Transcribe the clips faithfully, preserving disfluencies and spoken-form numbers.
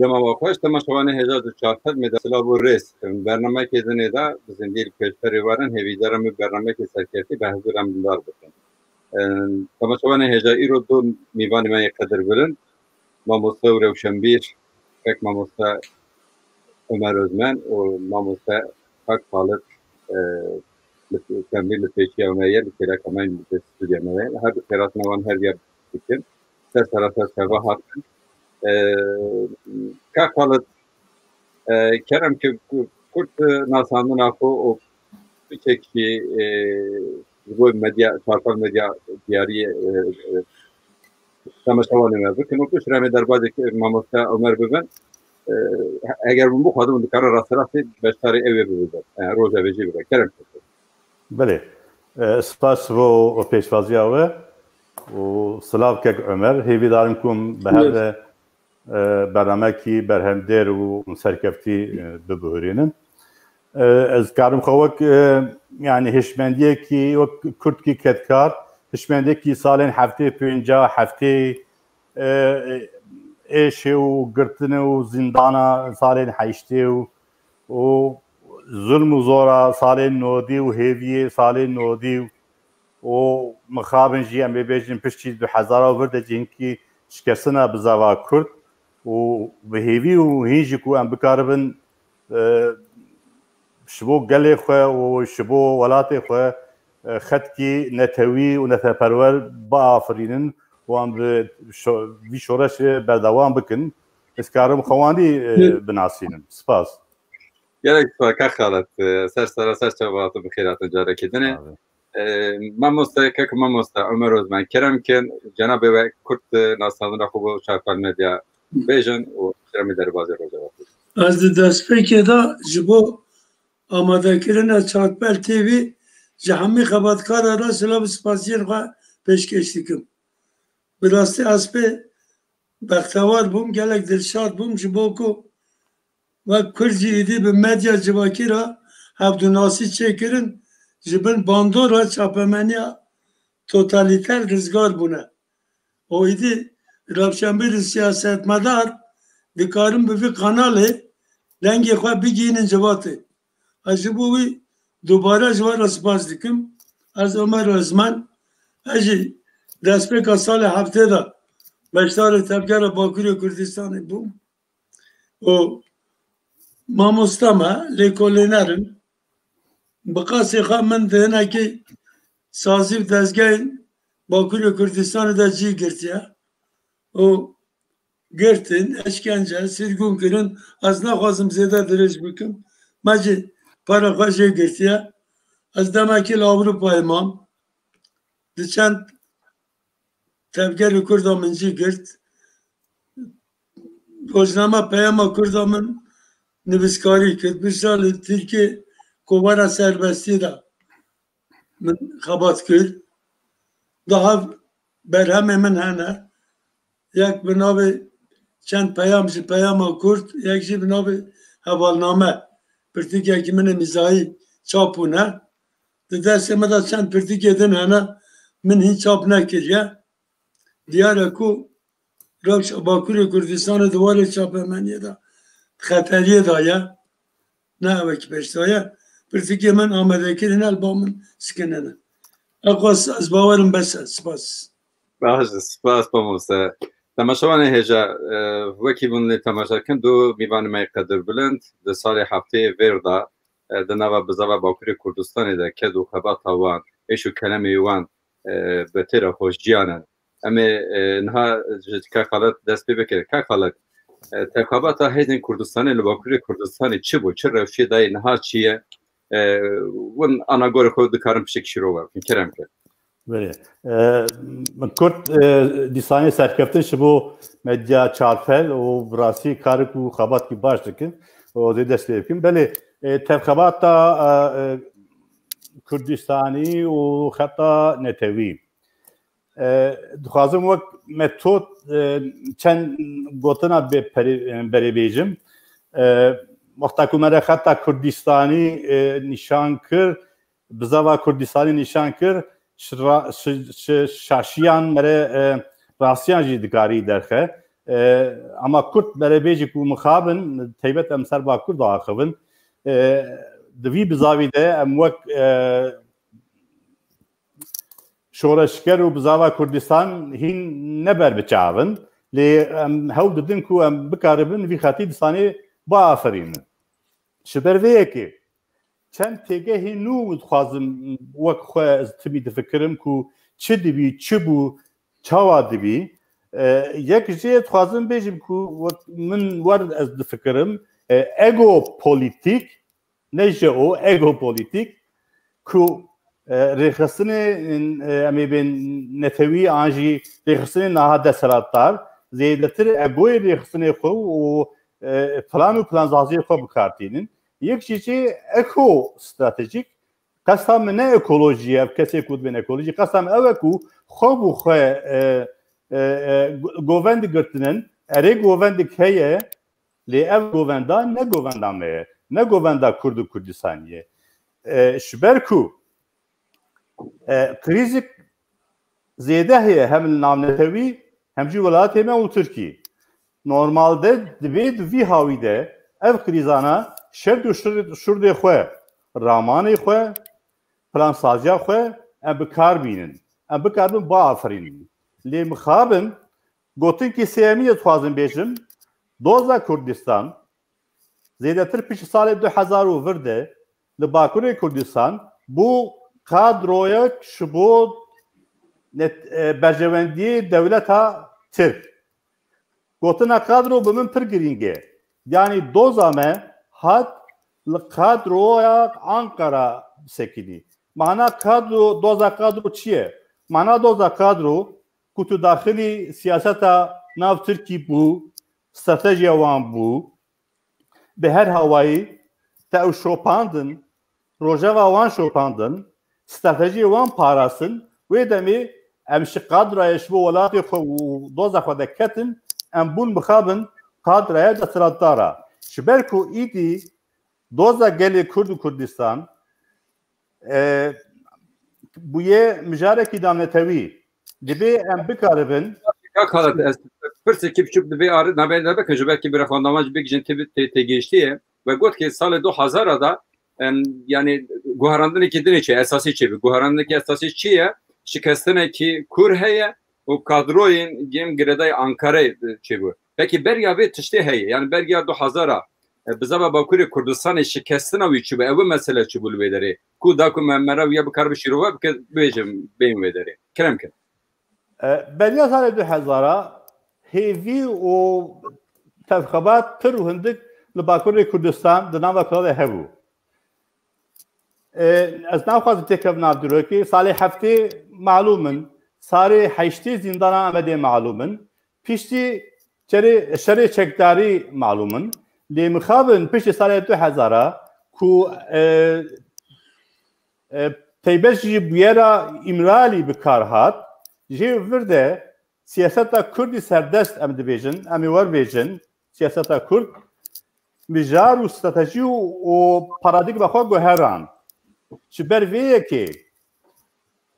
Dema we xweş, temaşevanê hêja di Çarpel me de silav û rêz. Bernamekê dinê de bi zindî li pêşberê werin hêvîdar im bernamekê serkevtî bi hezûra min dar bikin. Temaşevanê hêja, îro du mîvanê me yê qedirbilind, mamoste û rewşenbîr, kek mamoste Ömer Özmen û mamoste Kak Xalid, e, li, tembî li pêşiya me ye, li kêleka me, li stûdiya me ye. Her du xêratine wan her diya bikin. Ser sera ser çava hatin. E, Kak Xalid, e, kerem ke ku-, kurt, e, nasandina xwe û piçekî, e, ji bo medya, Çarpel Medya diyariyê, e, e, temaşevanê me bikin û piştre em ê derbazê mamoste Ömer bibin. E, eger hûn bixwazin, hûn dikarin rasterastî beşdarî ew ê bibin. E, roja vê jî bibe. Kerem. Belê. E, spas bo pêşvaziya we û silav kek Ömer. Hêvîdarim ku em bi hev re, e, bernamekî berhemdêr û serkeftî, e, bibihurînin. E, ez karim xwe wek, e, yani hişmendiyekî, wek kurdkî kedkar, hişmendiyekî salên heftê pênca, heftê, e, êşê û girtinê û zîndana salên heştê û, û zulm û zora salên nodî û hêviyê salên nodî û, û mixabin jî em ê bêjin piştî du hezara vir de jî hinkî şikestina bizava kurd û bi hêvî û hîn jî ku em bikaribin, e, ji bo gelê xwe û ji bo welatê xwe, e, xetkî netewî û neteperwer biafirînin û em bi şo-, vî şoreşê berdewam bikin. Ez karim xwewandî, e, binasînim. Spas. Gelek spas, Kak Xalid. E, ser sera ser çava tu bi xêr hatin carekê dinê. Abi. E, mamoste, kek mamoste Ömer Özmen, kerem kin, cenabê we kurt, e, nasandina xwe bo Çarpel Medya bêjin û keremê derbazê roja we. Ez di destpêkê de ji bo amadekirina Çarpel T V ji hemî xebatkara re silav û spasiyên xwe pêşkêş dikim. Bi rastî ez pê bextewar bûm, gelek dilşad bûm, ji bo ku wek Kurd jî êdî bi medya civakî re hevdûnasî çêkirin, ji bin bandora çapemeniya totalîter rizgar bûne. Û êdî rewşenbîr û siyasetmedar dikarin bi vî kanalê dengê xwe bigihînin civatê. Ez ji bo wî dubare ji we re spas dikim. Ez Ömer Özmen, ez jî destpêka salê heftê de beşdarê Tevgera Bakurê Kurdistanê bûm. Û mamoste me, lêkolîner im. Bi qasê xwe min di hinekî sazî û dezgehên Bakurê Kurdistanê de cî girtiye. Û girtin, eşkence, sirgûn kirin. Ez naxwazim zêde dirêj bikim. Me jî para xwe jê girtiye. Ez demekî li Ewropayê mam. Di çend tevgerê Kurda min jî girt. Rojname Peyama Kurda min nivîskarî kir. Piştre li Tirkiyê Kovara Serbestiyê de min xebat kir. Daha berhemê min hene. Yek bi navê Çend Peyam ji Peyama Kurd, yek jî bi navê Hevalname. Pirtûkekî min ê mîzahî çap bûne. Di destê me de çend pirtûkê din hene, min hîn çap nekiriye. Diyar e ku rewşa Bakurê Kurdistanê di warê çapemeniyê de xeteriyê de ye. Ne ew e ki pêş de ye. Pirtûkê min amadekirin, el ba min sikinine. Eqas ez bawerim bes e. Spas. Baş, spas mamoste. Temaşevanê hêja, e, wekî hûn lê temaşe kin, du mîvanê me yê qedirbilind di salê heftê vêr de, e, di nava bizava Bakurê Kurdistanê de ked û xebata wan, êş û kelemê wan, e, bi têra xwe jiyan in. Em ê, e, niha ji Kak Xalid dest pê bikin. Kak Xalid, e, tevxebata hêzên Kurdistanê li Bakurê Kurdistanê çi bû? Çi rewşê dayê, niha çi ye? E, hûn ana gorê xwe dikarin pişek şîrove bikin. Kerem ke. Belê. E, Kurd, e, dîsanê serkeftin ji bo medya Çarpel û bi rastî karik û xebatkî baş dikin. Û dê dest pê bikin. Belê, e, tevxebata, e, e, Kurdistanî û xeta netewî. E, dixwazim wek metod, e, çend gotina bê perê-, e, berê bêjim. E, wexta ku me re xeta Kurdistanî, e, nîşan kir, bizava Kurdistanî nîşan kir, şi ra-, şi, şi şaşiyan me re, e, rastiyan jî dikarî derxe. E, ama Kurd berebêjî ku mixabin, teybet em ser Bakur diaxivin. E, di vî bizavî de em wek, e, şoreşger û bizava Kurdistan hîn ne berbiçav in. Lê em hewl didin ku em bikaribin vî xetî disanê biafirînin. Ji ber vê yekê çend têgehê nû dixwazim wek xwe ez timî difikirim ku çi dibî, çi bû, çawa dibî. E, yek jê dixwazim bêjim ku wek min wer ez difikirim, e, ego polîtîk, ne jeo, ego polîtîk, ku, e, rêxistinê, e, em ê bên netewî an jî rêxistinê naha desthilatdar zêdetir egoyê rêxistinê xwe û, e, plan û plansaziyê xwe bi kar tînin. Yek jî jê eko stratejîk, qesta min ne ekolojî ye, ev kesê ku dibên ekolojî, qesta min ew e ku xwe bi xwe, e, e, e, go-, govend girtinin, erê govendik heye, lê ev govenda ne govenda me ye, ne govenda Kurd û Kurdistanî ye. E, ji ber ku, e, krîzik zêde heye hem li navnetewî hem jî welatê me û Tirkî. Normalde dibê di vî hawî de ev krîzana şerd û şir-, şurdê xwe, ramanê xwe, plansaziya xwe em bi kar bînin. Em bikaribin biafirînin. Lê mixabin gotinkî sêyemî yê dixwazim bêjim, doza Kurdistan zêdetir piştî salê du hezar û vir de li Bakurê Kurdistan bû kadroyek ji bo net-, e, berjewendiyê dewleta Tirk. Gotina kadro bi min pir girîng e. Yanî doza me hat li kadroya Ankara bisekinî. Mana kadro, doza kadro çi ye? Mana doza kadro ku tu daxilî siyaseta nav Tirkî bû, stratejiya wan bû, bi her hawayî te ew şopandin, rojeva wan şopandin, stratejiyê wan parastin, wê demê em ji kadroyê ji bo welatê xwe û doza xwe de ketin, em bûn mixabin kadroya desthilatdara. Ji ber ku îdî doza gelê Kurd û Kurdistan, e, bûye mijarekî navnetewî. Dibê em bikaribin. Kak Xalat, ez pirsêkî biçûk divê arê navê de bikin, ji belkî bira xwendama jî bigihîjin tê, tê, têgihiştî ye. We got ki salê du hezar da, em, yani guherandinekî dinê çi, esasî çi bi? Guherandinekî esasî çi ye? Şikestinekî kûr heye û kadroyên yên girêdayî Ankarayê çêbû. Pekî beriya vê tiştê heye, yani beriya du hezar a, e, bizava Bakurê Kurdistanê şikestina wî çi bû? Ew mesele çi bû li wê derê? Ku da ku me, me re wiya bikar bi şîrove bike, bibêjim, bêjim wê derê. Kerem kin. E, beriya salê du hezar a hêvî û tevxebat pir û hindik li Bakurê Kurdistan di nava kira de hebû. E, ez naxwazim têkevim nav dîrokê. Salê heftê malûm in. Salê heştê zîndana Amedê malûm in. Piştî çerê, şerê çekdarî malûm in. Lê mixabin piştî salê du hezar a ku, e, e, teybet jî bûyera Îmralî bi kar hat, jê vir de siyaseta Kurdî serdest em dibêjin, em ê werbêjin, siyaseta Kurd mijar û stratejî û, û paradîgma xwe guheran. Ji ber vê yekê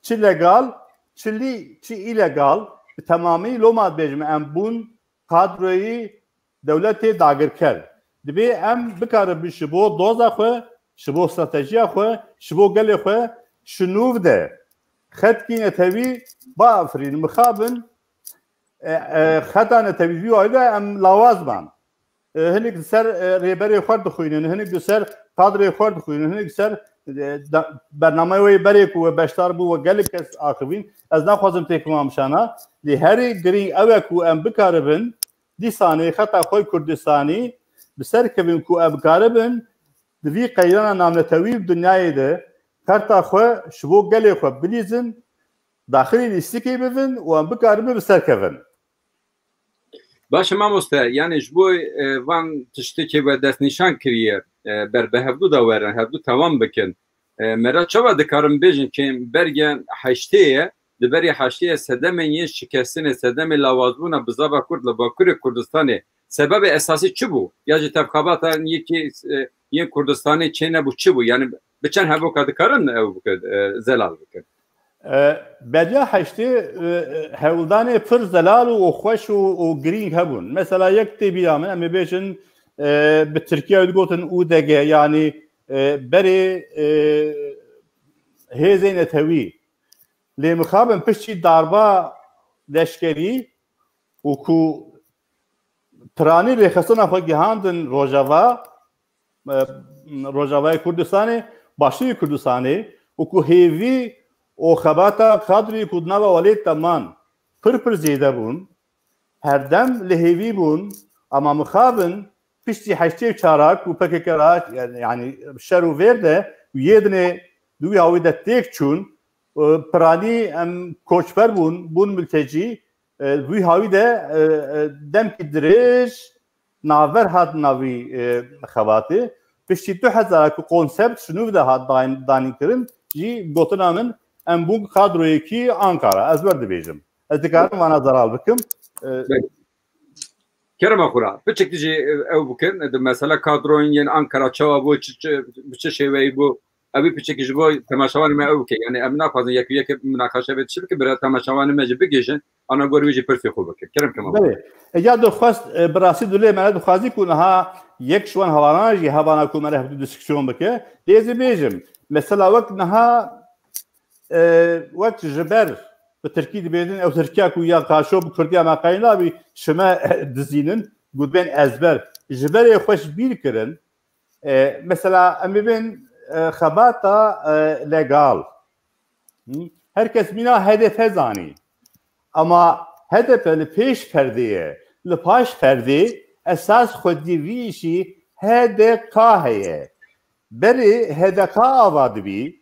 çi legal, çi lî, çi îlegal, bi temamî loma dibêjim em bûn kadroyî dewletê dagirker. Dibê em bikaribin ji bo doza xwe, ji bo stratejiya xwe, ji bo gelê xwe ji nûv de xetkî netewî biafirînin, mixabin, e, e, xeta netewî vî wayî de em lawaz ban. E, hinek li ser, e, rêberê xwe dixwînin, hinek li ser kadrê xwe dixwînin, hinek li ser, e, da-, bernameyê wê berê ku we beşdar bû, we gelek kes axivîn. Ez naxwazim têkima mişana, lê herî girîng ew e ku em bikaribin dîsanê xeta xwe Kurdistanî bi ser kevin ku em karibin di vî qeyrana navnetewî û dinyayê de xeta xwe ji bo gelê xwe bilîzin, daxilî lîstikê bibin û em bikaribin bi ser kevin. Baş e mamoste, yani ji bo, e, van tiştekê we destnîşan kiriye, e, ber bi hevdu de werin, hevdu tewam bikin. E, me re çawa dikarin bêjin ki berge heştê ye, di berê heştê ye sedemên yên şikestinê, sedemê lawazbûna bizava Kurd li Bakurê Kurdistanê sebebê esasî çi bû? Ya jî tevxebata yekî, e, yên Kurdistanê çênebû çi bû? Yani bi çend hevoka dikarin ew bikin, e, zelal bikin? E, Beriya heştê, e, hewldanê pir zelal û xweş û, û girîng hebûn. Mesela yek tê bîra min, em ê bêjin, e, bi Tirkiye digotin U D G, yanî, e, berê, e, hêzên netewî. Lê mixabin piştî darba leşkerî û ku piranî rêxistina xwe gihandin Rojava, e, Rojavayê Kurdistanê, Başûrê Kurdistanê, û ku hêvî û xebata kadroyê ku di nava welêt de man pir pir zêde bûn, herdem li hêvî bûn, ama mixabin piştî heştê û çar ku P K K ra, yani, yani şer û vêr de û yê dinê di wî hawî de têk çûn, e, piranî em koçber bûn, bûn miltecî, e, wî hawî de, e, e, demkî dirêj navber hat navî, e, xebatê. Piştî du hezar ku konsept ji nû de hat dayin-, danînkirin, jî gotina min, em bûn kadroyekî Ankara. Ez wer dibêjim. Ez dikarim vana zelal bikim. E, Belê. Kerema xwe ra, piçek dijî, e, ew bikin, di mesela kadroyên yên Ankara çawa bû, çi, çi, bi çi şêweyî bû, ew ê piçekî ji bo temaşevanê me ew bike. Yani em naxwazin yek û yek minaqeşe bê tişt bike, bira temaşevanê me jî bigihîjin, ana gor wî jî pirsê xwe bikin. Kerem kema. Belê. E, ya dixwest, e, bi rastî dilê me ne dixwazî ku niha yek ji wan hevalan jî hevana ku me re hevdû diskusyon bike. Lê ez ê bêjim, mesela wek niha, e, wek ji ber bi tirkî dibêjin, ew tirkiya ku ya kaşo bi kurdiya me qey nabî, ji me dizînin, gotbên ezber. Ji berê xwe ji bîr kirin, E, mesela, em bibin, e, xebata, e, legal. Hı? Her kes mîna H D P zanî. Ama H D P li pêş perdê ye. Li paş perdê esas xwedî vî îşî H D K heye. Berê H D K ava dibî,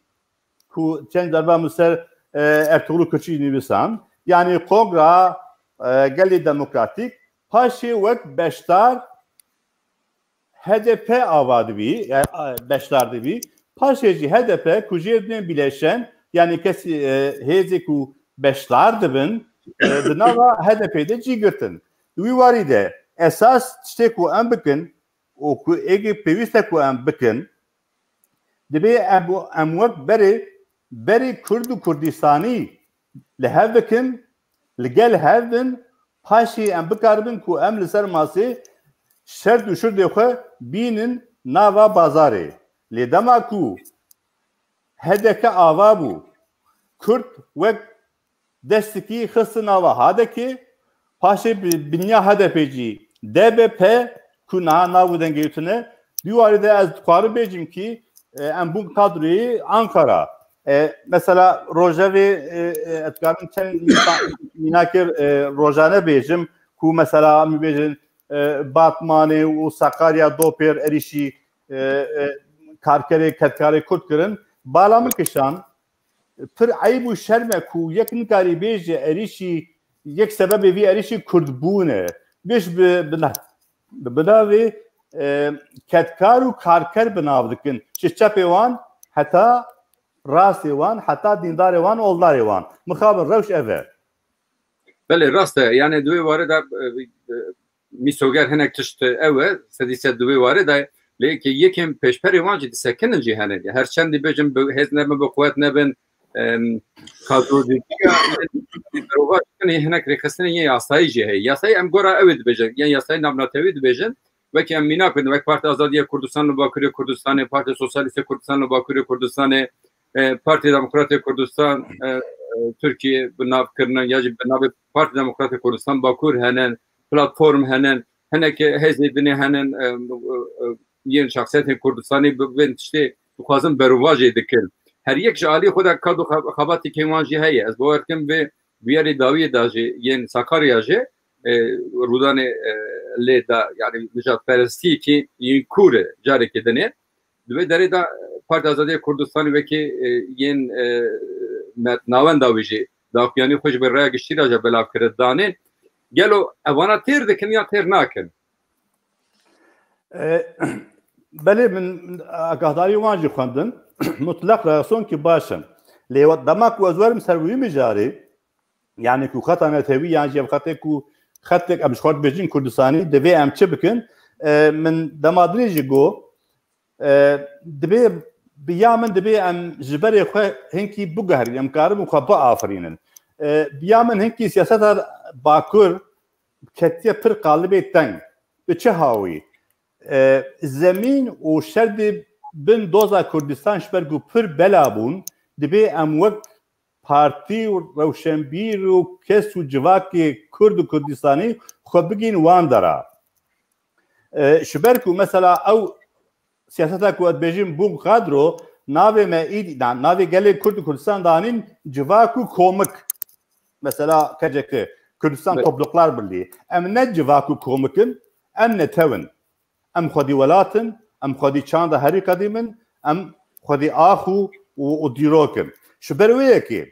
ku çend derba min ser, e, Ertuğrul Kürkçü nivîsan, yani Kongra, e, Gelê Demokratîk, paşê wek beşdar H D P ava dibî, yani, e, beşdar dibî. Paşê jî H D P ku jê dibên bileşen, yani kesî, e, hêzê ku beşdar dibin, e, di nava H D P de cî girtin. Di wî warî de esas tiştê ku em bikin û ku êgê pêwîst e ku em bikin, dibê em, em wek berê, berê Kurd û Kurdistanî li hev bikin, li gel hev bin, paşê em bikaribin ku em li ser masê şert û şurdê xwe bînin nava bazarê. Lê dema ku H D K ava bû, Kurd wek destikî xistin nava H D K, paşê bi binya H D P jî D B P ku niha nav û dengê tune, di warî de ez dixwarim bêjim kî, e, em bûn kadroyê Ankara. E, mesela rojevê, e, e, ez dikarim çend mîna-, mînakê, e, rojane bêjim ku mesela em bêjin, e, Batmanê û Sakarya, Dopêr, Erîşî, e, e, karkerê, kedkarê Kurd kirin. Bala min kişan, pir eyb û şerm e ku yek nikarî bêje Erîşî, yek sebebê vî Erîşî Kurd bûn e. Biş bi, bi na-, bi navê, e, kedkar û karker bi nav dikin. Ji çepê wan heta rastê wan, heta dîndarê wan, oldarê wan. Mixabin rewş ev e. Belê, rast e. Yani di wê warê de, e, e, mîsoger hinek tişt ew e, sedî sed di wê warê de, lê ki yekên pêşberê wan jî disekinin jî hene. Her çendî bêjin bi hêz nebin, bi quwet nebin, em, kadrocîtiya berovajî hinek rêxistinê yê yasayî jî heye. Yasayî em gora ew ê dibêjin, yên yasayî navnetewî dibêjin, wekî em mînak bidin, wek Partiya Azadiya Kurdistan li Bakurê Kurdistanê, Partiya Sosyalîst ê Kurdistan li Bakurê Kurdistanê, e, Partiya Demokratê Kurdistan, e, e, Tirkiye bi nav kirinin ya jî bi navê Partiya Demokratê Kurdistan Bakur henin, platform henin, hinek hêzê dinê henin, e, e, e, yên şexsiyetên Kurdistanê bi vên tiştê dixwazin berûvajê dikin. Her yek ji alî xwe de kad û xeb-, xebatê kêm wan jî heye. Ez bawer dikim vê bûyerê dawiyê de jî yên Sakarya jî, e, rûdanê, e, lê de, yani nijadperestiyekî yên kûr e carekê dinê. Di vê derê de Partiya Azadiya Kurdistanê wekî, e, yên, e, me-, navenda wî jî daxuyanî xwe ji vê rêya giştî re jî belav kire danê. Gelo evana têr dikin ya têr nakin? E, belê min agahdarî wan jî xwendin. Mutlaq reaksiyonkî baş in. Lê we-, dema ku ez werim ser wî mijarê, yani ku xeta netewî yan jî ev xetê ku xetek em ji xwe dibêjin Kurdistanî, divê em çi bikin? E, min dema dinê jî got, e, divê Bi ya min dibê em ji berê xwe hinkî biguherîn, em karibin xwe biafirînin. E, bi ya min hinkî siyaseta Bakur ketiye pir qalibê teng. Bi çi hawî? E, zemîn û şerdê bin doza Kurdistan ji ber ku pir bela bûn, dibê em wek partî û rewşenbîr û kes û civakê Kurd û Kurdistanî xwe bigîn wan dera. E, ji ber ku mesela ew siyaseta ku ez dibêjim bûn kadro, navê me îd-, na-, navê gelê Kurd û Kurdistan danîn civak û komik. Mesela K C K, Kurdistan Belê. Topluluklar Birliği. Em ne civak û komik in, em netew in. Em xwedî welat in, em xwedî çanda herî qedîm in, em xwedî ax û, û, û dîrok in. Ji ber wê yekê,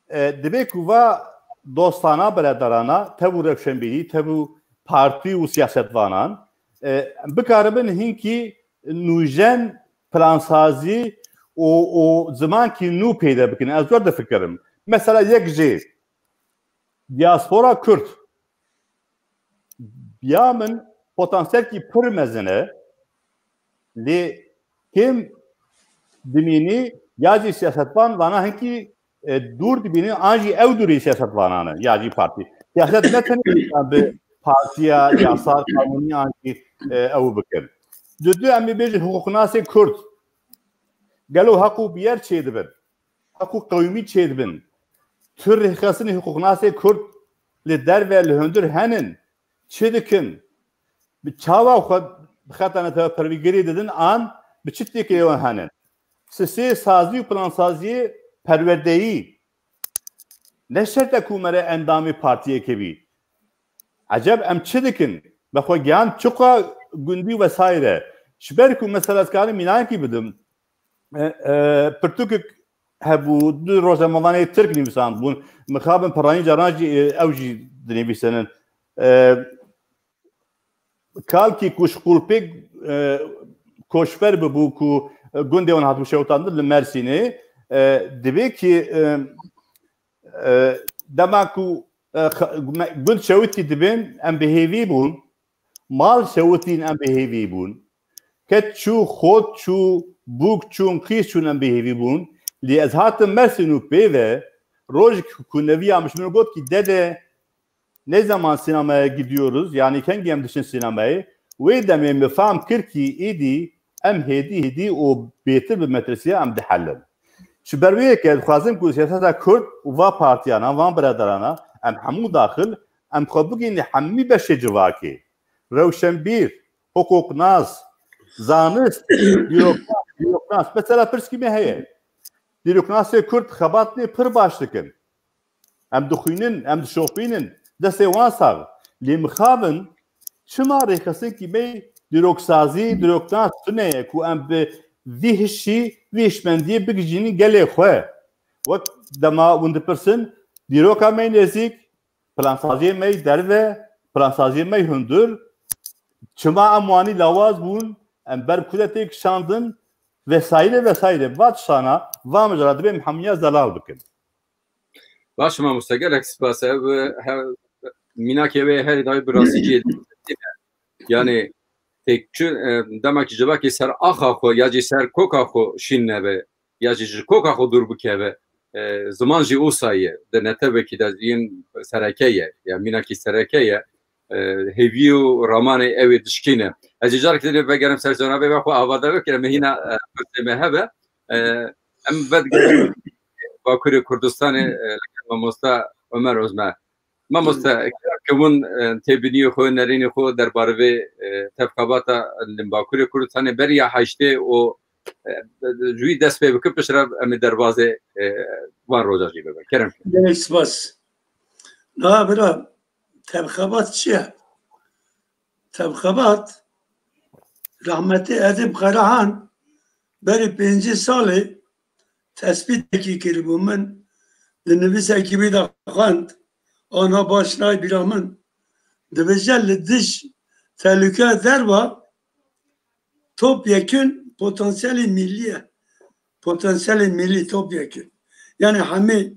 e, dibê ku va dostana, beredarana, tev û rewşenbîrî, tev û partî û siyasetvanan, e, em bikaribin hinkî nûjen plansazî û, û zimankî nû peyde bikin. Ez wer difikirim. Mesela yek jê, diaspora Kurd, ya min potansiyelkî pir mezin e, lê kêm dimînî ya jî siyasetvan vana hinkî, e, dûr dibînin, an jî ew dûrî siyasetvanan e, ya jî partî. Siyaset ne tenê bi partiya, yasal, kanûnî an jî, e, ew bikin. Di du em ê bêjin hiqûqnasê Kurd. Gelo heq û biyer çêdibin? Heq û qewimî çêdibin? Tu rêxistinê hiqûqnasê Kurd li derve, li hundir henin? Çi dikin? Bi çawa xwe bi xeta neteweperwîgirî didin an bi çi têkilê wan henin? Sisê sazî û plansaziyê perwerdeyî ne şert e ku mere endamê partiyekê bî. Eceb em çi dikin? Me xwe gihan çiqa gundî vesaire. Ji ber ku mesela ez karim mînakî bidim. E, e, pirtûkek hebû, du rojnamevanê Tirk nivîsandibûn. Mixabin piranî caran jî, e, ew jî dinivîsinin. E, Kalkî ku ji Qulpêk, e, koçber bibû ku, e, gundê wan hatibû şewitandin li Mersînê, e, dibê ki, e, e, dema ku, e, xe-, me-, gund şewitî dibên em bi hêvî bûn, mal şewitîn em bi hêvî bûn. Ket çû, xot çû, bûk çûn, qîz çûn em bi hêvî bûn. Lê ez hatim Mersîn û pê ve rojek ku neviya min ji min got ki dede, ne zaman sinemaya gidiyoruz? Yani kengî em diçin sinemayê? Wê demê min fam kir kî êdî em hêdî hêdî û bêtir bi metresiya em dihelin. Ji ber wê yekê dixwazim ku siyaseta Kurd û va partiyana, van biraderana, em hemû daxil, em xwe bigihîne hemî beşê civakê. Rewşenbîr, hiqûqnas, zanist, dîroknas, dîroknas. Mesela pirskî me heye. Dîroknasê Kurd xebatê pir baş dikin. Em dixwînin, em dişopînin, destê wan sax. Lê mixabin, çima rêxistinekî me dîroksazî, dîroknas tune ye ku em bi vî hişî, vî hişmendiyê bigihînin gelê xwe? Wek dema hûn dipirsin, dîroka me nêzîk, plansaziyê me derve, plansaziyê me hundir, çima em wanî lawaz bûn, em ber bi ku de têkişandin, vesaire vesaire. Va tiştana, va mijara dibê em hemiya zelal bikin. Baş e mamoste, gelek spas. Ev, he, mînakê wê herî dawî bi rastî cihê dîtine. Yani têk çi, e, dema ki civakê ser axa xwe ya jî ser koka xwe şîn nebe, ya jî ji koka xwe dûr bikeve. E, ziman jî wisa ye. Di netewekî de yên sereke ye. Ya mînakî sereke ye. E, hêvî û ramanê ew ê dişkîne. Ez jî carekê din vegerim ser cenabê me xwe avadar bikirim. Me hîna, e, pirsê me hebe. E, em vedigerin Bakurê Kurdistanê, e, li gel mamosta Ömer Ozmer. Mamoste, kerem ke hûn, e, têbîniyê xwe, nerînê xwe derbarê vê, e, tevxebata li Bakurê Kurdistanê beriya heştê û, e, ji wî dest pê bikin, piştre em ê derbazê, e, van roja jî bibin. Kerem ke. Gelek spas. Na bira, tevxebat çi ye? Tevxebat, rahmetê Edîb Karahan berî pêncî salê tespîtekî kiribû min, di nivîsekî wî de xwend, ana baş nayê bîra min, dibêje li dij tehlûkeya derva top yekun potansiyelê millî ye. Potansiyelê millî top yekun. Yani hemî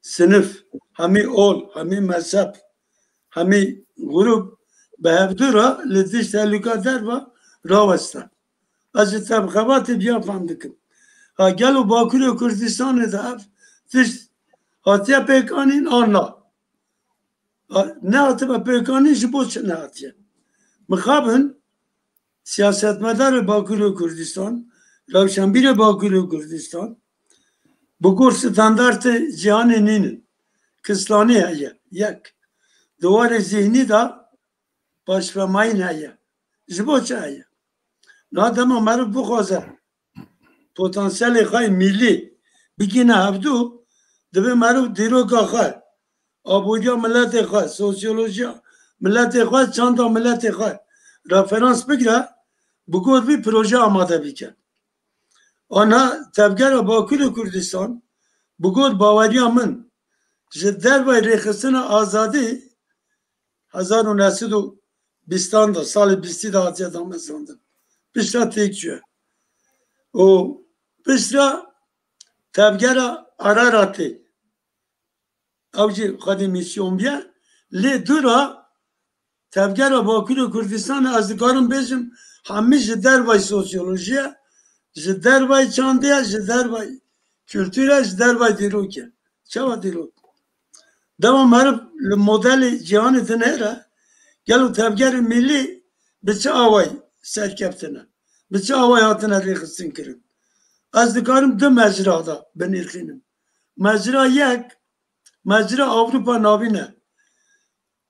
sinif, hemî ol, hemî mezheb, hemî grup bi hevdû re li dij tehlûka derva raweste. Ez ji tebxebatê biya fam dikim. Ha, gelo Bakurê Kurdistanê de ev tişt hatiye pêkanîn an na? Ha, nehatibe pêkanîn, ji bo çi nehatiye? Mixabin siyasetmedarê Bakurê Kurdistan, rewşenbîrê Bakurê Kurdistan, bi gor standartê cîhanê nînin. Kislanî heye, yek. Di warê zîhnî de paşvemayîn heye. Ji bo çi heye? Niha dema meriv bixwaze potansiyelê xwe yê mîlî bigîne hevdû, divê meriv dîroka xwe, aboriya miletê xwe, sosyolojiya miletê xwe, çanda miletê xwe referans bigire, bi gor vî proje amade bike. Ana tevgera Bakurê Kurdistan, bi gor baweriya min, ji dervayî rêxistina azadî hezar û neh sed û bîstan de, salê bîstî de hatiye damezrandin. Piştre têk çûye. Û piştre tevgera Araratê, ew jî xwedî mîsyon bûye, lê dûra tevgera Bakurê Kurdistanê, ez dikarim bêjim, hemî ji dervayî sosyolojiyê, ji dervayî çandê ye, ji dervayî kulturê, ji dervayî dîrokê. Çawa dîrok? Dema meriv li modelê cîhanê dinêre, gelo tevgerê mîlî bi çi awayî serkeftine? Bi çi awayî hatine rêxistin kirin? Ez dikarim du mecra de binirxînim. Mecra yek, mecra Ewropa Navîn e.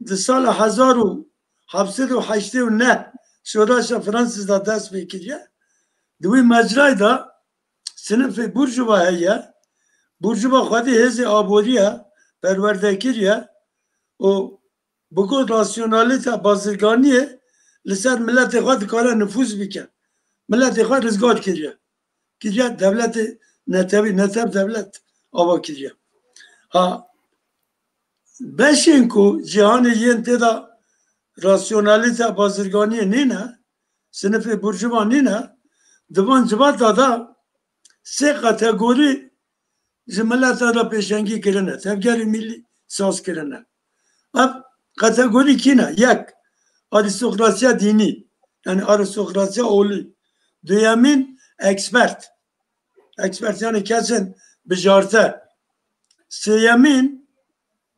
Di sala hezar û heft sed û heştê û neh şoreşa Fransîz de dest pê kiriye. Di wî mecrayê de sinifê burjuva heye. Burjuva xwedî hêzê aborî ye, perwerdekirî ye û bi gor rasyonalîte bazirganiyê li ser miletê xwe dikare nifûz bike. Miletê xwe rizgar kiriye. Kiriye dewletê netewî, netew dewlet ava kiriye. Ha, beşên ku cîhanê yên tê de rasyonalîte bazirganiyê nîne, sinifê burjuva nîne, di van civata de sê kategorî ji miletan re pêşengî kirine, tevgerê mîlî saz kirine. Ev kategorî kî ne? Yek, arîstokrasiya dînî, yani arîstokrasiya olî. Duyemîn, ekspert. Ekspert yani kesên bijarte. Sêyemîn,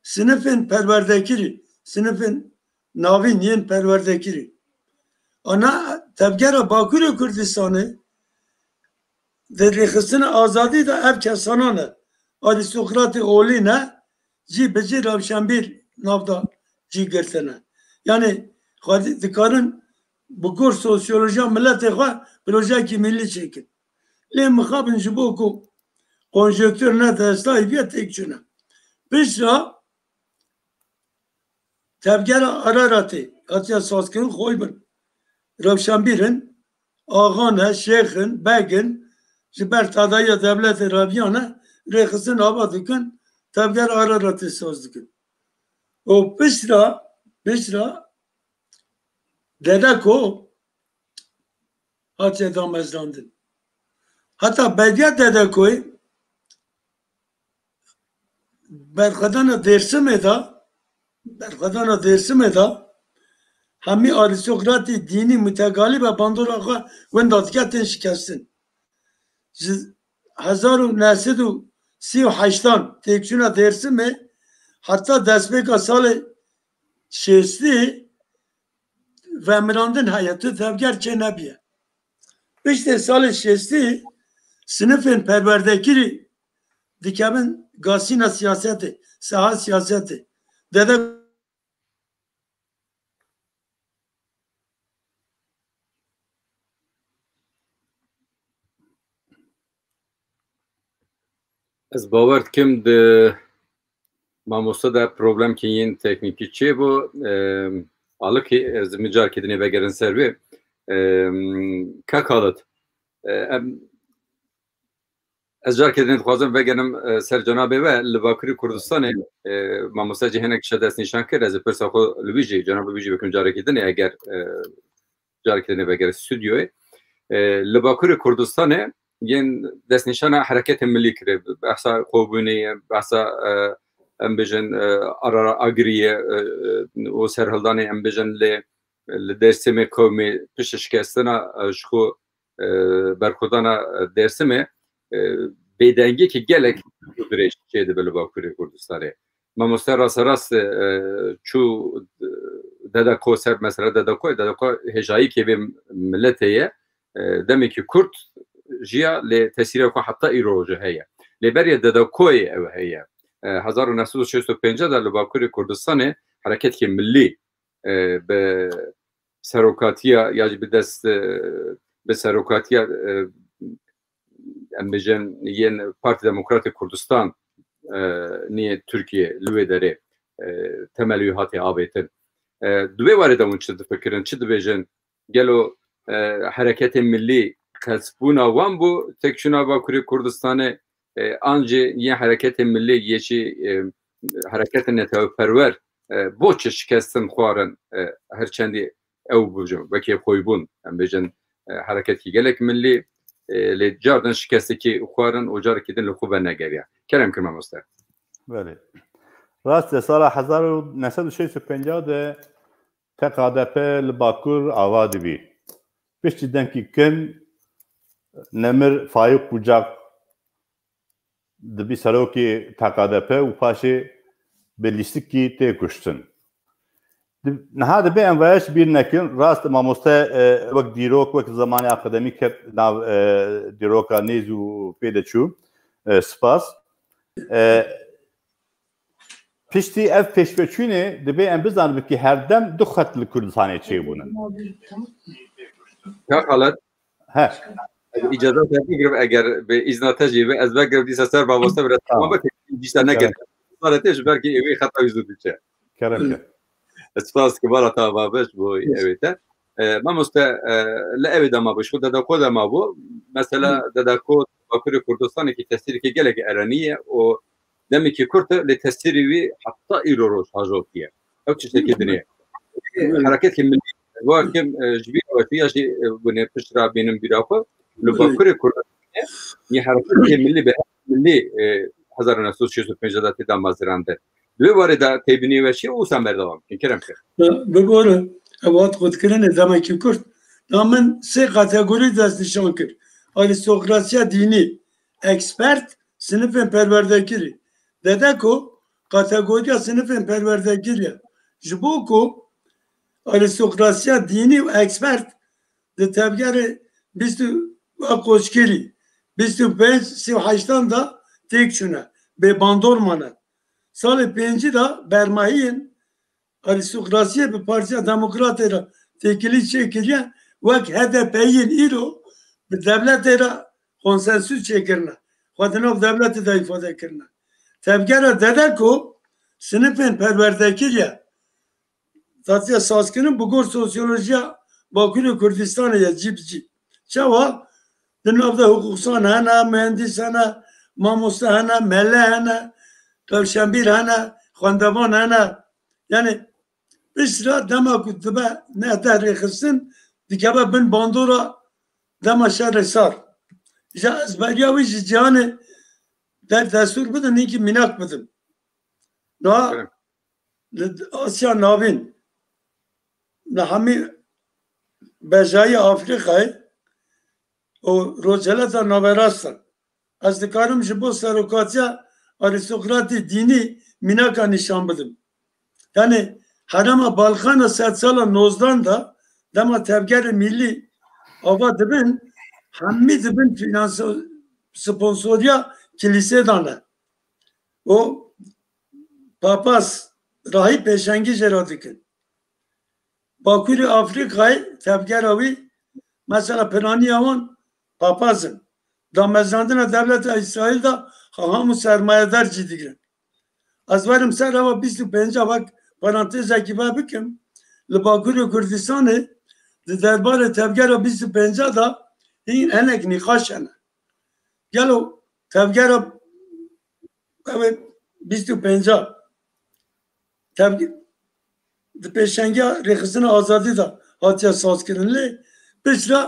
sinifên perwerdekirî, sinifên navîn yên perwerdekirî. Ana tevgera Bakurê Kurdistanê di rêxistina azadî de ev kesana ne. Arîstokratê olî ne, cî bi cî rewşenbîr nav de cî girtine. Yani xwedî dikarin bi gor sosyolojiya miletê xwe projeyekî milî çêkin. Lê mixabin ji bo ku konjonktûr ne destayî viya têk çûne. Piştre tevgera Araratê hatiye sazkirin, xwe bin rewşenbîr in, axan e, şêx in, beg in, ji ber tadayiya dewletê reviyane, rêxistin ava dikin, tevgera Araratê saz dikin. Û piştre, piştre Dedeko hatiye damezrandin. Heta bediya Dedekoyê berxwedana Dêrsimê de, berxwedana Dêrsimê de hemî arîstokratî dînî mutegalî be bandora xwe winda dike tên şikestin. Ji hezar û neh sed û sî û heştan têkçûna Dêrsimê heta destpêka salê şêstî vemirandin heye, tu tevger çê nebiye. Piştê salê şêstî sinifên perwerdekirî dikevin gasîna siyasetê, saha siyasetê. Dede Ez bawer dikim di mamoste de problemkên yên teknîkî çêbû. Em, Alikî, ez min carkê dinê vegerin ser wê. Em, Kak Xalid, e, em, ez carkê dinê dixwazim vegerim, e, ser cenabê we li Bakurê Kurdistanê, e, mamoste jî hinek şe destnîşan kir, ez ê pirsa xwe li wî jî, cenabê wî jî bikim carekê dinê eger, e, carekê dinê vegere stûdyoyê. E, li Bakurê Kurdistanê yên destnîşana hereketê milî kirê, behsa Qobûnê ye, behsa, e, em bêjin, e, Arara Agirî ye, e, e, û serhildanê em bêjin lê li Dêrsimê qewmê pişt şikestina, e, ji xwe e, berxwedana Dêrsimê, e, bêdengiyekî gelek dirêj çêdibe li Bakurê Kurdistanê. Mamoste rasterast, e, çû, e, DDKO ser, mesela DDKO, DDKO hêjayîkê vê miletê ye. E, demekî kurt jiya, lê tesîrê xwe heta îro jî heye. Lê beriya DDKOyê ew heye. E, hezar û neh sed û şêst û pênc de li Bakurê Kurdistanê hereketeke millî, e, bi serokatiya ya jî bi dest, e, bi serokatiya, e, em bêjin yên Partî Demokratê Kurdistan, e, nî Tirkiye li wê derê, e, temelê wî hate avêtin. E, di vê warê de hûn çi difikirin, çi dibêjin? Gelo, e, hereketê millî qelsbûna wan bû têkçûna Bakurê Kurdistanê, e, an jî yên hereketê millî yê jî, e, hereketê netewperwer, e, bo çi şikestin xwarin, e, her çendî ew bû jî wekî xwîbûn, em bêjin, e, hereketî gelek millî, e, lê cardin şikestekî xwarin û carekî din li xwe venegeriya. Kerem kir mamoste. Belê. Rast e, sala hezar û neh sed û şêst û pênc de T K D P li Bakur ava dibî. Piştî demkî kin Nemir Faîq Bucak dibî serokê T K D P û paşê bi lîstikî tê kuştin. Di-, niha dibê em vaya ji bîr nekin. Rast mamoste, e, wek dîrok, wek zemanê akademîk ket nav, e, dîroka nêz û pê de çû. E, spas. E, Piştî ev pêşveçûnê dibê em bizanin wekî herdem du xet li Kurdistanê çêbûne. Ka Xalid, He. Îcazet te bigirim, eger bi îzna te jî be, ez vegirim dîsa ser mamoste bira Tamam. Tamam, dîsa Kerem. Negirin. Sare te ji ber ki ewê xeta wî zû diçe. Kerem kir. Spas ki bala te ava be ji bo ewê te. E, mamoste, e, li ewê de mabû, ji xwe DDKO de mabû. Mesela DDKO Bakurê Kurdistanê ki tesîreke gelek erenî ye û demekî kurt e, lê tesîrê wî heta îro roj hajotî ye. Ew tiştekî dinê. Hereketê millî, wek, e, ji bîra we ya jî, e, binê pişt re bînin bîra xwe. Li Bakurê Kurdistanê yê hereketê millî be, millî, e, hezar û neh sed û şêst û pênc de tê damezrandin. Di wê warê de têbînî we çi ye û wisa berdewam bikin. Kerem kir. Bi, bibore, ev hat xwedkirinê demekî kurt. Da min sê kategorî destnîşan kir. Arîstokrasiya dînî, ekspert, sinifên perwerdekirî. DDKO kategoriya sinifên perwerdekirî ye. Ji bo ku arîstokrasiya dînî û ekspert di tevgerê bîst û, a koçkirî, bîst û pênc, sî û heştan de têk çûne, bê bandor mane. Salê pêncî de bermahiyên arîstokrasiyê bi Partiya Demokratê re têkilî çêkiriye, wek HDPyên îro bi dewletê re konsensûs çêkirine, xwe di nav dewletê de îfade kirine. Tevgera DDKO sinifên perwerdekirî ye. Hatiye sazkirin bi gor sosyolojiya Bakurê Kurdistanê ye cî bi cî. Çawa? Di nav de hiqûqsan hene, muhendîs hene, mamoste hene, mele hene, rewşenbîr hene, xwendevan hene. Yani pişt re dema ku dibe nehde rêxistin, dikeve bin bandora dema şerê sar. Ji ez beriya wî ji cîhanê de-, destûr bidim, hinkî mînak bidim. Niha Evet. li Asya Navîn, li hemî bejayî Afrîkayê û Rojhilata Naverast e. Ez dikarim ji bo serokatiya arîstokratî dînî mînaka nîşan bidim. Yani herêma Balkana sedsala nozdan de dema tevgerê milî ava dibin, hemî dibin finanse-, sponsoriya kilîsê de ne. û papaz, rahîb pêşengî jê re dikin. Bakurê Afrîkayê tevgera wî, mesela, piraniya wan papaz in. Damezrandina dewleta Îsraîl de xaham û sermayedar cî digirin. Ez werim ser eva bîst û pênca wek parantezekî ve bikim. Li Bakurê Kurdistanê di derbarê tevgera bîst û pênca de hîn hinek nîqaş hene. Gelo tevgera, ew ê bîst û pênca tevge-, di pêşengiya rêxistina azadî de hatiye sazkirin, lê piştre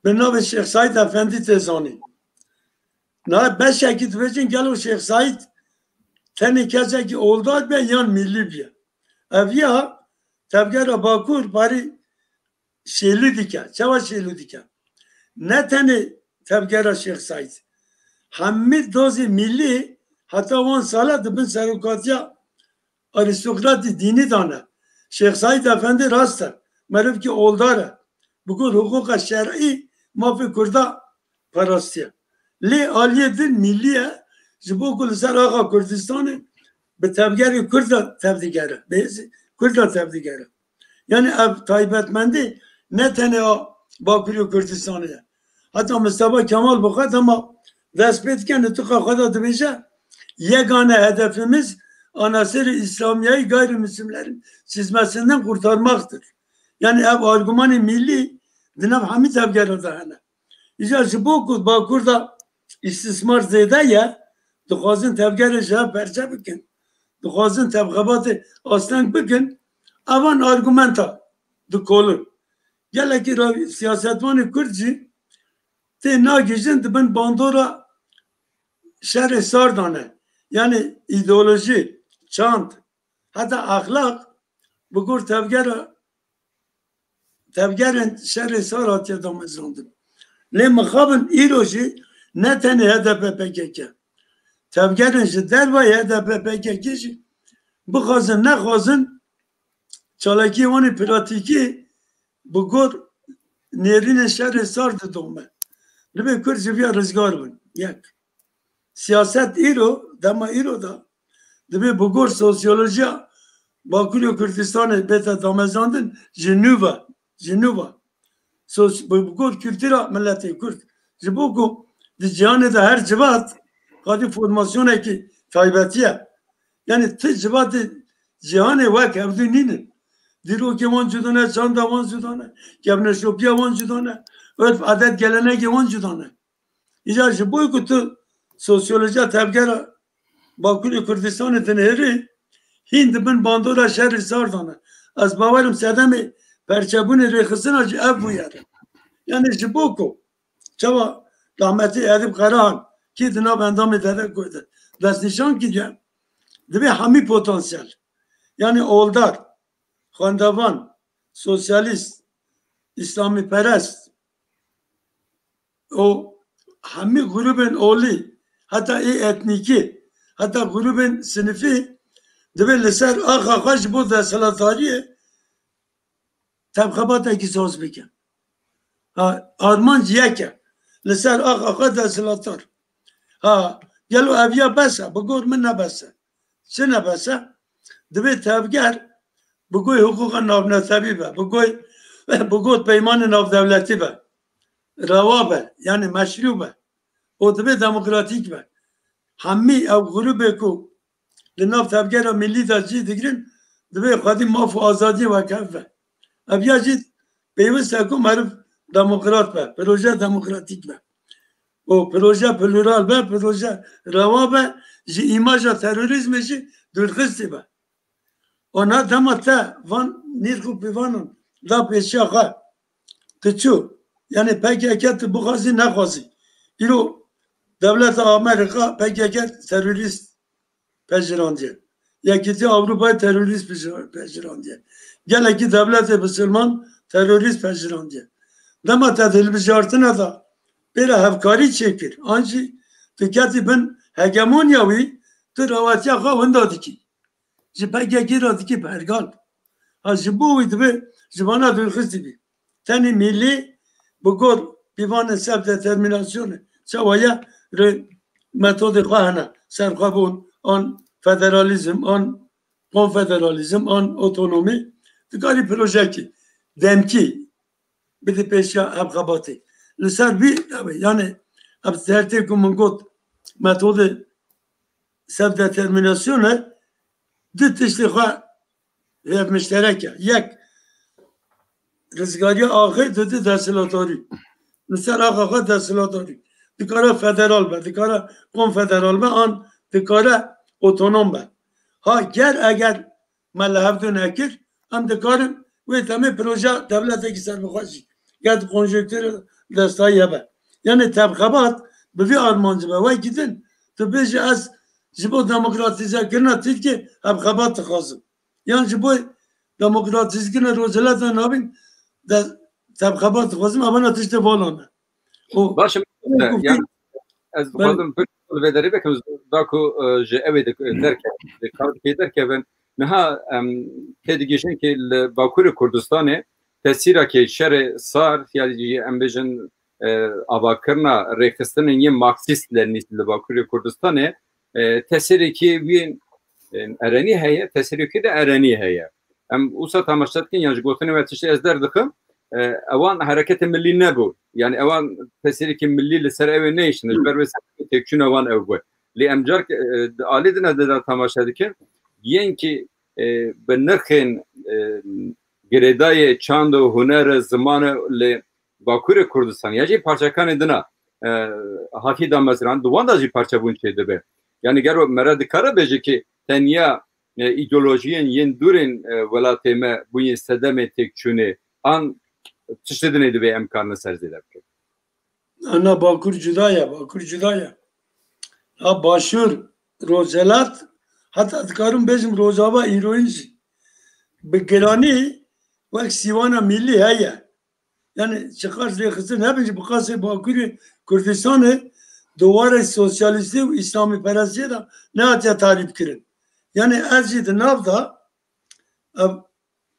bi navê Şêx Seîd Efendî tê zanîn. Niha beşekî dibêjin, gelo Şêx Seîd tenê kesekî oldar be yan millî bîye? Ev ya tevgera Bakur parî şêlî dike. Çawa şêlî dike? ne tenê tevgera Şêx Seîd, hemî dozê mîllî heta wan sala di bin serokatiya arîstokratî dînî de ne. Şêx Seîd Efendî rast e, merivkî oldar e. Bi gor hiqûqa şerî mafê Kurda parastiye. Lê aliyê din mîllî ye, ji bo ku li ser axa Kurdistanê bi tevgerê Kurd de tevdigere, bi hêzê Kurd de tevdigere. Yani ev taybetmendî ne tenê a Bakurê Kurdistanê ye. Heta Mustafa Kemal bi xwe dema dest pê dike, nutqa xwe de dibêje, yegane hedefimiz anaseri İslamiyayı gayrimüslimlerin çizmesinden kurtarmaktır. Yani ev argümanê mîllî di nav hemî tevgera de hene. Îcar ji bo ku Bakur de îstismar zêde ye, dixwazin tevgerê ji hev perçe bikin. Dixwazin tevxebatê asteng bikin. Evan argumenta dikolin. Gelekî ra-, siyasetvanê Kurd jî tê nagihîjin, di bin bandora şerê sar de ne. Yani îdeolojî, çand, heta exlaq bi gor tevgera, tevgerên şerê sar hatiye damezrandin. Lê mixabin îro jî ne tenê H D P P K K, tevgerên ji dervayê H D P P K K jî bixwazin nexwazin çalakiyê wan ê pratîkî bi gor nêrînên şerê sar didome. Divê Kurd ji viya rizgar bin. Yek. Siyaset îro, dema îro de, divê bi gor sosyolojiya Bakurê Kurdistanê bête damezrandin ji nû ve, ji nû ve. Sos-, bi, bi gor kultura miletê Kurd. Ji bo ku di cîhanê de her civat xwedî formasyonekî taybetî ye. Yani ti civatê cîhanê wek hevdû nînin. Dîrokê wan cuda ne, çanda wan cuda ne, kevneşopiya wan cuda ne, örf adet gelenekê wan cuda ne. Îcar ji bo ku tu sosyolojiya tevgera Bakurê Kurdistanê dinêrî, hîn di bin bandora şerê sar de ne. Ez bawerim sedemê perçebûnê rêxistina jî ev bûyer e. Yani ji bo ku çawa rahmetî Edîb Qerahan kî di nav endamê D D K de destnîşan kiriye, divê hemî potansiyel, yani oldar, xwendevan, sosyalîst, îslamîperest û hemî grûbên olî, heta ê etnîkî, heta grûbên sinifî divê li ser axa xwe ji bo desthilatdariyê tevxebatekî saz bike. Ha, armanc yek e. Li ser axa xwe desthilatdar. Ha, gelo ev ya bes e? Bi gor min ne bes e. Çi ne bes e? Divê tevger bi goy hiqûqa navnetewî be, bi goy, bi gor peymanê navdewletî be. Rewa be, yani meşrû be. Û divê demokratîk be. Hemî ew grûbê ku li nav tevgera millî de cî digirin, divê xwedî maf û azadiyê wek hev be. Ev ya jî pêwist e ku meriv demokrat be, proje demokratîk be. Û proje plural be, proje rewa be, ji îmaja terorîzmê jî dûrxistî be. Ona dema te van nîrx û pîvanan da pêşiya xwe, tu çû, yani P K K tu bixwazî nexwazî. Îro dewleta Amerîka P K K terorîst pejirandî ye. Yekîtiya Ewropayê terorîst pejir-, pejirandî ye. Gelekî dewletê bisilman terorîst pejirandî ye. Dema te di hilbijartina de pê re hevkarî çêkir, an jî tu ketî bin hegemonya wî, tu rewetiya xwe winda dikî. Ji P K K re dikî pergal. Ha, ji bo wî divê ji vana dûrxistî bî. Tenê mîllî bi gor pîvanên self-determinasyonê, çawa ye, rê metodê xwe hene, serxwebûn, an federalîzm, an konfederalîzm, an otonomî, dikarî projeyekî demkî bide pêşiya ev xebatê. Li ser vî, yani ev dertê ku min got, metodê self-determinasyonê, du tiştê xwe hêv mişterek e. Yek, rizgariya axê, du, du desthilatdarî. Li ser axa xwe desthilatdarî. Dikare federal be, dikare konfederal be, an dikare otonom be. Ha, ger eger me li hevdû nekir, em dikarin wê demê proje dewletekî serbixwe jî, ger di konjonktûrê destayî hebe. Yani tevxebat bi vî armancî be. Wekî din tu bêjî, ez ji bo demokratîzekirina Tirkiyê hevxebat dixwazim. Yan ji bo demokratîzekirina Rojhilata Navîn de tevxebat dixwazim, evana tiştê vala ne. Baş e, yani ez dixwazim pir li vê derê bikim, da ku, e, ji ew ê dik-, derkevin, ji kar dikê derkevin. Niha em tê digihîjin ki li Bakurê Kurdistanê tesîra ki şerê sar, ya jî em bêjin, e, avakirina rêxistinên yên Marksîst Lenînîst li Bakurê Kurdistanê, e, tesîrekî wî, e, erenî heye, tesîrekî de erenî heye. Em wisa tamaşe dikin, yan ji gotinê we tiştê ez derdixim, e, ewan hereketê millî nebû. Yani ewan tesîrekî millî li ser ew ê neyiştine, ji ber wê ser têkçûna wan ew bû. Lê em car, e, di alî din de, de tamaşe dikin, yên ki, e, bi nirxên, e, girêdayê çand û huner, ziman li Bakurê Kurdistan ya jî parçekanê dina, e, hatî dameziran, di wan de jî parçebûn çêdibe. Yani gero mere dikare bêje ki tenya, e, îdeolojiyên yên dûrên, e, welatê me bûye sedemê têkçûnê an tiştê dinê divê em karine ser zêde bikin. Na Bakur cuda ye, Bakur cuda ye. Ha Başûr, Rojhelat, heta dikarim bêjim Rojava îroyîn jî bi giranî wek sîwana millî heye. Yani çiqas rêxistin hebin jî bi qasê Bakurê Kurdistanê di warê sosyalîstî û îslamîperestiyê de nehatiye tarîf kirin. Yani ez jî di nav de ev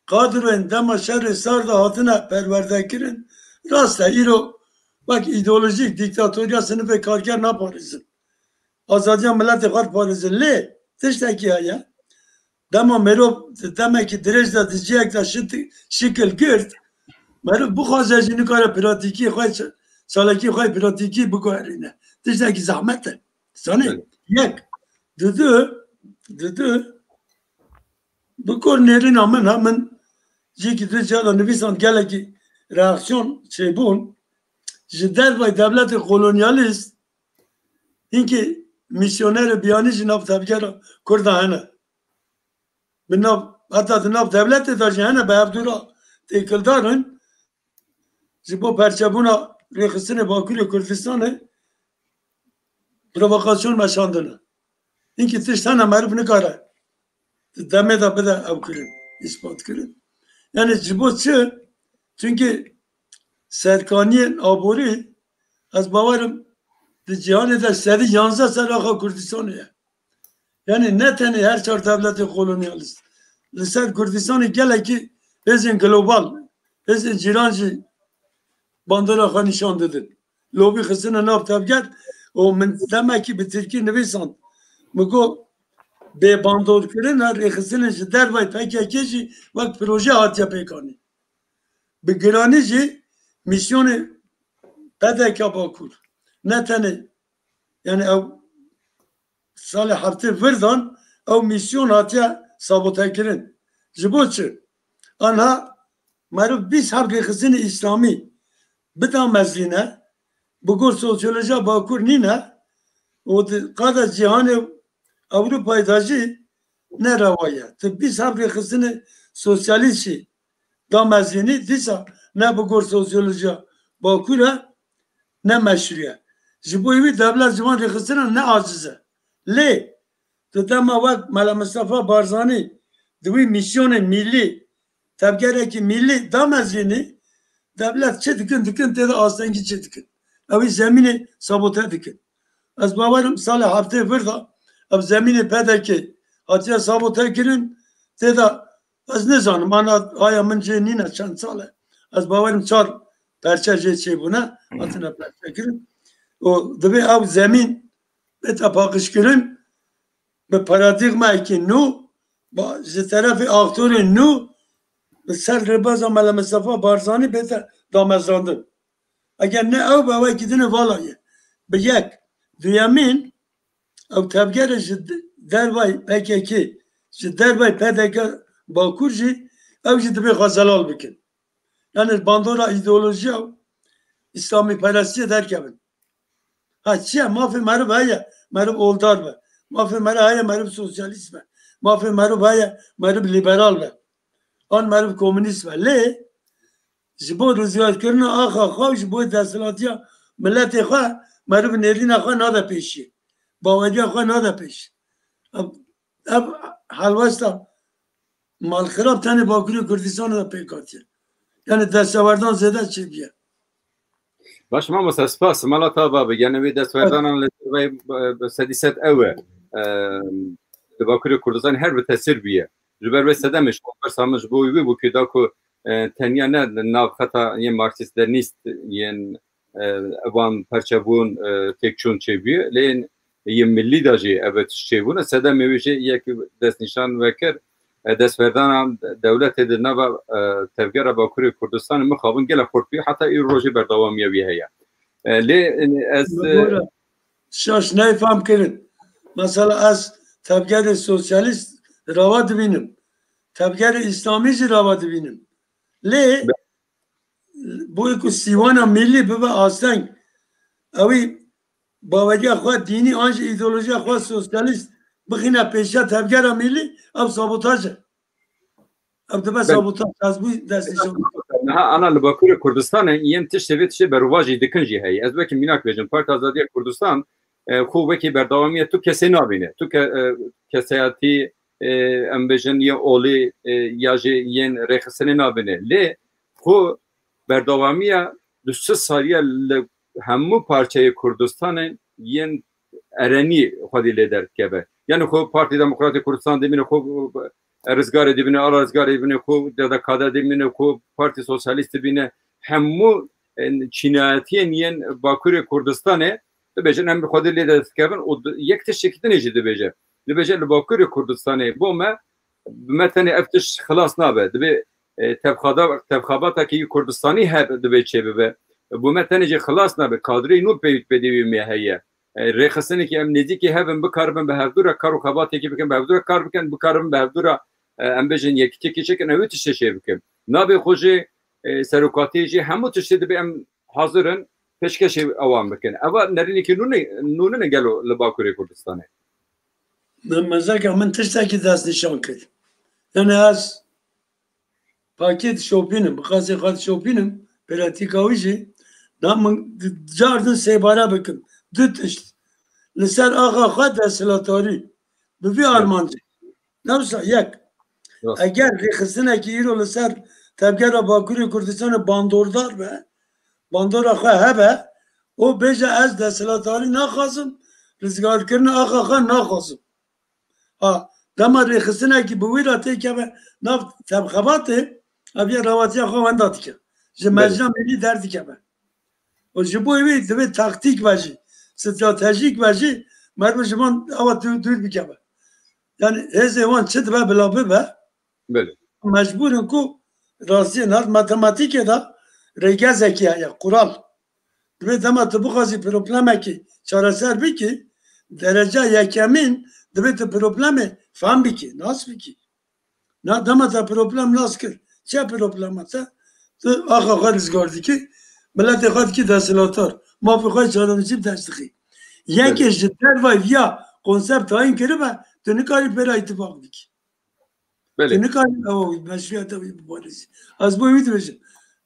kadroyên dema şerê sar de hatine perwerdekirin. Rast e, îro wek îdeolojîk dîktatoriya sinifê karker naparêzin. Azadiya miletê xwe diparêzin. Lê tiştekî heye. Dema mirov di demekî dirêj de di cihek de şit-, şikil girt, meriv bixwaze jî nikare pratîkî xwe, çalakî xwe pratîkî biguherîne. Tiştekî zehmet e. Zanî? Evet. Yek. Dudu, dudu, bi kor nêrîna min, ha min cîkî du ciya de nivîsand gelekî reaksiyon çêbûn. Ji dervay dewletê kolonyalîst hinkî misyonerê biyanî jî nav tevgera Kurda hene. Bi nav, heta di nav dewletê de jî hene bi hevdû re têkildar in. Ji bo perçebûna rêxistinê Bakurê Kurdistanê provokasyon meşandine. Hinkî tişt hene meriv nikare di demê de bide ew kirin, îspat kirin. Yani ji bo çi? Çunkî serkaniyên aborî, ez bawerim di cîhanê de serî yanzdeh ser axa Kurdistanê ye. Yani ne tenê her çar dewletê kolonyalîst. Li ser Kurdistanê gelekî hêzên global, hêzên cîran jî bandora xwe nîşan didin. Lobî xistine nav tevger û min demekî bi tirkî nivîsand. Min got, bê bandorkirina rêxistinên ji dervay P K K jî wek proje hatiye pêkanîn. Bi giranî jî mîsyonê P D K Bakur. Ne tenê, yani ew salê heftê vir dan ew mîsyon hatiye sabotekirin. Ji bo çi? Anha meriv bîst heb rêxistinê îslamî bidamezîne, bi gor sosyolojiya Bakur nîne û di qada cîhanê Ewropayê de jî ne rewa ye. Tu bîst heb rêxistinê sosyalîst jî damezînî, dîsa ne bi gor sosyolojiya Bakur e, ne meşrû ye. Ji bo wî dewlet ji van rêxistinan ne aciz e. Lê tu dema wek Mela Mistefa Barzanî di wî mîsyonê mîlî, tevgerekî mîlî damezînî, dewlet çi dikin, dikin tê de astengî çi dikin. Ew ê zemînê sabote dikin. Ez bawerim salê heftê vir de ev zemînê P D K hatiye sabote kirin, tê de ez nizanim, ana aya min jê nîne çend sal e. Ez bawerim çar perçe jê çêbûne, hatine perçe kirin. Û divê ew zemîn bête paqijkirin bi paradîgmayekî nû, ba-, ji terefê aktorên nû li ser rêbeza Mela Mistefa Barzanî bête damezrandin. Eger ne ew be, ew yekî din e vala ye. Bi yek. Duyemîn, ew tevgerê ji de-, dervay P K K, ji dervay P D K Bakur jî, ew jî divê xwe zelal bikin. Yani bandora îdeolojiya û îslamîperestiyê derkevin. Ha çi ye? Mafê meriv heye, meriv oldar be. Mafê meriv heye, meriv sosyalîst be. Mafê meriv heye, meriv lîberal be. An meriv komûnîst be. Lê ji bo rizgarkirina axa xwe û ji bo desthilatiya miletê xwe meriv nêrîna xwe nade pêşî. Baweriya xwe nade pêşî. Ev, ev helwesta malxirab tenê Bakurê Kurdistanê de pêk hatiye. Yani destewerdan zêde çêbûye. Baş mamoste, spas. Mala te ava be. Yani wê destwerdanan li ser vê, e, sedî sed ew e. E, li Bakurê Kurdistanê her bi tesîr bûye. Ji ber wê sedemê ji bo bersa min ji bo wî bû ku da ku, e, tenya ne li nav xeta yên Marksîst Lenîst yên, e, evan perçebûn, e, têkçûn çêbûye. Lê yên, yên millî de jî ev tişt çêbûne. Sedemê wê jî yek destnîşan vekir. E, destberdana dewletê di nava, e, tevgera Bakurê Kurdistanê mixabin gelek xurt bû, heta îro rojê berdewamiya wî heye. E, lê, e, ez, e, Doğru. Şaş neyfam kirin. Mesela ez tevgerê sosyalîst rava dibînim. Tevgerê îslamî jî rava dibînim. Lê Be- bo ku sîwana millî bibe asteng, ewî baweriya xwe dînî an jî îdeolojiya xwe sosyalîst bixîne pêşiya tevgera millî, ev sabotaj e. Ev dibe Be- sabotaj, ez bû destnîşan. Niha ana li Bakurê Kurdistanê yên tiştê vê tiştê berovajî dikin jî heye. Ez wekî mînak bêjim, Partiya Azadiya Kurdistan, e, xwe wekî berdewamiya tu kesê nabîne. Tu ke-, e, keseyatî, e, em bêjin, yên olî, e, ya jî yên rêxistinê nabîne. Lê xwe berdewamiya du sed saliye li hemû parçeyê Kurdistanê yên erenî xwedî lê derdikeve. Yani xwe Partî Demokratîk Kurdistan dibîne, xwe Rizgarê dibîne, Ala Rizgarê dibîne, xwe D D K D dibîne, xwe Partî Sosyalîst dibîne. Hemû, e, çînayetiyên yên Bakurê Kurdistanê dibêjin, em xwedî lê derdikevin û di-, yek tiştekî din jî dibêje. Dibêje li Bakurê Kurdistanê bo me, bi me tenê ev tişt xilas nabe. Dibê, e, tevxada-, tevxabatekî Kurdistanî hebe, dibê çêbibe. Bo me tenê jî xilas nabe. Kadrê nû pê-, pêdivî me heye. E, rêxistinekî em nêzîkî hev in, bikaribin bi hevdû re kar û xebatekî bikin, bi hevdû re kar bikin, bikaribin bi hevdû re, e, em bêjin yekîtiyekî çêkin, ew ê tiştê çê bikin. Nabê xwe jî, e, serokatiyê jî hemû tiştê dibê em hazir in pêşkêşê ewan bikin. Eva nerînekî nû ne, nû nine gelo li Bakurê Kurdistanê. Min mezeka min tiştekî destnîşan kir. Yani ez pakê dişopînim, bi qasê xwe dişopînim, pratîka wî jî, da min di-, cardin sêbare bikim. Du tişt. Li ser axa xwe desthilatdarî. Bi vî armancê. Ne wisa yek. Rast. Eger rêxistinekî îro li ser tevgera Bakurê Kurdistanê bandordar be, bandora xwe hebe, û bêje ez desthilatdarî naxwazim, rizgarkirina axa xwe naxwazim. Ha, dema rêxistinekî bi wî re têkeve nav tevxebatê, ev ya rawatiya xwe wenda dike. Ji Belê. Mecna milî derdikeve. Û ji bo wî divê taktîk be jî, stratejîk be jî, meriv ji van ewa dû-, dûr bikeve. Yani hêzê wan çi dibe bila bibe, Belê. Mecbûr in ku rastiyê nav matematîkê de rêgezekî heye, qural. Divê dema tu bixwazî problemekî çareser bikî, derece yekemîn divê tu problemê fehm bikî, nas bikî. Na dema te problem nas kir, çi problema te? Tu axa xwe rizgar dikî, miletê xwe dikî desthilatdar, mafê xwe çarenivîsî bi dest dixî. Yekê Evet. ji dervayî viya konsept tayîn kiribe, tu nikarî pê re îtifaq bikî. Belê. Tu nikarî ew meşruiyeta wî biparêzî. Ez bo wî dibêjim.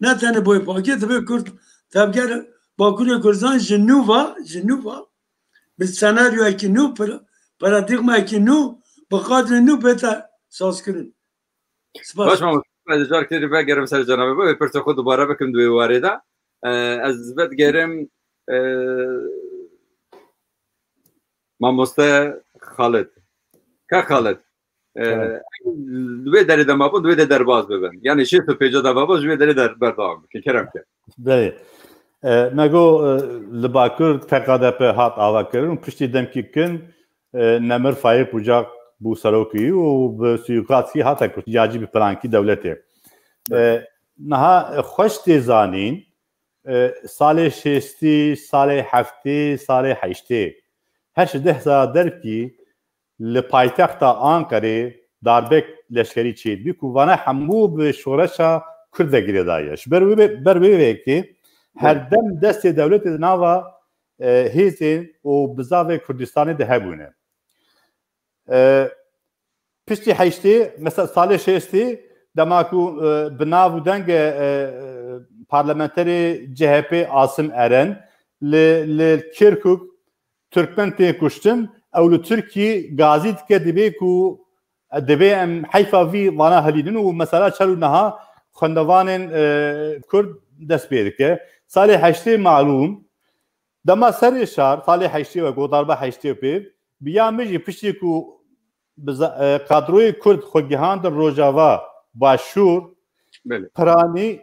Ne tenê boyê pakê, divê Kurd tevger Bakurê Kurdistan ji nû ve, ji nû ve, bi senaryoyekî nû, pra-, paradîgmayekî nû, bi qadrê nû bête sazkirin. Spas. Baş mamoste, ez car kê vegerim ser cenabê. Bo vê pirsê xwe dubare bikim di wê warê de. Ee, ez vedigerim, ee, mamoste Xalid. Ka Xalid. Ee, Kerem. Di wê derê de mabûn, di wê de derbas bibin. Yani şêst û pênc de mabûn, ji wê derê de berdewam bikin. Kerem ke. Belê. E, me got, e, li Bakur T K D P hat avakirin û piştî demkî kin, e, Nemir Faîq Bucak bû serokê wî û bi suîkastî hate kuşt, ya jî bi plankî dewletê. E, niha, e, xweş tê zanîn, e, salê şêstî, salê heftê, salê heştê, her ji deh sala derkî li paytexta Anqerê darbek leşkerî çêdibî ku vana hemû bi şoreşa Kurd ve girêdaye. Ji ber wê, ber wê yekê herdem destê dewletê di nava, e, hêzên û bizavê Kurdistanê de hebûne. E, piştî heştê, mesela salê şêstê, dema ku, e, bi nav û dengê, e, parlamenterê C H P Asim Eren li, li Kirkuk Türkmen tê kuştin, ew li Tirkî gazî dike, dibê ku, dibê em heyfa vî vana hilînin û mesela çar û niha xwendevanên, e, Kurd dest pê dike. Salê heştê malûm, dema serê şar, salê heştê wek got, darba heştê pê, bi ya min jî piştî ku bi za- e, kadroyê Kurd xwe gihandin Rojava, Başûr, Belê. Piranî,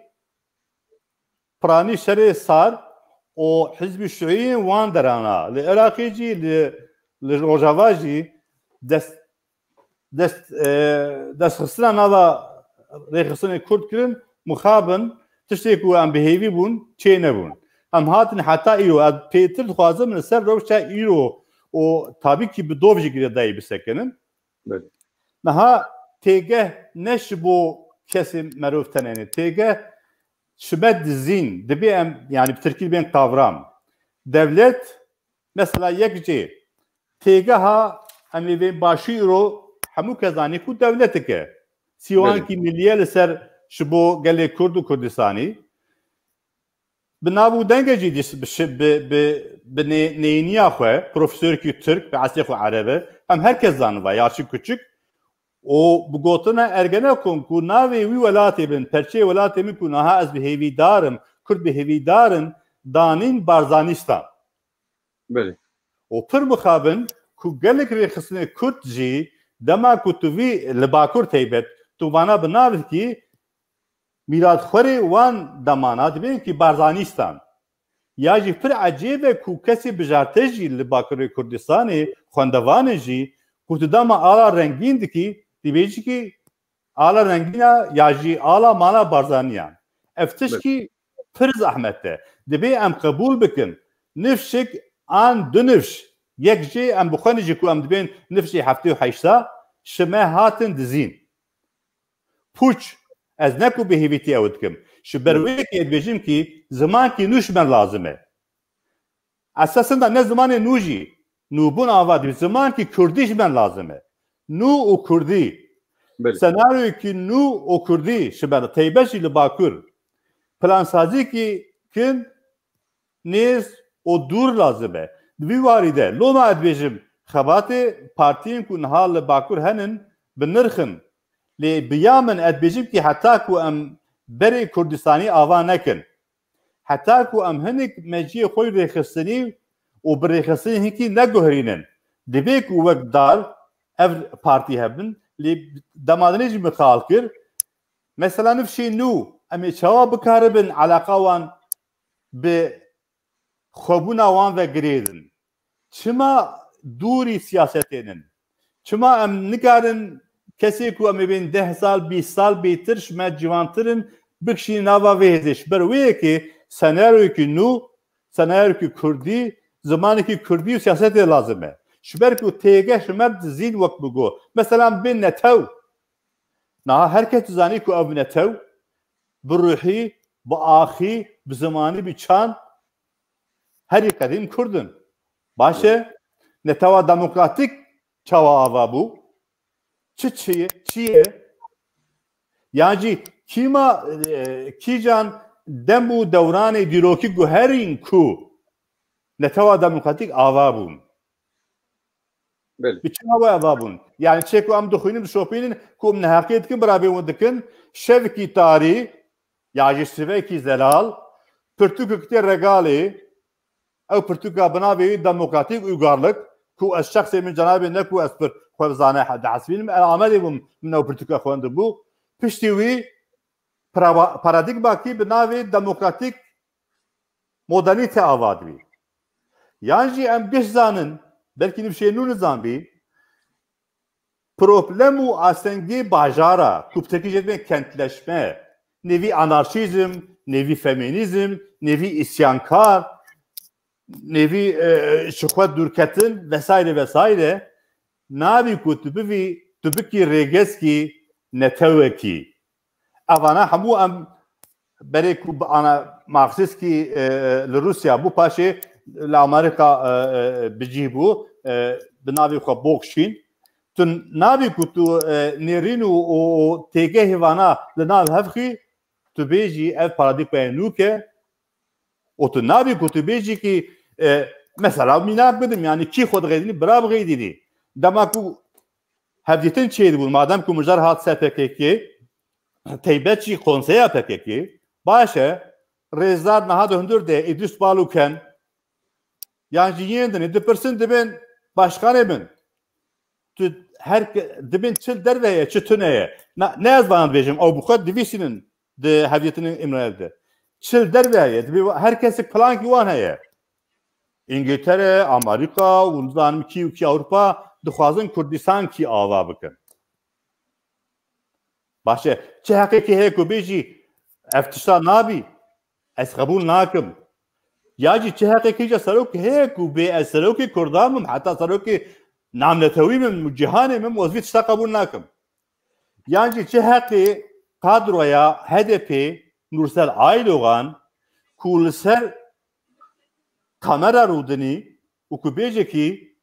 Piranî şerê sar û Hizbî Şiîyên wan derana. Li Iraqê jî, li, li Rojava jî dest, dest, e, destxistina nava rêxistinê Kurd kirin, mixabin, tiştê ku em bi hêvî bûn, çê nebûn. Em hatin heta îro, ez pêtir dixwazim li ser rewşa îro û tabî kî bi dov jî girêdayî bisekinin. Belê. Niha têgeh ne ji bo kesê merov tenê ne. Têgeh ji me dizîn. Dibê em, yani bi tirkî dibên kavram. Dewlet, mesela yek cê. Têgeha em ê vê başî îro hemû kes zanî ku dewletik e. Sîwankî Belê. Milliye li ser ji bo gelê Kurd û Kurdistanî. Bi nav û dengê jî dîs-, bi şi-, bi, bi, bi nê-, neyniya xwe, profesorekî Tirk, bi eslê xwe Ereb e. Em her kes zaniva, yaşî küçük. Û bi gotina Ergenekon ku navê wî welatê bin, perçeyê welatê min ku niha ez bi hêvîdar im, Kurd bi hêvîdar in, danîn Barzanîstan. Belê. Û pir mixabin ku gelek rêxistinê Kurd jî dema ku tu vî li Bakur teybet, tu vana bi nav dikî, mîratxwerê wan demana dibên kî Barzanîstan. Ya jî pir ecêb e ku kesê bijarte jî li Bakurê Kurdistanê, xwendevanê jî, ku tu dema ala rengîn dikî, dibêjî kî ala rengîna ya jî ala mala Barzaniyan. Ev tişkî pir zehmet e. Dibê em qebûl bikin. Nifşik an du nifş. Yek jê em bi xwe jî ku em dibên nifşê heftê û heşta, ji me hatin dizîn. Pûç, ez ne ku bi hêvîtî ew dikim. Ji ber wê yekê dibêjim kî zimankî nû ji me lazim e. Esasında ne zimanê nû jî, nûbûn ava dibî. Zimankî kurdî ji me lazim e. Nû û kurdî. Belê. Senaryoyekî nû û kurdî ji me, teybet jî li Bakur. Plansazîkî kin nêz û dûr lazim e. Di vî warî de, loma ez dibêjim, xebatê partiyên ku niha li Bakur henin, bi nirx in. Lê bi ya min ez dibêjim kî heta ku em berê Kurdistanî ava nekin, heta ku em hinek meciyê xwe rêxistinî û bi rêxistinî hinkî neguherînin, dibê ku wek dar ev partî hebin, lê dema dinê jî min qal kir, mesela nifşê nû, em ê çawa bikaribin eleqa wan bi xwebûna wan ve girêdin? Çima dûrî siyasetê nin? Çima em nikarin kesê ku em ê bên deh sal, bîst sal bêtir ji me ciwantir in, bikişînin nava vê hêzê? Ji ber wê yekê senaryoyekî nû, senaryoyekî kurdî, zimanekî kurdî û siyasetê lazim e. Ji ber ku têgeh ji me dizîn wek bi got. Mesela em bên netew. Niha her kes dizanî ku ev netew bi ruhî, bi axî, bi zimanî, bi çand herî qedîm Kurd in. Baş e, netewa demokratîk çawa ava bû? Çi çi ye? Çi ye? Yan jî kîma, e, kîjan dem û dewranê dîrokî guherîn ku netewa demokratîk ava bûn? Belê. Bi çi awe ava bûn? Yani çê ku em dixwînin, dişopînin, ku em neheqiyê dikin, birabê wan dikin, şevkî tarî, ya jî sivekî zelal, pirtûkek tê regalê, ew pirtûka bi navê wî demokratîk uygarlık, ku ez şexsê min cenabê ne ku ez pir xwe bizane he-, dihesibînim, ez Amedê bûm, min ew pirtûka xwendibû. Piştî wî para-, paradîgmakî bi navê demokratîk modernîte ava dibî. Yan jî em giş zanin, belkî nifşê nû nizanbî, problem û astengê bajara, ku bi tirkî jê dibên kentleşme, nêvî anarşîzm, nêvî feminîzm, nêvî îsyankar, nêvî, e, ji xwe dûrketin vesaire vesaire, nabî ku tu bivî, tu bikî rêgezkî netewekî. Evana hemû em berê ku bi ana Marksîskî, e, li Rûsya bû, paşê li Amerîka, e, e, bi cih bû, e, bi navê xwe Bokşîn. Tu nabî ku tu, e, nêrîn û, û, û têgehê vana li nav hev xî, tu bêjî ev paradîgmaya nûk e, û tu nabî ku tu bêjî kî, e, mesela mînak bidim, yani kî xwe dixeyidînî, bira bixeyidînî. Dema ku hevdîtin çêdibûn, madem ku mijar hat ser P K K, teybet jî konseya P K K, baş e, rêzdar niha di hundir de Îdrîs Baluken, yan jî yên din dipirsin, dibên başkanê min. Tu her ke-, dibên çil derve ye, çi tune ye. Na, ne ez vana dibêjim, ew bi xwe divîsînin di hevdîtinên Îmrail de. Çil derve ye, dibê wa-, her kesek plankî wan heye. Îngiltere, Amerîka û nizanim kî û kî Ewropa dixwazin Kurdistan kî ava bikin. Baş e, çi heqekî heye ku bêjî ev tişta nabî, ez qebûl nakim. Ya jî çi heqekî ji serok heye ku bê ez serokê Kurdan bim, heta serokê namnetewî bim, cihanê bim, ez vî tişta qebûl nakim. Yan jî çi heqê kadroya H D P Nursel Aydogan ku li ser kamera rûdinî û ku bêjekî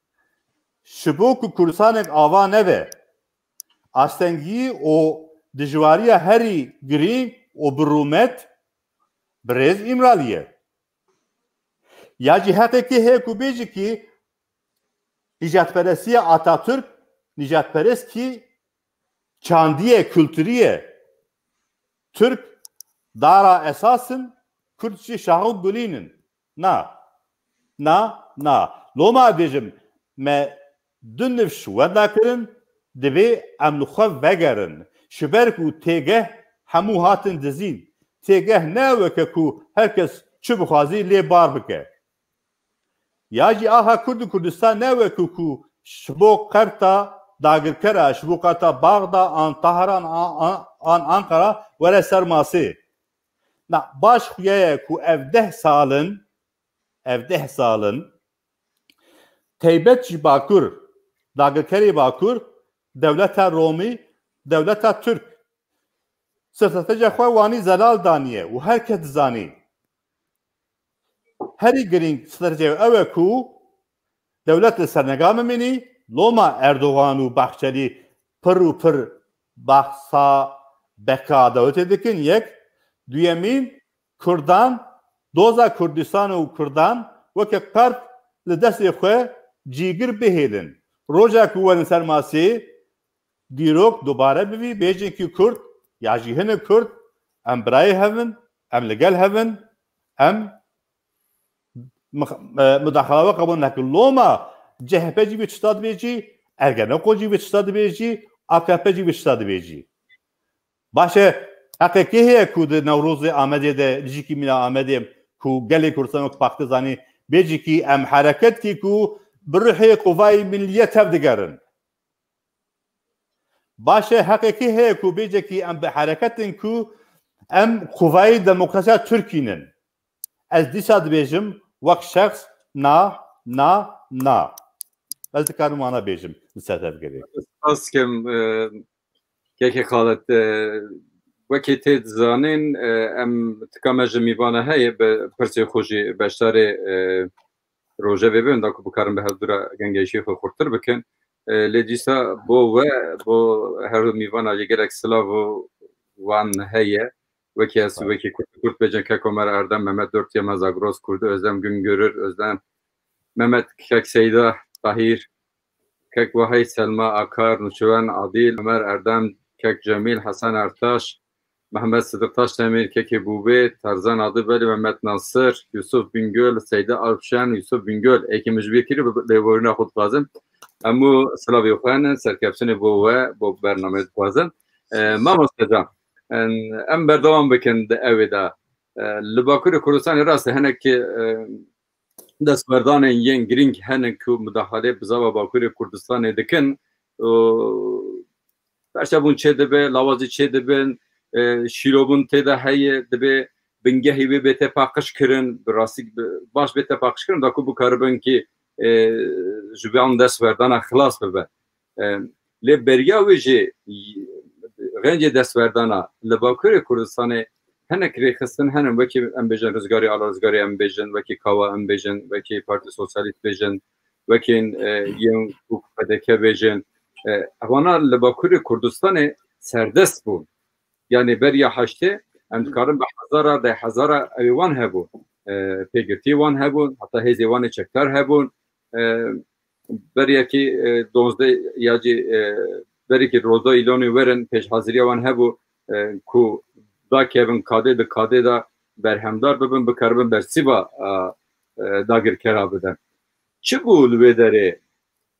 ji bo ku Kurdistanek ava nebe, astengî û dijwariya herî girîng û bi rûmet birêz Îmralî ye. Ya jî heqekî heye ku bêjekî nîjadperestiya Atatürk, nîjadperestkî çandî ye, kulturî ye. Tirk dara esas in, Kurd jî şax û gulîn in. Na. Na, na. Loma dibêjim, me du nifş wenda kirin, divê em li xwe vegerin. Ji ber ku têgeh hemû hatin dizîn. Têgeh ne weke ku her kes çi bixwazî lê bar bike. Ya jî aha Kurd û Kurdistan ne wekî ku ji bo qerta dagirkera, ji bo qerta Baxda an Tahran an, an, an Ankara were ser masê. Na, baş xuya ye ku ev deh sal in, ev deh sal in, teybet ji Bakur, dagirkerê Bakur, dewleta Romî, dewleta Tirk, stratejiya xwe wanî zelal daniye û her kes dizanî. Herî girîng stratejiya ew e ku dewlet li ser nega bimînî, loma Erdogan û Bahçelî pir û pir behsa beqa dewletê dikin, yek. Duyemîn, Kurdan, doza Kurdistan û Kurdan weke qert li destê xwe cîgir bihêlin. Roja ku werin ser masê, dîrok dubare bivî, bêjin ki Kurd, ya jî hinek Kurd, em birayê hev in, em li gel hev in, em mix-, e, mudaxala we qebûl nekin. Loma C H P jî vê tişta dibêjî, Ergenekon jî vê tişta dibêjî, A K P jî vê tişta dibêjî. Baş e, heqekî heye ku di Newrozê Amedê de, lijîkî mîna Amedê ku gelê Kurdistan wek paxte zanî, bêjî ki em hereketkî ku bi ruhê quvayê milliyê tev digerin. Baş e, heqekî heye ku bêje ki em bi hereketin ku em quvayê demokrasiya Tirkî nin. Ez dîsa dibêjim wek şexs na, na, na. Ez dikarim wana bêjim li ser tevgerê. Spas dikim, e, Kekê Xalid, e, wekî tê dizanîn, e, em tika me ji mîvana heye bi pirsê xwe jî beşdarê, e, rojevê bibin, da ku bikarin bi hevdû re gengeyşiyê xwe xurtir bikin. E, lê dîsa bo we, bo her du mîvana jî gelek silav û wan heye. Wekî ez, wekî Kurd, Kurd bêjin, kek Omer Erdem, Mehmet Dörtyema, Zagros, Kurd Özlem, Güngörür Özlem, Mehmet, kek Seyda Tahir, kek Wahey Selma, Akar, Nûçiwen Adil, Omer Erdem, kek Cemîl, Hasan Ertaş, Mehmet Sıdık Taşdemir, kekê Bûbê, Tarzan Adıbelî, Mehmet Nasir, Yusuf Bingöl, Seyda Alpşen, Yusuf Bingöl. Êkê min ji bîr kiriye, bi lêborîna xwe dixwazim. Hemû silavê xwe ne, serkeftinê bo we, bo bernameyê dixwazim. E, mamoste can, em, em berdewam bikin di ewê de. E, li Bakurê Kurdistanê rast e, hinek, e, destwerdanên yên girîng hene ku mudaxalê bi zava Bakurê Kurdistanê dikin. Û perçebûn çê dibe, lawazî çê dibin, e, şîrobûn tê de heye, dibê bingehî wê bê tepaqij kirin, bi rastî bi, baş bê tepaqij kirin, da ku bikaribin ki, e, ji van destwerdana xilas bibe. E, lê beriya wê jî, y-, rengê destwerdana li Bakurê Kurdistanê hinek rêxistin hene, wekî em bêjin Rizgarê Ala Rizgarê em bêjin, wekî Kawa em bêjin, wekî Partî Sosyalîst bêjin, wekî, e, yên ku P D K bêjin. E, evana li Bakurê Kurdistanê serdest bûn. Yanî beriya heştê em dikarin bi hezara, deh hezara ew ê wan hebûn. E, pêgirtî wan hebûn, heta hêzê wan ê çekdar hebûn. E, beriyekî, e, dozdeh ya jî, e, berîkî roza îlonê werin pêşhaziriya wan hebû, e, ku dakevin kadê, di kadê de berhemdar bibin, bikaribin bersîva, e, e, dagirkera bidin. Çi bû li wê derê?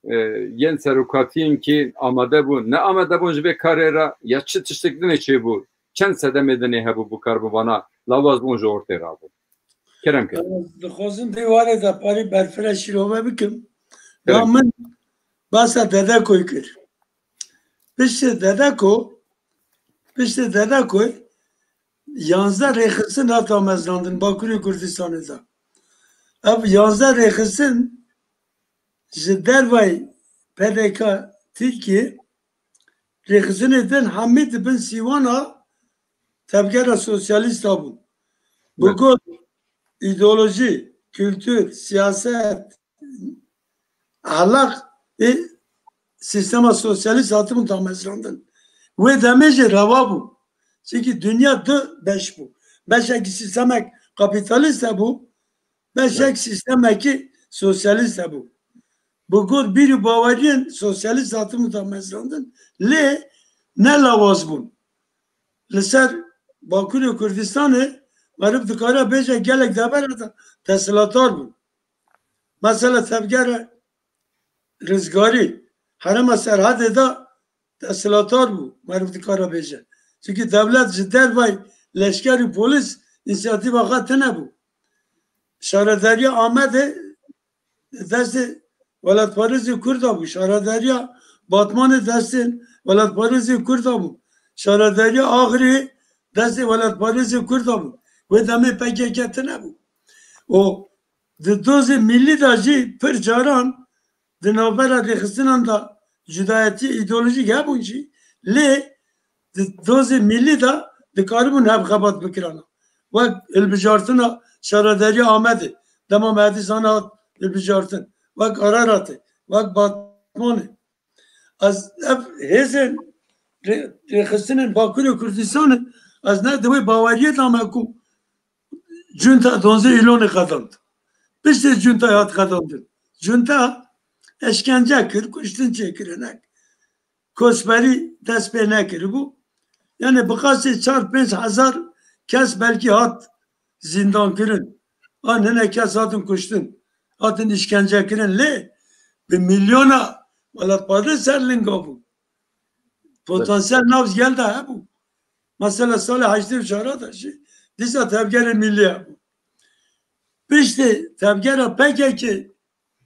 E, yên serokatiyên kî amade bûn, ne amade bûn ji vê karê re, ya çi tiştek dinê çêbû? Çend sedemê dinê hebû, bikaribin vana lawaz bûn, ji ortê rabûn? Kerem ke. Ez dixwazim vê warê de parî berfireh şîrove bikim. Ya Kerem. Min basa Dedekoyê kir. Piştî Dedeko, piştî Dedekoyê yanzdeh rêxistin hat damezrandin Bakurê Kurdistanê de. Ev yanzdeh rêxistin ji dervayî P D K Tirkiye, rêxistinê din hemî di bin sîwana tevgera sosyalîst de bûn. Bi Evet. got, îdeolojî, kultur, siyaset, ehlaq ê sîstema sosyalîst hatibûn damezrandin. Wê demê jî rewa bû. Çimkî dinya du beş bû. Beşekî sîstemek kapîtalîst hebû, beşek Evet. sîstemekî sosyalîst hebû. Bi got bîr û baweriyên sosyalîst hatibûn damezrandin. Lê ne lawaz bûn. Li ser Bakurê Kurdistanê meriv dikare bêje gelek devera de desthilatdar bûn. Mesela tevgera Rizgarî, herêma Serhedê de desthilatdar bû, meriv dikare bêje. Çimkî dewlet ji dervayî leşker û polîs însiyatîfa xwe tune bû. Şaredariya Amedê destê welatparêzê Kurd de bû. Şaredariya Batmanê destê welatparêzê Kurd de bû. Şaredariya Axirê destê welatparêzê Kurd de bû. Wê demê P K K tune bû. Û di dozê millî de jî pir caran di navbera rêxistinan de cudayetiyê îdeolojîk hebûn jî, lê di dozê millî de dikaribûn hev xebat bikirana. Wek hilbijartina Şaredariya Amedê, dema Mehdî Zana hat hilbijartin, wek Araratê, wek Batmanê. Ez ev hêzên rê-, rêxistinên Bakurê Kurdistanê, ez ne di wê baweriyê de me ku Cunta donzdeh Îlonê qedand. Piştê Cuntayê hat qedandin. Cunta eşkence kir, kuştin çêkir hinek. Koçberî dest pê nekiribû. Yani bi qasê çar pênc hezar kes belkî hat zîndankirin. An hinek kes hatin kuştin. Hatin îşkence kirin. Lê bi milyona welatparêz ser linga bû. Potansiyel nav gel de hebû. Mesela salê heştê û çar de jî dîsa tevgerê milî hebû. Piştê tevgera P K K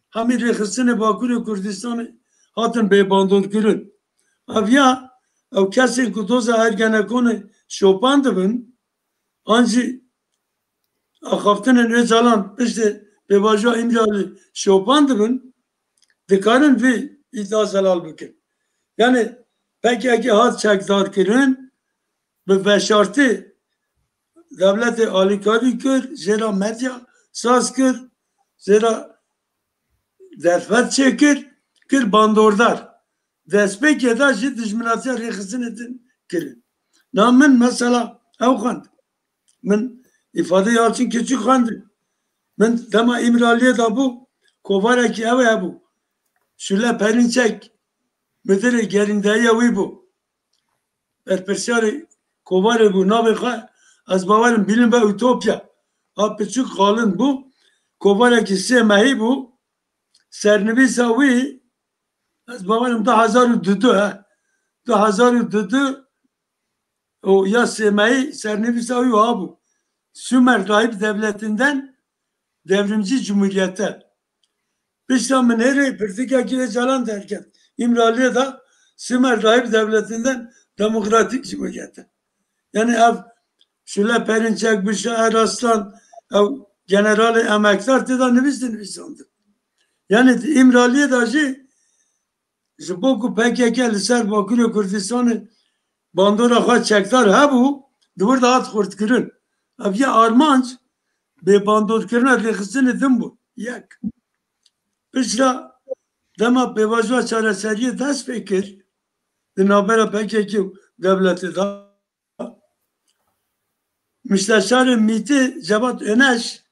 hemî rêxistinê Bakurê Kurdistanê hatin bêbandorkirin. Ev ya ew kesên ku doza Ergenekonê şopandibin, an jî axaftinên Ocalan piştê pêvajoya Îmralî şopandibin, dikarin vî îdia zelal bikin. Yani P K K hat çekdar kirin, bi veşartî dewletê alîkarî kir, jê re medya saz kir, jê re derfet çêkir, kir bandordar. Destpêkê de jî dijminatiya rêxistinê din kirin. Na min mesela ew xwend. Min îfadeyê Yalçin Keçik xwendin. Min dema Îmraliyê de bû, kovarekî ew hebû. Şule Perinçek, midirê gerîndayiya wî bû. Berpirsiyarê kovarê bû, navê xwe ez bawerim bînin be Utopya. A piçûk qalin bû. Kovarekî sê mehî bû. Sernivîsa wî ez bawerim du hezar û dudu he. Du hezar û dudu û ya sê mehî sernivîsa wî wiha bû. Sümer Rahip Devletinden Devrimci Cumhuriyete. Pişta min hêrê pirtûkekî Ocalan derket. Îmraliyê de Sümer Rahip Devletinden Demokratik Cumhuriyete. Yani ev Şule Perinçek, Bişra Eraslan, ew generalê emekdar tê de nivîstin nivîsandin. Yani di Îmraliyê de jî ji bo ku P K K li ser Bakurê Kurdistanê bandora xwe çekdar hebû, di wir de hat xurtkirin. Ev ya armanc bêbandorkirina rêxistinê din bû. Yek. Piştre dema pêvajoya çareseriyê dest pê kir, di navbera P K K û dewletê de, Müsteşarê MÎT'ê Cevat Öneş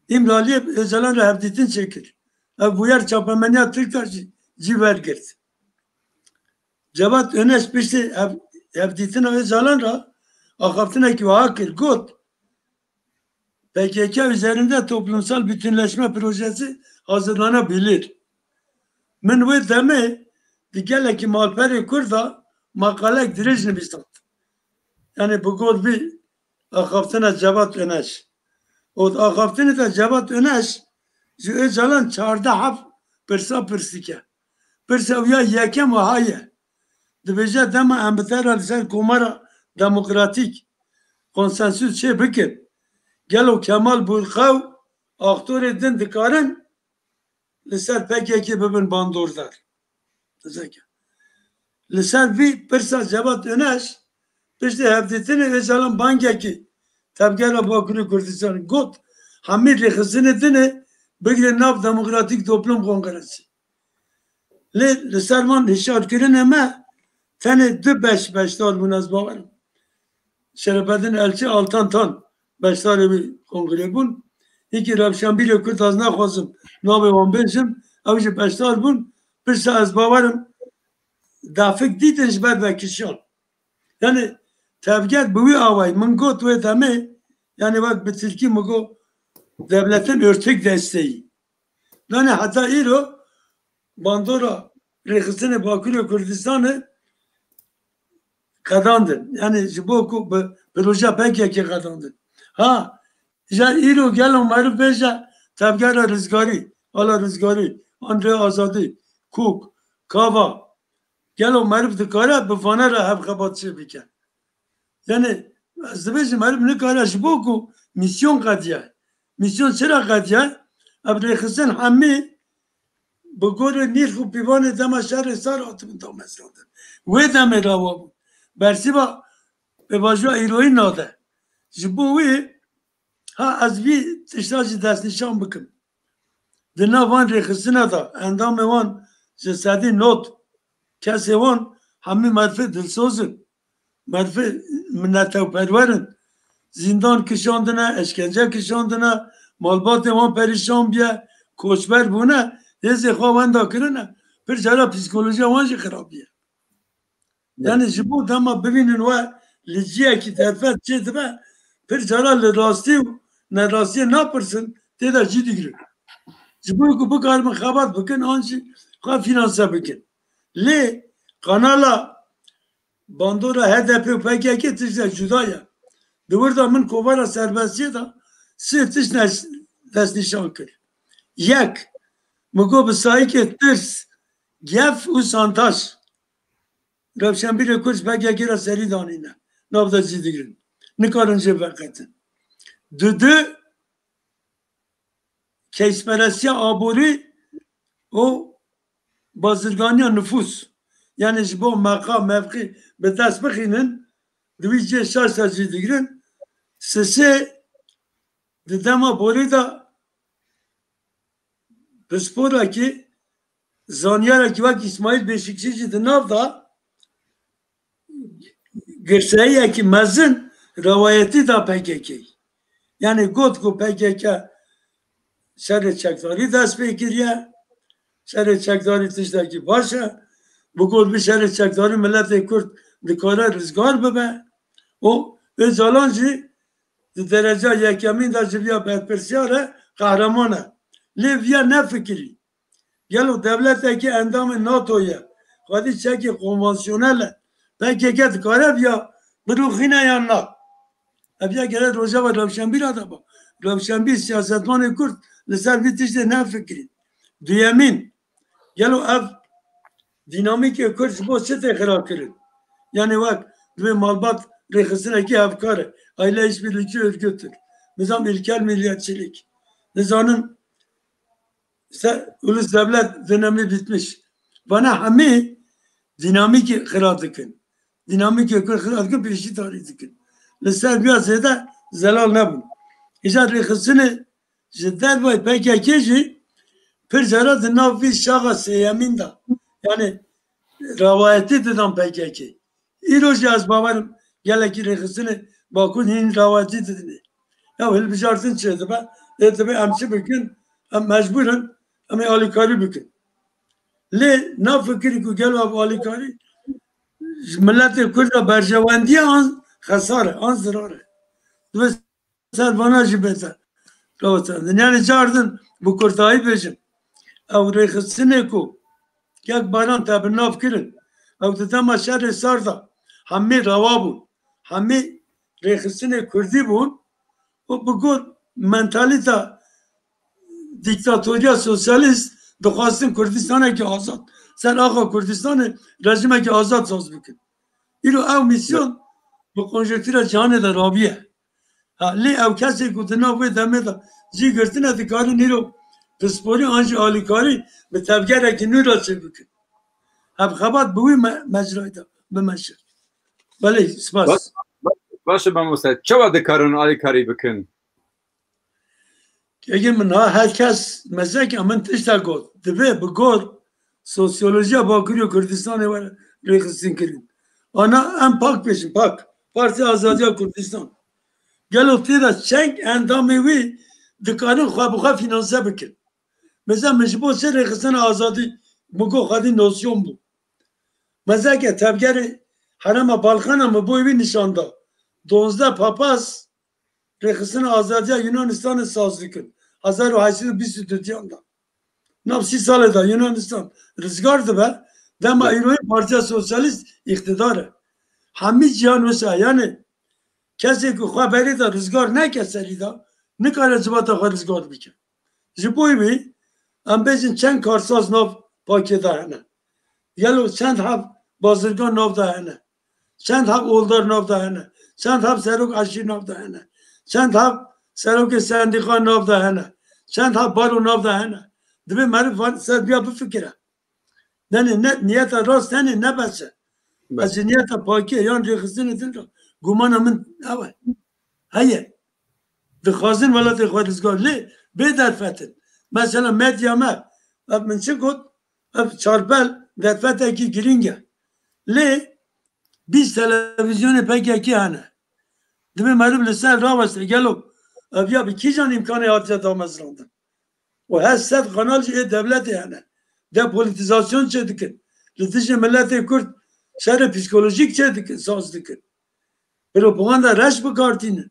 Îmraliyê Ocalan re hevdîtin çêkir. Ev bûyer çapemeniya Tirk de jî cî wergirt. Cevat Öneş piştî hev-, hevdîtina Ocalan re axaftinekî wiha kir, got, P K K üzerinde toplumsal bütünleşme projesi hazırlanabilir. Min wê demê di gelekî malperê Kurd de maqalek dirêj nivîsand. Yani bi got bî axaftina Cevat Öneş. Û axaftinê de Cevat Öneş ji Öcalan çardeh heb pirsa pirsike. Pirsa wî ya yekem wiha ye. Dibêje dema em bi te re li ser komara demokratîk konsensus çê bikin, gelo Kemal Burxew aktorê din dikarin li ser P K K bibin bandordar? Li ser vî pirsa Cevat Öneş piştî hevdîtinê Öcalan bangekî tevgera Bakurê Kurdistanê got, hemî rêxistinê din ê bigire nav Demokratîk Toplum Kongresi. Lê li ser van hişyarkirinê me tenê du beş beşdar bûn, ez bawer im. Şerefeddin Elçi, Altan Tan beşdarê wî kongrê bûn. Hîkî rewşenbîrê Kurd, ez naxwazim navê wan bêjim, ew jî beşdar bûn. Pirsa ez bawer im dafik dîtin ji ber vekişiyan. Yani tevger bi wî awayî min got wê demê, yani wek bi tirkî min got devletin örtük desteği. Yani heta îro bandora rêxistinê Bakurê Kurdistanê qedandin. Yani ji bo ku bi proje P K K qedandin. Ha, îja îro gelo meriv bêje tevgera Rizgarî, Ala Rizgarî, Andre Azadî, Kûk, Kava, gelo meriv dikare bi vane re hevxebat çê bike? Yani ez dibêjim meriv nikare ji bo ku mîsyon qediye. Mîsyon çira qediye? Ev rêxistin hemî bi gorê nîrx û pîvanê dema şerê sar hatibin damezrandin. Wê demê rawa bû. Bersîva pêvajoya îroyî nade. Ji bo wî ha ez vî tişta jî destnîşan bikim. Di nav van rêxistina de endamê wan ji sedî nod kesê wan hemî merfê dilsoz in. Merfê minnetewperwer in. Zîndan kişandine, eşkence kişandine, malbatê wan perîşan bûye, koçber bûne, hêzê xwe wenda kirine. Pir cara psîkolojiya wan jî xirab bûye. Yani ji bo dema bibînin we li ciyekî derfet çê dibe, pir cara li rastî û nerastiyê napirsin, tê de cî digirin. Ji bo ku bikaribin xebat bikin, an jî xwe fînanse bikin. Lê kanala bandora H D P û P K K tiştek cuda ye. Di wir de min kovara serbestiyê de sê tişt neş-, destnîşan kir. Yek, min got bi sayîkê tirs, gef û şantaj rewşenbîrê Kurd ji P K K re serî danîne. Nav de cî digirin. Nikarin jê veqetin. Di du, keysperestiya aborî û bazirganiya nifûs. Yani ji bo meqam, mevqî bi dest bixînin, di wî cihê şaş de cî digirin. Sisê di dema borî de pisporekî, zanyarekî wek Îsmaîl Beşikçî jî di nav de girseyiyekî mezin rewayetî da P K K. Yani got ku P K K şerê çekdarî dest pê kiriye, şerê çekdarî tiştekî baş e. Bi got bi şerê çekdarî miletê Kurd dikare rizgar bibe. Û Öcalan jî di dereca yekemîn de ji viya berpirsiya re qehreman e. Lê viya nefikirî. Gelo dewletekî endamê NATO ye, xwedî çekê konvansiyonel e, P K K dikare viya birûxîne yan na? Ev ya gere rojeva rewşenbîra de ba. Rewşenbîr, siyasetvanê Kurd li ser vî tiştê nefikirîn. Duyemîn, gelo ev dînamîkê Kurd ji bo çi tê xira kirin? Yani wek divê malbat rêxistinekî hevkar e. Aile işbirlikçi örgütür. Nizam ilkel milliyetçilik. Nizanim se ulis devlet dönemi bitmiş. Vana hemî dînamîkê xira dikin. Dînamîkê Kurd xira dikin, pêşî tarî dikin. Li ser viya zêde zelal nebûn. Îcar rêxistinê ji dervayî P K K jî pir cara di nav vî şaxa sêyemîn de, yani rewayetî didan P K K. Îro jî ez bawer im gelekî rêxistinê Bakur hîn rewayetî didinê. Ew hilbijartin çêdibe, ê dibe em çi bikin, em mecbûr in, em ê alîkarî bikin. Lê nafikirî ku gelo ev alîkarî ji miletê Kurd re berjewendiye an xesar e, an zirar e. Divê ser vana jî bêze. Rawestandin. Yani cardin bi kurtayî bêjim. Ew rêxistinê ku kek Baran te bi nav kirin. Ew di dema şerê sar de hemî rewa bûn. Hemî rêxistinê kurdî bûn. Û bi got mentalîta dîktatoriya sosyalîst dixwastin Kurdistanekî azad. Ser axa Kurdistanê rejimekî azad saz bikin. Îro ew mîsyon bi konjektûra cîhanê de rabiye. Ha, lê ew kesê ku di nav wê demê de cî girtine dikarin îro pisporî an jî alîkarî bi tevgerekî nû re çêbikin. Hevxebat bi wî me-, mecrayê de bimeşe. Belê, spas. Baş, baş, baş e mamoste. Çawa dikarin alîkarî bikin? Kekê min ha her kes mezek e min tişta got. Divê bi got sosyolojiya Bakurê Kurdistanê were rêxistin kirin. Ana em pak bêjin, pak. Partiya Azadiya Kurdistan. Gelo tê de çend endamê wî dikarin xwe bi xwe fînanse bikin. Mesela min ji bo çi rêxistina azadî min got xwedî nosyon bû. Mezeke tevgerê herêma Balkana min bo wî nîşan da. Duwazdeh papaz rêxistina azadiya Yunanistanê saz dikin. Hezar û heşt sed û bîst û duyan de. Nav sî salê de Yunanistan rizgar dibe, dema Evet. îroyê Partiya Sosyalîst îqtidar e. Hemî cîhan wisa, yani kesê ku xwe berê de rizgar neke serî de, nikare civata xwe rizgar bike. Ji bo wî em bêjin çend karsaz nav pakê de hene. Gelo çend heb bazirgan nav de hene. Çend heb oldar nav de hene. Çend heb serok eşîr nav de hene. Çend heb serokê sendîqa nav de hene. Çend heb baro nav de hene. Divê meriv van ser biya bifikire. Nenê ne, niyeta rast hene ne bes e. Bes. Ez ji niyeta pakê yan rêxistinê din re gumana min ew e. Heye. Dixwazin welatê xwe rizgar lê bê derfetin. Mesela medya me, ev min çi got? Ev çarpel derfetekî girîng e. Lê bîst televîzyonê P K K hene. Divê meriv li ser raweste. Gelo ev ya bi kîjan îmkanê hatiye damezrandin? Û her sed kanal jî ê dewletê hene. Depolitîzasyon çêdikin. Li dijî miletê Kurd şerê psîkolojîk çêdikin, saz dikin. Propaganda reş bikartînin.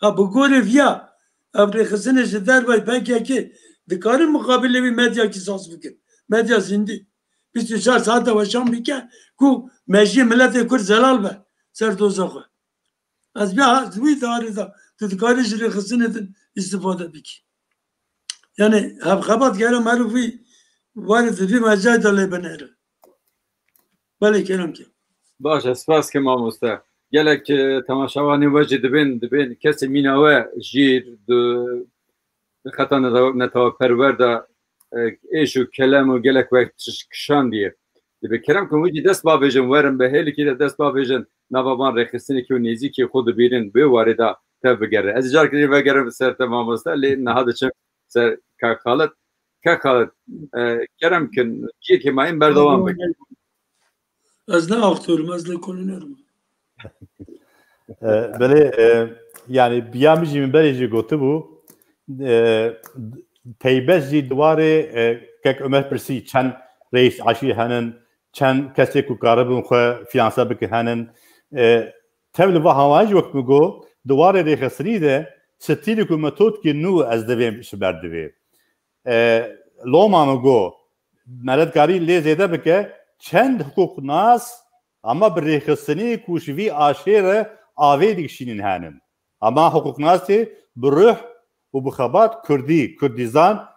Ha, bi gorê viya, ev rêxistinê ji dervayî P K K dikarin muqabilê wî medyakî saz bikin. Medya zindî. Bîst û çar saet de weşan bike ku mejiyê miletê Kurd zelal be ser doza xwe. Ez bîya wî darê de tu dikarî ji rêxistinê din îstifade bikî. Yani hevxebat gere meriv wî warê di vî mecayê de lê binêre. Belê, kerem ke. Baş e, spas ke mamoste. Gelek, e, temaşevanê we jî dibên, dibên kesê mîna we jîr, di, di xeta neta-, neteweperwer de, e, êş û kelem û gelek we tiş-, kişandiye. Dibê kerem kin wî jî dest bavêjin, werin bi hêlikî de dest bavêjin, nava van rêxistinekî û nêzîkî xwe dibînin, bi warê de tev bigerin. Ez carekê jî vegerim ser te mamoste, lê niha diçim ser Kak Xalid. Kak Xalid, e, kerem kin, ciyekê mayîn berdewam bikin. Ez ne aktorim, ez lêkolînerim. E, belê, e, yani biya min jî min berê jî gotibû, e, taybet jî di warê, e, kek Ömer pirsî çend reis eşîr henin, çend kesê ku karibin xwe finanse bikin henin. E, tev li va hawayî jî wek min got, di warê rêxistinî de stîlek û metodkî nû ez divêm ji ber divê. E, loma min got, meret karî lê zêde bike, çend hiqûqnas ama bi rêxistinî ku ji vî aşê re avê dikişînin henin. Ama hiqûqnasê bi ruh û bi xebat kurdî, kurdîzan,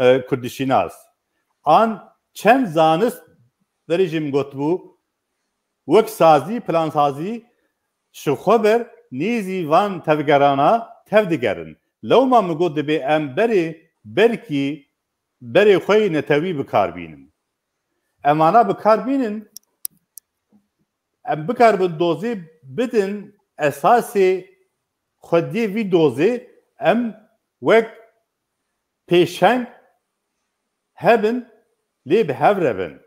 e, kurdîşînas. An çend zanist berê jî min gotibû, wek sazî, plansazî, ji xwe ber nêzî van tevgerana tev digerin. Lewma min got dibê em berê, berkî berê xwe yê netewî bikar bînin. Em ana bikar bînin, em bikaribin dozê bidin esasê xwediyê vî dozê, em wek pêşeng hebin, lê bi hev re bin.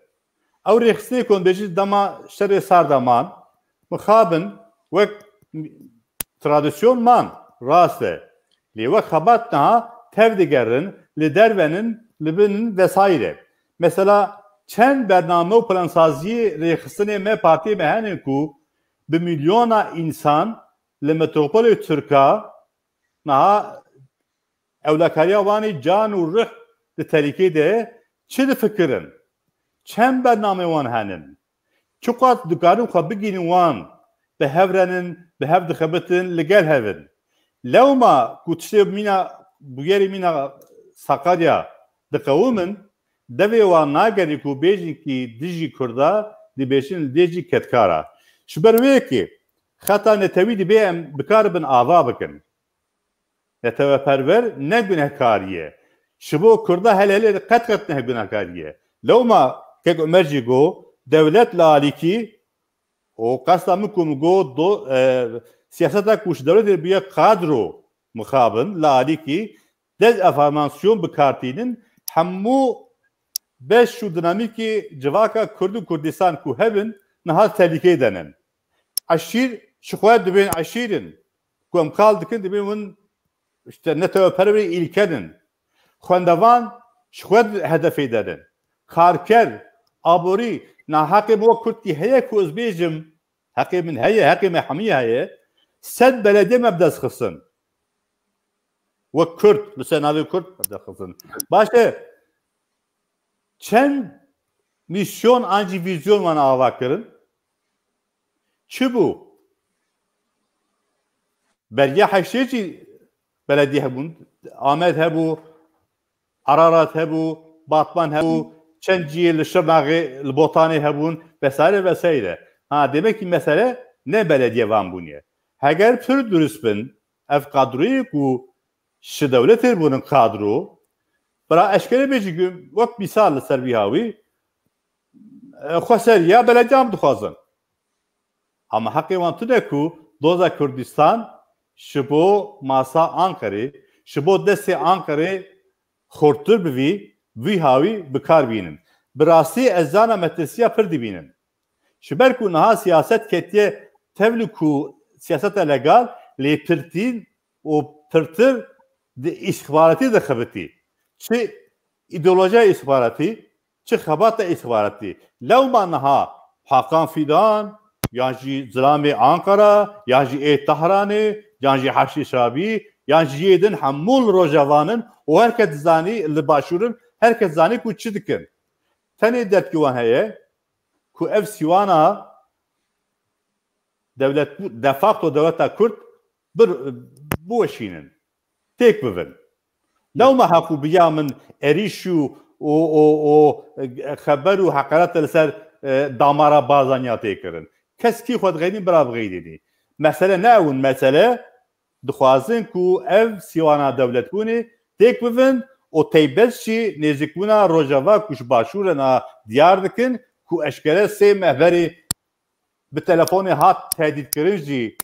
Ew rêxistinê ku em bêjin dema şerê sar de man, mixabin wek tradisyon man, rast e. Lê wek xebat niha tev digerin, li derve nin, li bin in vesaîre. Mesela çend bername û plansaziyê rêxistinê me, partiyê me hene ku bi milyona însan li metropolê Tirka niha Ewlakariya wan ê can û ruh di terîkê de ye. Çi difikirin? Çend bernamê wan henin? Çiqas dikarin xwe bigihînin wan, bi hev re nin, bi hev dixebitin, li gel hev in. Lewma ku tiştê mîna, bûyerê mîna Sakarya diqewimin, devê wan nagerî ku bêjin kî dijî Kurda, dibêjin li dê jî kedkar a. Ji ber wê yekê xeta netewî dibê em bikaribin ava bikin. Neteweperwer ne gunehkarî ye. Ji bo Kurda hele hele qet qet ne gunehkarî ye. Lewma kek Omer jî got, dewlet li alîkî û qesta min ku min got, do, e, siyaseta ku ji dewletê bûye kadro mixabin li alîkî dezenformasyon bi kar tînin, hemû beş û dinamîkê civaka Kurd û Kurdistan ku hebin niha tehlîkeyê de nin. Eşîr ji xwe dibên eşîr in. Ku em qal dikin, dibên win işte neteweperwerê îlken in. Xwendevan ji xwe hedefê de nin. Karker, aborî, na heqê min wek Kurdkî heye ku ez bêjim, heqê min heye, heqê me hemî heye. Sed belediye me bi dest xistin. Wek Kurd, li ser navê Kurd bi dest xistin. Baş e, çend misyon an jî vîzyon wan ava kirin? Çi bû? Beriya heştê jî beledî hebûn. Amed hebû, Ararat hebû, Batman hebû, çend cihê li Şirnaxê, li Botanê hebûn, vesaire vesaire. Ha, demek ki mesele ne belediye van bûnê. Heger pir durist bin, ev kadroyê ku ji dewletê bûnin kadro, bira eşkere bêjî ku wek mîsal li ser vî hawî, e, xweseriya belediyan dixwazin. Ama heqê wan tune ku doza Kurdistan ji bo masa Anqerê, ji bo destê Anqerê xurtir bivî, vî hawî bi kar bînin. Bi rastî ez zana metirsiya pir dibînin. Ji ber ku niha siyaset ketiye tevlî ku siyaseta legal lê pirtîn û pirtir di îstixbaratî de xebitî. Çi îdeolojiya îstixbaratî, çi xebata îstixbaratî. Lewma niha Hakan Fidan, yan jî zilamê Ankara, yan jî ê Tehranê, yan jî Haşî Şabî, yan jî yê din hemû li Rojavan in û her kes dizanî li Başûr in, her kes zanî ku çi dikin. Tenê derdkî wan heye ku ev sîwana dewlet, de facto dewleta Kurd bir, biweşînin. Têk bivin. Lewma heqû biya min êrîş û, û, û, û xeber û heqarete li ser, e, damara Barzaniya tê kirin. Kes kî xwe dixeynî bira bixeynî. Mesele ne ew in, mesele dixwazin ku ev sîwana dewletbûnê têk bivin û teybet jî nêzîkbûna Rojava ku ji Başûr re na diyar dikin ku eşkere sê meh berê bi telefonê hat tehdîtkirin jî,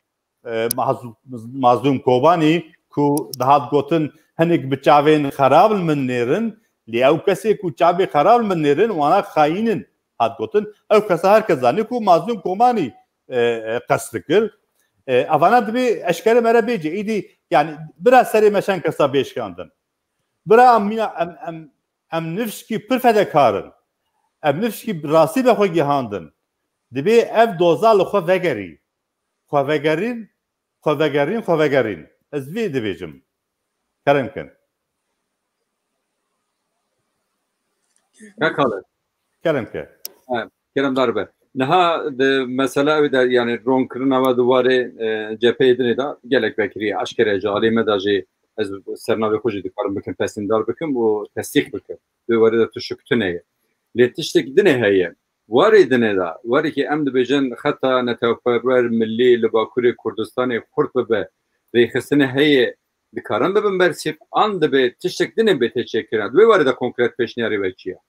e, Mahz-, Mazlûm Kobanî ku dihat gotin hinek bi çavên xerab li min nêrin, lê ew kesê ku çavê xerab li min nêrin, wana xayîn in hat gotin. Ew kesa her kes zanî ku Mazlûm Kobanî, e, e, qest dikir. E, evana dibê eşkere me re bêje. Îdî, yani, bira serê me çend kesa bê şikandin. Bira em mîna, em, em, em nifşkî pir fedekar in. Em nifşkî rastî be xwe gihandin. Dibê ev doza li xwe vegerî. Xwe vegerîn, xwe vegerîn, xwe vegerîn. Ez vê dibêjim. Kerem kin. Pekala. Kerem ke. Keremdar be. Niha di mesela ew de, yani, ronkirina we di warê, e, cepheyê dinê de gelek vekirî eşkere ji alî me de jî ez sernavê xwe jî dikarim bikim, pesîndar bikim û tesdîq bikim. Di warê de tişik tune ye. Lê tiştek dinê heye. Warê dinê de, warê ki em dibêjin xeta neteweperwer milî li Bakurê Kurdistanê xurt bibe, rêxistinê heye, dikarin bibin bersîv, an dibe tiştek dinê bê tê çêkirin. Di wê warê de konkret pêşniyarê we çi ye?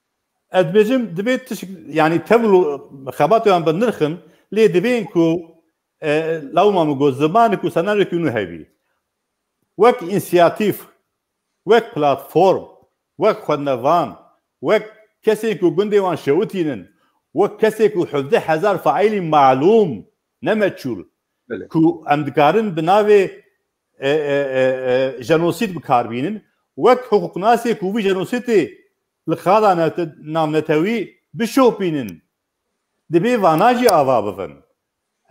Ez dibêjim, dibê tişt, yani, tevl û xebatê wan bi nirxin, lê dibên ku, e, lewma min got, zimanê ku senaryoyekî nû hebî. Wek însiyatîf, wek platform, wek xwendevan, wek kesên ku gundê wan şewitînin, wek kesê ku hevdeh hezar faîlî malûm, ne meçûl, Belê. Ku em dikarin bi navê, e, e, e, e, jenosîd bi kar bînin, wek hiqûqnasê ku vî jenosîdê li qada nete-, navnetewî bişopînin, dibê vana jî ava bibin.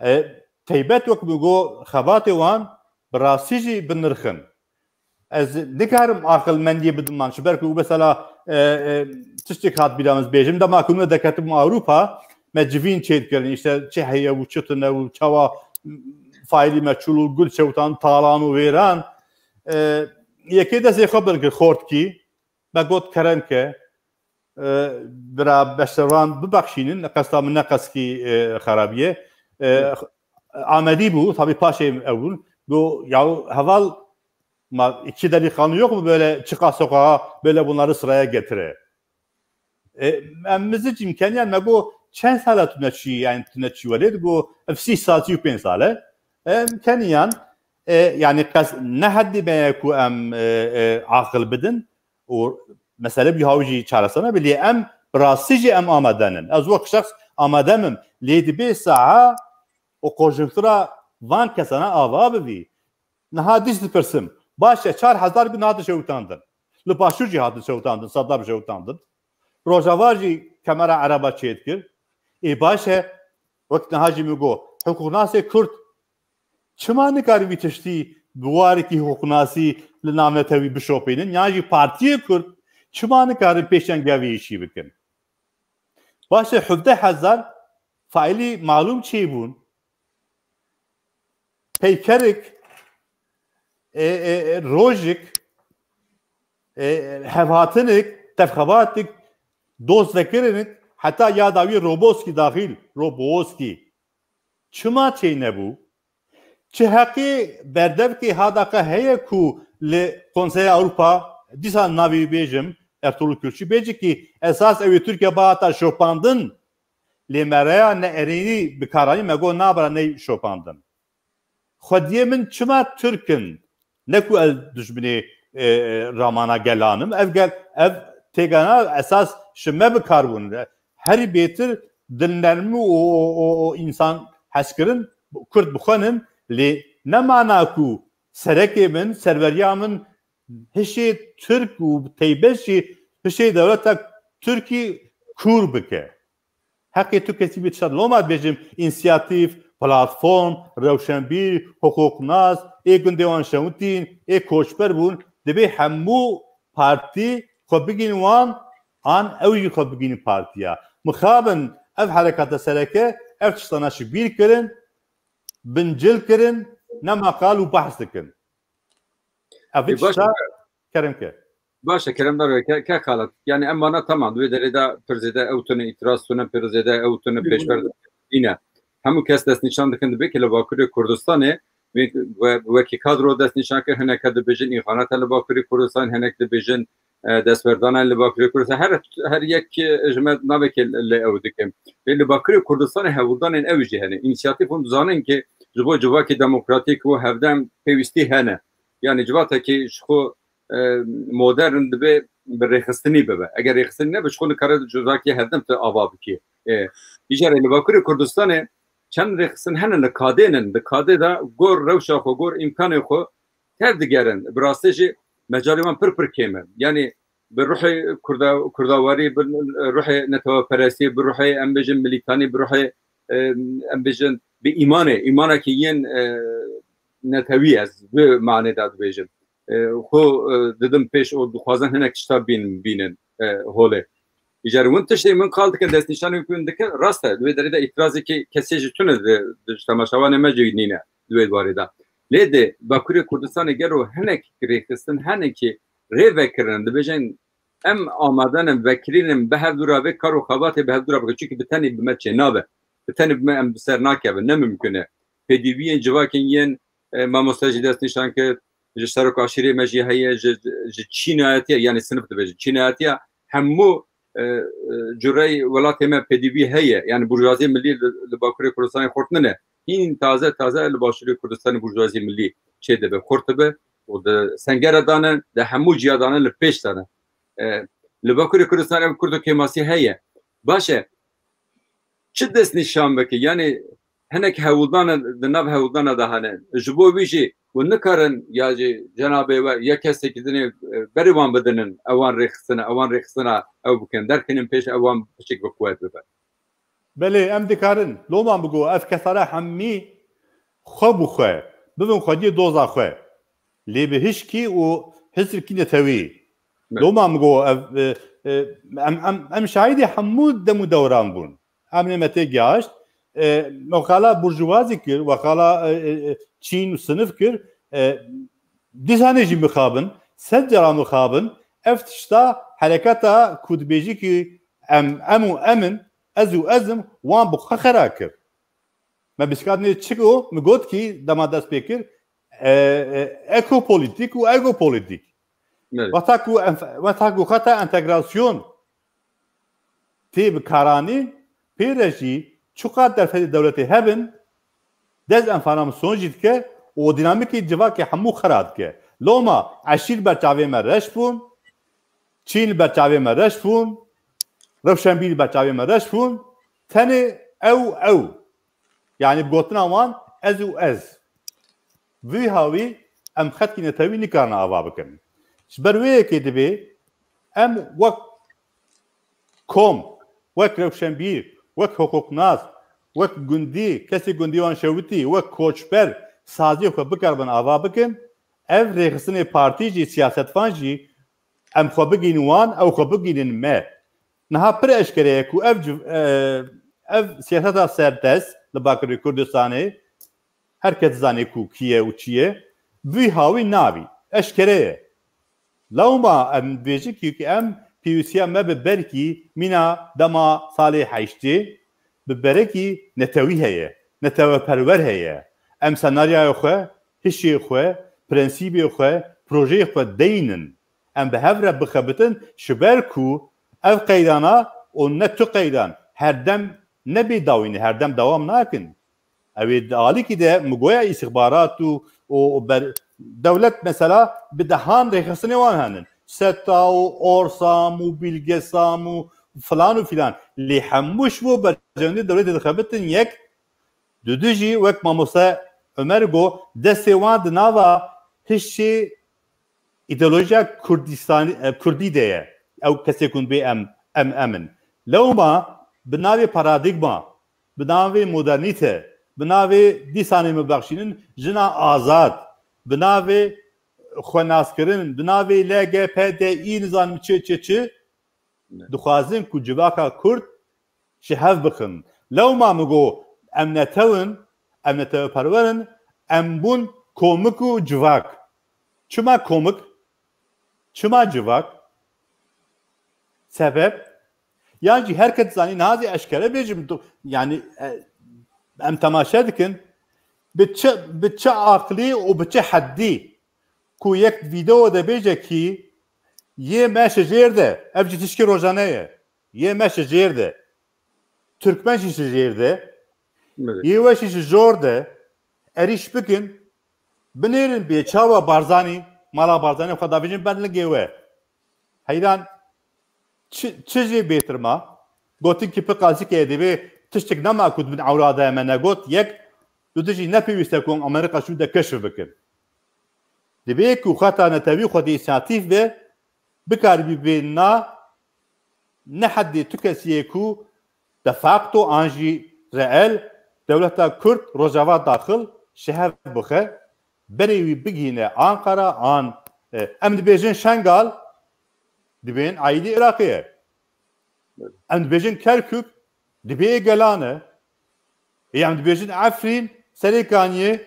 E, teybet wek min got, xebatê wan bi rastî jî bi nirx in. Ez nikarim aqilmendiyê bidim man. Ji ber ku mesela, e, e, tiştek hat bîra min, bêjim, dema ku me deketim Ewropa, me civîn çêdikirin, işte çi heye û çi tune û çawa faîlî meçhûl û gul çewtan, talan û wêran. E, yekê destê xwe bin kir xortkî, me got kerem ke, e, bira Beşervan bibexşînin, qesta min ne qeskî, e, xerabiye. E, Amedî bû, tabii paşê ew bûn. Got, ya heval, ma iki delikanlı yok mu böyle çıka sokağa, böyle bunları sıraya getire? E, em mizicîm keniyan, me got, çend sala tu neçî, yani tu neçî welêt? Got, ev sî sal, sî û pênc sale. Em keniyan, e, yani qes, ne heddî me ye ku em, e, e, aqil bidin û mesele bî haw jî çaresana bi, lê em bi rastî jî em amadenin. Ez wek şexs amademim, lê dibê saha û konjunktura van kesana ava bivî. Niha dîs dipirsim, baş e, çar hezar bin hatin şewitandin. Li Başûr jî hatin şewitandin, Sedar şewitandin. Rojava jî kemera Ereba çêdikir. Ê baş e, wek niha jî min got, hiqûqnasê Kurd çima nikarin vî tiştî bi warekî hiqûqnasî li navnetewî bişopînin? Yan jî partiyê Kurd çima nikarin pêşengiya vî îşî bikin? Baş e, hevdeh hezar faîlî malûm çêbûn. Peykerik, e, e, e, rojik, e, e, hevhatinik, tevxebatik, dost vekirinik, heta yada wî Roboskî daxîl, Roboskî. Çima çê nebû? Çi heqê berdevkê hadaka heye ku li Konseya Ewropa, dîsa navê wî bêjim, Ertuğrul Kürkçü, bêjikî esas ew ê Tirkiye bihata şopandin, lê me reya ne erênî bi kar anî, me got nabara ney şopandin. Xwediyê min çima Tirk in? Ne ku ez dijminê, e, e, ramana gelan im. Ev gel, ev têgana esas ji me bi kar bûn. Herî bêtir dilnermî û, û, û, û însan hezkirin, Kurd bixwenin, lê ne mana ku serekê min, serweriya min hişê Tirk û teybet jî hişê dewleta Tirkî kûr bike. Heqê tu kesî bê tişta loma dibêjim, însiyatîf, platform, rewşenbîr, hiqûqnas, ê gundê wan şewitîn, ê koçber bûn, dibê hemû partî xwe bigîn wan, an ew jî xwe bigînin partiya. Mixabin ev herekata sereke, ev tiştana ji bîr kirin, bincil kirin, nema qal û behs dikin. Ev Ê, baş tişta e. Kerem ke. Baş e, kerem dar ke, ke xalat. Yani em vana tamam, di wê derê de pir zêde ew tune îtiraz tune, pir zêde ew tune pêşber nîne. Hemû kes destnîşan dikin, dibê ki li Bakurê Kurdistanê wê, we, wekî kadro destnîşan kir, hineke dibêjin îxanete li Bakurê Kurdistan, hinek dibêjin, e, destwerdana li Bakurê Kurdistan. Her, her yek, e, ji me navekê li ew dikim. Lê li Bakurê Kurdistanê hewldanên ew jî hene. Însiyatîf hûn dizanin ki ji bo civakî demokratîk û hevdem pêwîstî hene. Yani civatekî ji xwe, e, modern dibe bi rêxistinî bibe. Eger rêxistinî nebe, ji xwe nikare civakî hevdem tu ava bikî. E, îcarê li Bakurê Kurdistanê çend rêxistin hene li kadê nin. Li kadê de gor rewşa xwe, gor îmkanê xwe tev digerin. Bi rastî jî mecalê wan pir pir kêm e. Yani bi ruhê Kurda-, Kurdawarî, bi ruhê neteweperestî, bi ruhê, em bêjin, milîtanî, bi ruhê, e, em bêjin, bi îmanê, îmanekî yên, e, netewî ez bi manê de dibêjim. E, xwe, e, didim pêş û dixwazin hinek tişta bîn-, bînin, e, holê. Îcar hûn tiştê min qal dikin, destnîşanê ku hûn dikin, rast e, di wê derê de îtirazekî kesê jî tune di, di ji temaşevanê me jî nîne di wê barê de. Lê di Bakurê Kurdistanê gelo hinek rêxistin hene ki rê vekirin, dibêjin, em amade ne vekirînin bi hevdû re vê kar û xebatê bi hevdû re bikin. Çimkî bi tenê bi me çênabe. Bi tenê bi me em bi ser nakevin. Ne mimkun e. Pêdiviyên civakên yên, e, mamoste jî destnîşan kir, ji serok aşîrê me jî heye, ji, ji çînayetiya, yani sinif dibêjin, çînayetiya hemû, e, e, cureyê welatê me pêdivî heye. Yani burjwaziyê milî li, li Bakurê Kurdistanê xurt nine. Hîn taze taze li Başûrê Kurdistanê burjwaziyê milî çêdibe, xurt dibe û di sengere dane, di hemû ciya dane li pêş dane. E, li Bakurê Kurdistanê ev Kurdo kêmasî heye. Baş e, çi destnîşan bike? Yani hinek hewldana di nav hewldana de hene. Ji bo wî jî hûn nikarin ya jî cenabê we ya kesekî dinê, e, berê wan bidinin, ewan rêxistina, ewan rêxistina ew bikin. Derkinin pêş ewan piçek bi quwet bibe. Belê, em dikarin. Loma min got, ev kesara hemî xwe bi xwe, bibin xwediyê doza xwe. Lê bi hişkî û Hizirkî netewî. Loma min got, ev, e, e, em, em, em şahidê hemû dem û dewran bûn. Em nê me tê gihaşt. E, me xala burjuvazî kir, we xala, e, e, e, çîn û sinif kir. E, dîsanê jî mixabin, sed cara mixabin, ev tişta hereketa ku dibêjî ki em, em û em in, ez û ez im, wan bi xwe xera kir. Me biskatnê çi got, min got ki dema dest pê kir, e, e, ekopolitîk û egopolitîk. Belê. Wexta ku enf-, wexta ku xeta entegrasyon tê bikaranîn, pê re jî çiqas derfetê dewletê hebin, dezenformasyon jî dike û dînamîkê civakê hemû xera dike. Loma eşîr ber çavê me reş bûn, çîn ber çavê me reş bûn, rewşenbîr ber çavê me reş bûn, tenê ew ew. Yani bi gotina wan ez û ez. Vî hawî em xetkî netewî nikarin ava bikin. Ji ber wê yekê dibê em wek kom, wek rewşenbîr, wek hiqûqnas, wek gundî, kesê gundî wan şewitî, wek koçber saziyê xwe bikaribin ava bikin, ev rêxistinê partî jî, siyasetvan jî em xwe bigînin wan, ew xwe bigînin me. Niha pir eşkere ye ku ev civ-, e, ev siyaseta serdest li Bakurê Kurdistanê, her kes dizanê ku kî ye û çi ye, vî hawî nabî. Eşkere ye. Lewma em dibêjin ki, ki em pêwîstiya me bi berkî mîna dema salê heştê bi berekî netewî heye, neteweperwer heye. Em senaryaya xwe, hişê xwe, prensîbê xwe, projeyê xwe deynin. Em bi hev re bixebitin, ji ber ku ev qeydana û ne tu qeydan her dem ne bêdawî ne, her dem dewam nakin. Ew ê di alîkî de min goya îstixbarat û, û, û ber-, dewlet mesela bi dehan rêxistinê wan henin. SETA û Orsam û Bîlgesam û filan û filan. Lê hemû ji bo berjewendî dewletê dixebitin yek, dudu jî wek mamoste Ömer got, destê wan di nava hişê îdeolojiya Kurdistanî, e, Kurdî de ye. Ew kesê ku dibê em, em, em in. Lewma bi navê paradîgma, bi navê modernîte, bi navê dîsanê min bexşînin jina azad, bi navê xwenaskirin, bi navê L G P D İ nizanim çi, çi, çi, dixwazin ku civaka Kurd ji hev bixin. Lewma min got, em netew in, em neteweperwer in, em bûn komik û civak. Çima komik? Çima civak? Sebep? Yan jî her kes zanî, niha zî eşkere bêjim, tu, yani, e, em temaşe dikin, bi çi, bi çi aqlî û bi çi heddî ku yek video de bêje ki yê me ji jêr de, ev jî tişkî rojane ye, yê me ji jêr de, Türkmen jî ji jêr de, Evet. yê we jî ji jor de, erîş bikin, binêrin bê çawa Barzanî, mala Barzanî xwe davêjin ber lingê we. Heyran çi, çi jê bêtir ma? Gotin ki pir klasîk e, divê tiştek nema ku di bin ewra de me negot, yek, dudu jî ne pêwîst e ku Amerîka şû de keşf bikin. Divê ku xeta netewî xwedî însiyatîf be, bikaribî bê na ne heddê tu kesî yê ku de facto an jî reel dewleta Kurd Rojava daxil ji hev bixe, berê wî bigihîne Ankara an, e, em dibêjin Şengal, dibên aîdî Iraqê ye. Em dibêjin Kerkûk, dibê gelan e. Ê, em dibêjin Efrîn, Serêkaniyê,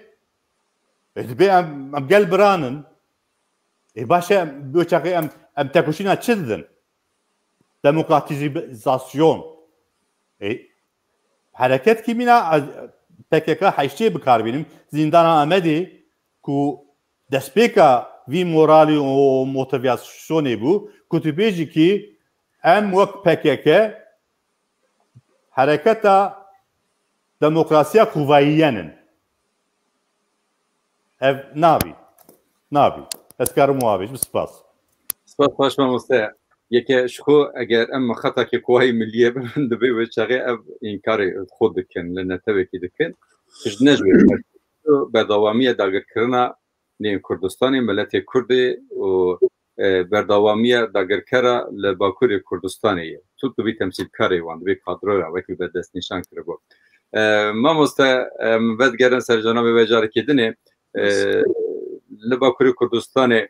ê, dibê em, em gel biran in. Ê, baş e, em, bi çaxê em, em tekoşîna çi didin? Demokratîzasyon. Ê, hereket kî mîna, e, P K K heştê bi kar bînim. Zîndana Amedê ku destpêka vî moralî û motivîyasyonê bû, ku tu bêjî kî em wek P K K hereketa demokrasiya kuvayiyen in. Ev nabî. Nabî. Ez karim wa bêjim. Spas. Spas xweş mamoste. Yeke ji xwe eger em xetakê kuwayî miliyê bibin, dibê wê çaxê ev înkarê xwe dikin, li netewekî dikin. Tişt ne ji wê. Berdewamiya dagirkirina nêvên Kurdistanê, miletê Kurdê û, e, berdewamiya dagirkera li Bakurê Kurdistanê ye. Tu dibî temsîlkarê wan, dibî kadroya wekî we destnîşan kiribû. E, mamoste, em vedigerin ser cenabê we carekê dinê. E, Yes. Li Bakurê Kurdistanê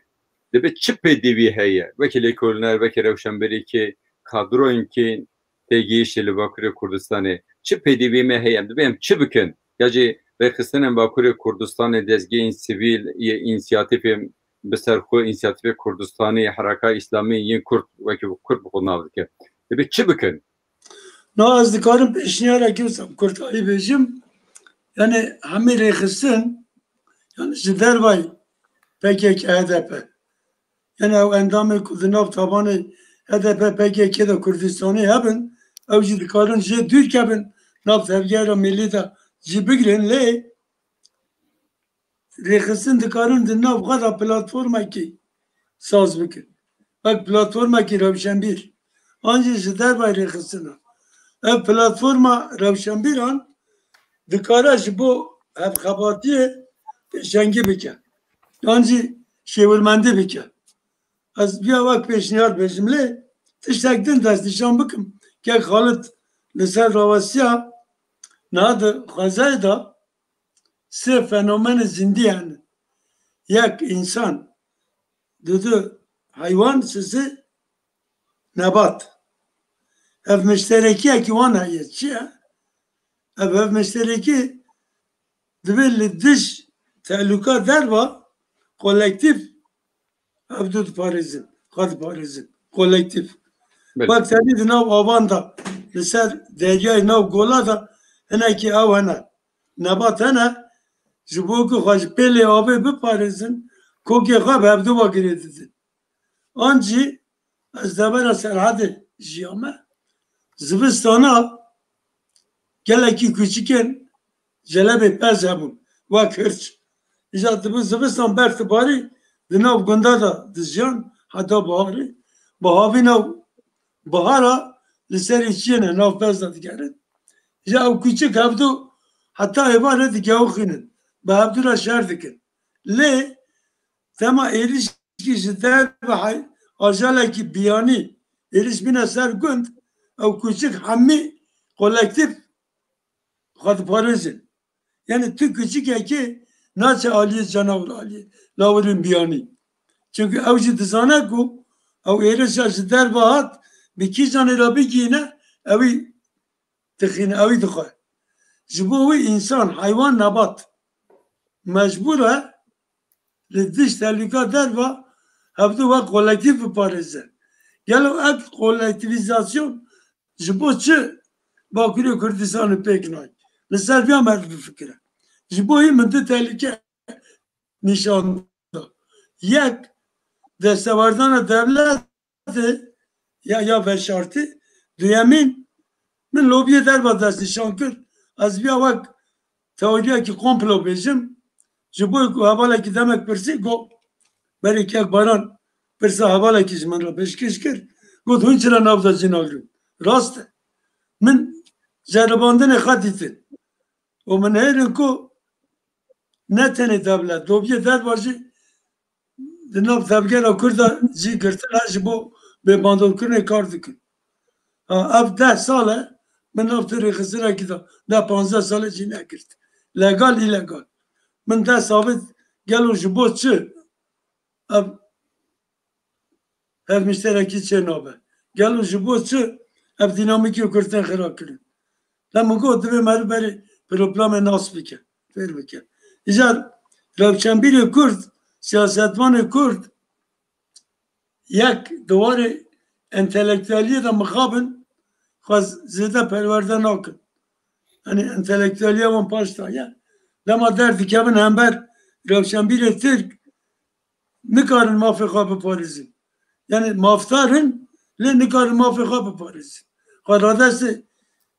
Dibe çi pêdivî heye? Wekî lêkolîner, wekî rewşenbirêkê, kadroyên kê têgihiştê li Bakurê Kurdistanê. Çi pêdivî me heye? Em dibe em çi bikin? Ya jî rêxistinên Bakurê Kurdistanê, dezgehên sivîl, yê însiyatîfên bi ser xwe, însiyatîfê Kurdistanê, Hereka Îslamî yên Kurd, wekî Kurd bi xwe nav dike. Dibe çi bikin? Na ez dikarim pêşniyarekî wisa bi kurtayî bêjim. Yani hemî rêxistin, yani ji dervayî P K K, H D P. Yani ew endamên ku di nav tabanê H D P, P K K de Kurdistanê hebin, ew jî dikarin jê dûr kevin, nav tevgera milî de cî bigrin, lê rêxistin dikarin di nav xwe de platformekî saz bikin. Wek platformekî rewşenbîr. An jî ji dervayî rêxistina. Ev platforma rewşenbîran dikare ji bo hevxebatiyê pêşengî bike. Yan jî şêwirmendî bike. Ez viya wek pêşniyar bêjim lê tiştek din destnîşan bikim. Kek Xalid li ser rawestiya niha di xwezayê de sê fenomenê zindî hene. Yek însan, dudu heywan, sisi nebat. Ev mişterekiyekî wan heye. Çi ye? Ev, ev mişterekî divê li dij tehlûka derva kolektîf ev du diparêzin, xwe diparêzin. Kolektîf. Belê. Wek tenî di nav avan de, li ser deryayê nav gola de hinekî ew hene. Nebat hene, ji bo ku xwe ji pêlê avê biparêzin, kokê xwe bi hevdu ve girê didin. An jî ez devera Serhedê jiyame. Zivistana gelekî kûçikên celebê pez hebûn, wek hirç. Îja dibû zivistan berf dibarî, di nav gunda de dijiyan, heta biharê. Bi havîna bihara li serê çiyê ne nav pez de digerin. Îja ew kûçik hevdu heta êvarê digewixînin. Bi hevdu re şer dikin. Lê dema êrişkî ji derve hey-, ajalekî biyanî êriş bîne ser gund, ew kûçik hemî kolektîf xwe diparêzin. Yani tu kûçikekê naçe aliyê cenawir, aliyê lawirên biyanî. Çünkü ew jî dizane ku ew êrişa ji derve hat, bi kîjanê re bigihîne, ewî dixîne, ewî dixwe. Ji bo wî însan, heywan, nebat mecbûr e li dij tehlûka derva hevdu wek kolektîf biparêze. Gelo ev kolektîvîzasyon ji bo çi Bakurê Kurdistanê pêk nayê? Li ser viya me bifikire. Ji bo hî min du tehlûke nîşan da. Yek, destewerdana dewletê ya, ya veşartî. Duyemîn, min lobiyê derva destnîşan kir. Ez viya wek teoriyekî komplo bêjim. Ji bo ku hevalekî demek pirsî, got, berê kek Baran pirsa hevalekî ji min re pêşkêş kir. Got, hûn çira nav de cî nagrin? Rast e. Min ceribandinê xwe dîtin. Û min hêrin ku ne tenê dewlet, lobiyê derva jî di nav tevgera Kurda cî girtine ji bo bêbandorkirinê kar dikin. Ha, ev deh sal e, min nav tu rêxistirekî de, deh panzdeh sal e cî negirt. Legal, îlegal. Min dest avêt, gelo ji bo çi ev hevmişterekî çênabe? Gelo ji bo çi ev dînamîkê Kurd tên xira kirin? Lê min got, divê meriv berê problemê nas bike, fêr bike. Îcar rewşenbîrê Kurd, siyasetvanê Kurd, yek di warê entelektueliyê de mixabin, xwe zêde perwerde nakin. Yani entelektueliya wan paş daye. Dema derdikevin hember rewşenbîrê Tirk, nikarin mafê xwe biparêzin. Yani mafdar in, lê nikarin mafê xwe biparêzin. Xwe radestê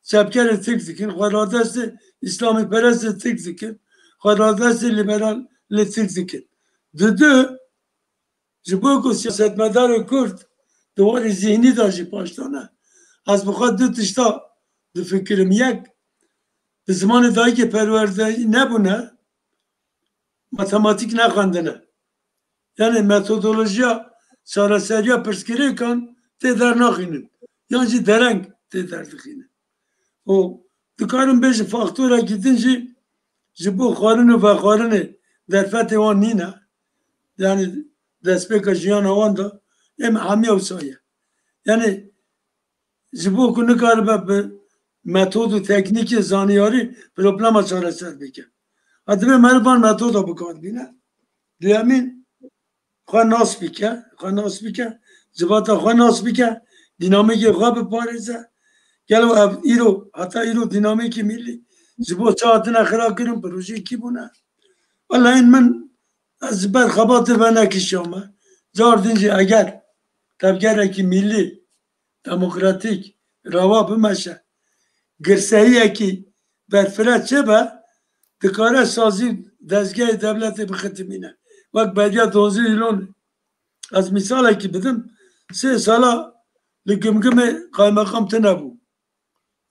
çepkerê Tirk dikin, xwe radestê îslamîperestê Tirk dikin, xwe radestê liberalê Tirk dikin. Di du, ji bo ku siyasetmedarê Kurd di warê zihnî de jî paş de ne. Ez bi xwe du tişta difikirim. Yek, bi zimanê dayikê perwerdeyî nebûne, matematîk nexwendine. Yani metodolojiya çareseriya pirsgirêkan tê dernaxînin. Yan jî dereng tê derdixînin. Û dikarin bêjin faktorekî din jî ji bo xwarin û vexwarinê derfetê wan nîne. Yani destpêka jiyana wan de, em hemiya wisa ye. Yani ji bo ku nikaribe bi metod û teknîkê zaniyarî problema çareser bike. Ha, divê meriv van metoda bikar bîne. Duyemîn, xwe nas bike, xwe nas bike, civata xwe nas bike, dînamîkê xwe biparêze. Gelo ev îro, heta îro dînamîkî milî ji bo çi hatine xira kirin, projeyê kî bûne? Wela hîn min, ez ji ber xebatê venekişiyame. Car din jî eger tevgerekî milî, demokratîk, rewa bimeşe, girseyiyekî berfireh çêbe, dikare sazî dezgehê dewletê bixitimîne. Wek beriya donzî Îlonê. Ez mîsalekî bidim. Sê sala li Gimgimê qaymeqam tune bû.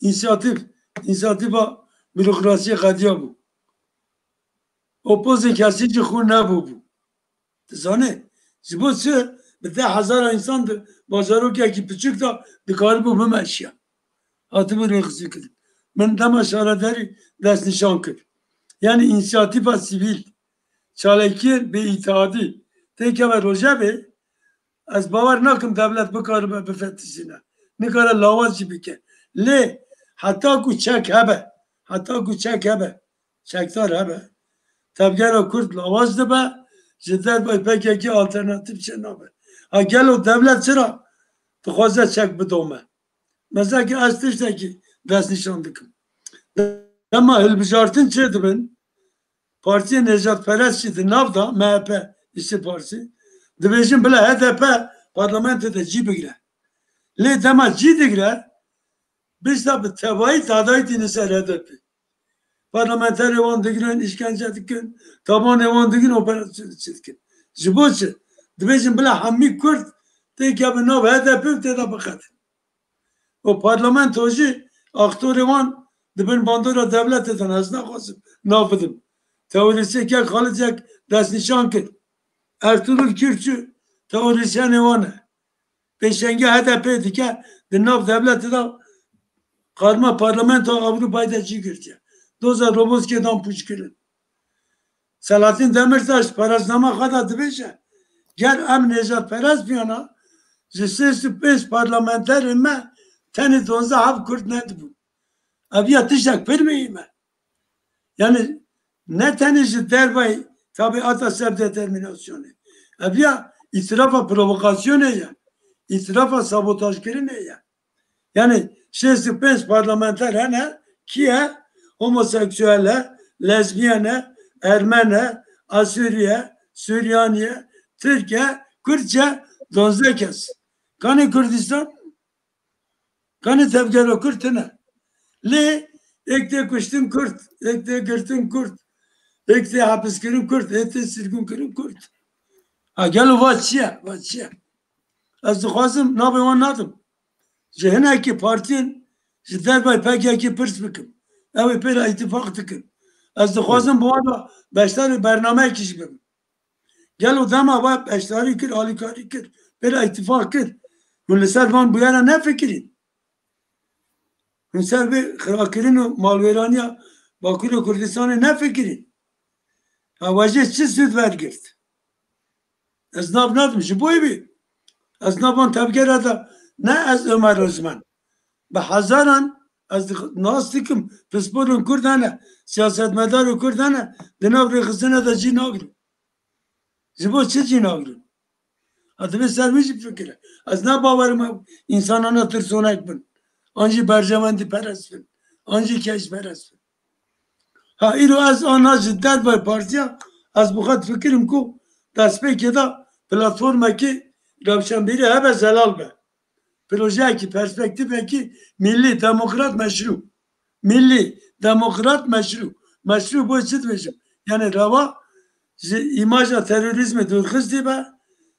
Însiyatîf, însiyatîfa bürokrasiyê qediya bû. Opozê kesî jî xwe nebûbû. Dizane, ji bo çi bi deh hezara însan di bajarokekî piçûk de dikaribû bimeşiya. Hatibû rêxistin kirin. Min dema şaredarî destnîşan kir. Yani însiyatîfa sivîl, çalakiyên bêîtihadî têkeve rojevê, ez bawer nakim dewlet bikaribe bifetişîne. Nikare lawaz jî bike. Lê heta ku çek hebe, heta ku çek hebe, çekdar hebe, tevgera Kurd lawaz dibe, ji dervayî P K K alternatîf çênabe. Ha gelo dewlet çira dixwaze çek bidome? Mesela ki ez tiştekî destnîşan dikim. Dema hilbijartin çêdibin, partiyê nêjadperest jî di nav de, M H P, İşçi Partisi, dibêjin bila H D P parlamentoyê de cî bigire. Lê dema cî digire, pişta bi tevayî dadayî tîne ser H D P. Parlamenterê wan digirin, îşkence dikin, tabanê wan digirin, operasyon çi dikin. Ji bo çi? Dibêjin bila hemî Kurd têkevin nav H D P û tê de biqedin. Û parlamento jî aktorê wan di bin bandora dewletê de ne, ez naxwazim nav bidim. Teorîsyen kek Xalid Yek destnîşan kir. Ertuğrul Kürkçü teorîsyenê wan e. Pêşengê H D P dike, di nav dewletê de qarma parlamento Ewropayê de cî girtiye. Doza Roboskê dan pûçkirin. Selahattin Demirtaş parasnama xwe de dibêje, ger em nêjadperest biyana, ji sêst û pênc parlamenterên me tenê duwazdeh heb Kurd nedibûn. Ev ya tiştek pir muhîm e. Yani ne tenê ji dervayî tabiata self-determinasyonê. Ev ya îtirafa provokasyonê ye. Îtirafa sabotajkirinê ye. Yani şêst û pênc parlamenter hene, kî ye? Homoseksüel e, lezbiyen e, ermen e, asûrî ye, suryanî ye, tirk e, kurdçe, duwazdeh kes. Kanê Kurdistan? Kanê tevgera Kurd tune? Lê êk tê kuştin Kurd, êk tê girtin Kurd, êk tê hepiskirin Kurd, êk tê sirgûnkirin Kurd. Ha gelo va çi ye? Va çi ye? Ez dixwazim navê wan nadim. Ji hinekî partiyên ji dervayî P K K pirs bikim. Ew ê pê re îtîfaq dikin. Ez dixwazim bi wan re beşdarî bernameyekî jî bibim. Gelo dema we beşdarî kir, alîkarî kir, pê re îtîfaq kir, hûn li ser van bûyera nefikirîn? Hûn ser vê xirakirin û malwêraniya Bakurê Kurdistanê nefikirîn? Ha we jê çi sûd wergirt? Ez nav nadim, ji bo wî. Ez nav van tevgera de ne ez Ömer Özmen. Bi hezaran ez dix-, nas dikim, pisporên Kurd hene, siyasetmedarê Kurd hene, di nav rêxistina de cî nagrin. Ji bo çi cî nagrin? Ha, divê ser wî jî bifikire. Ez ne bawerim ew însanana tirsonek bin. An jî berjewendîperest bin. An jî keşperest bin. Ha, îro ez ana ji dervayî partiya, ez bi xwe difikirim ku destpêkê de platformekî rewşenbîrî hebe zelal be. Projeyekî, perspektîfekî milî, demokrat, meşrû. Milî, demokrat, meşrû. Meşrû bo çi dibêjim? Yani rewa ji îmaja terorîzmê dûrxistî be,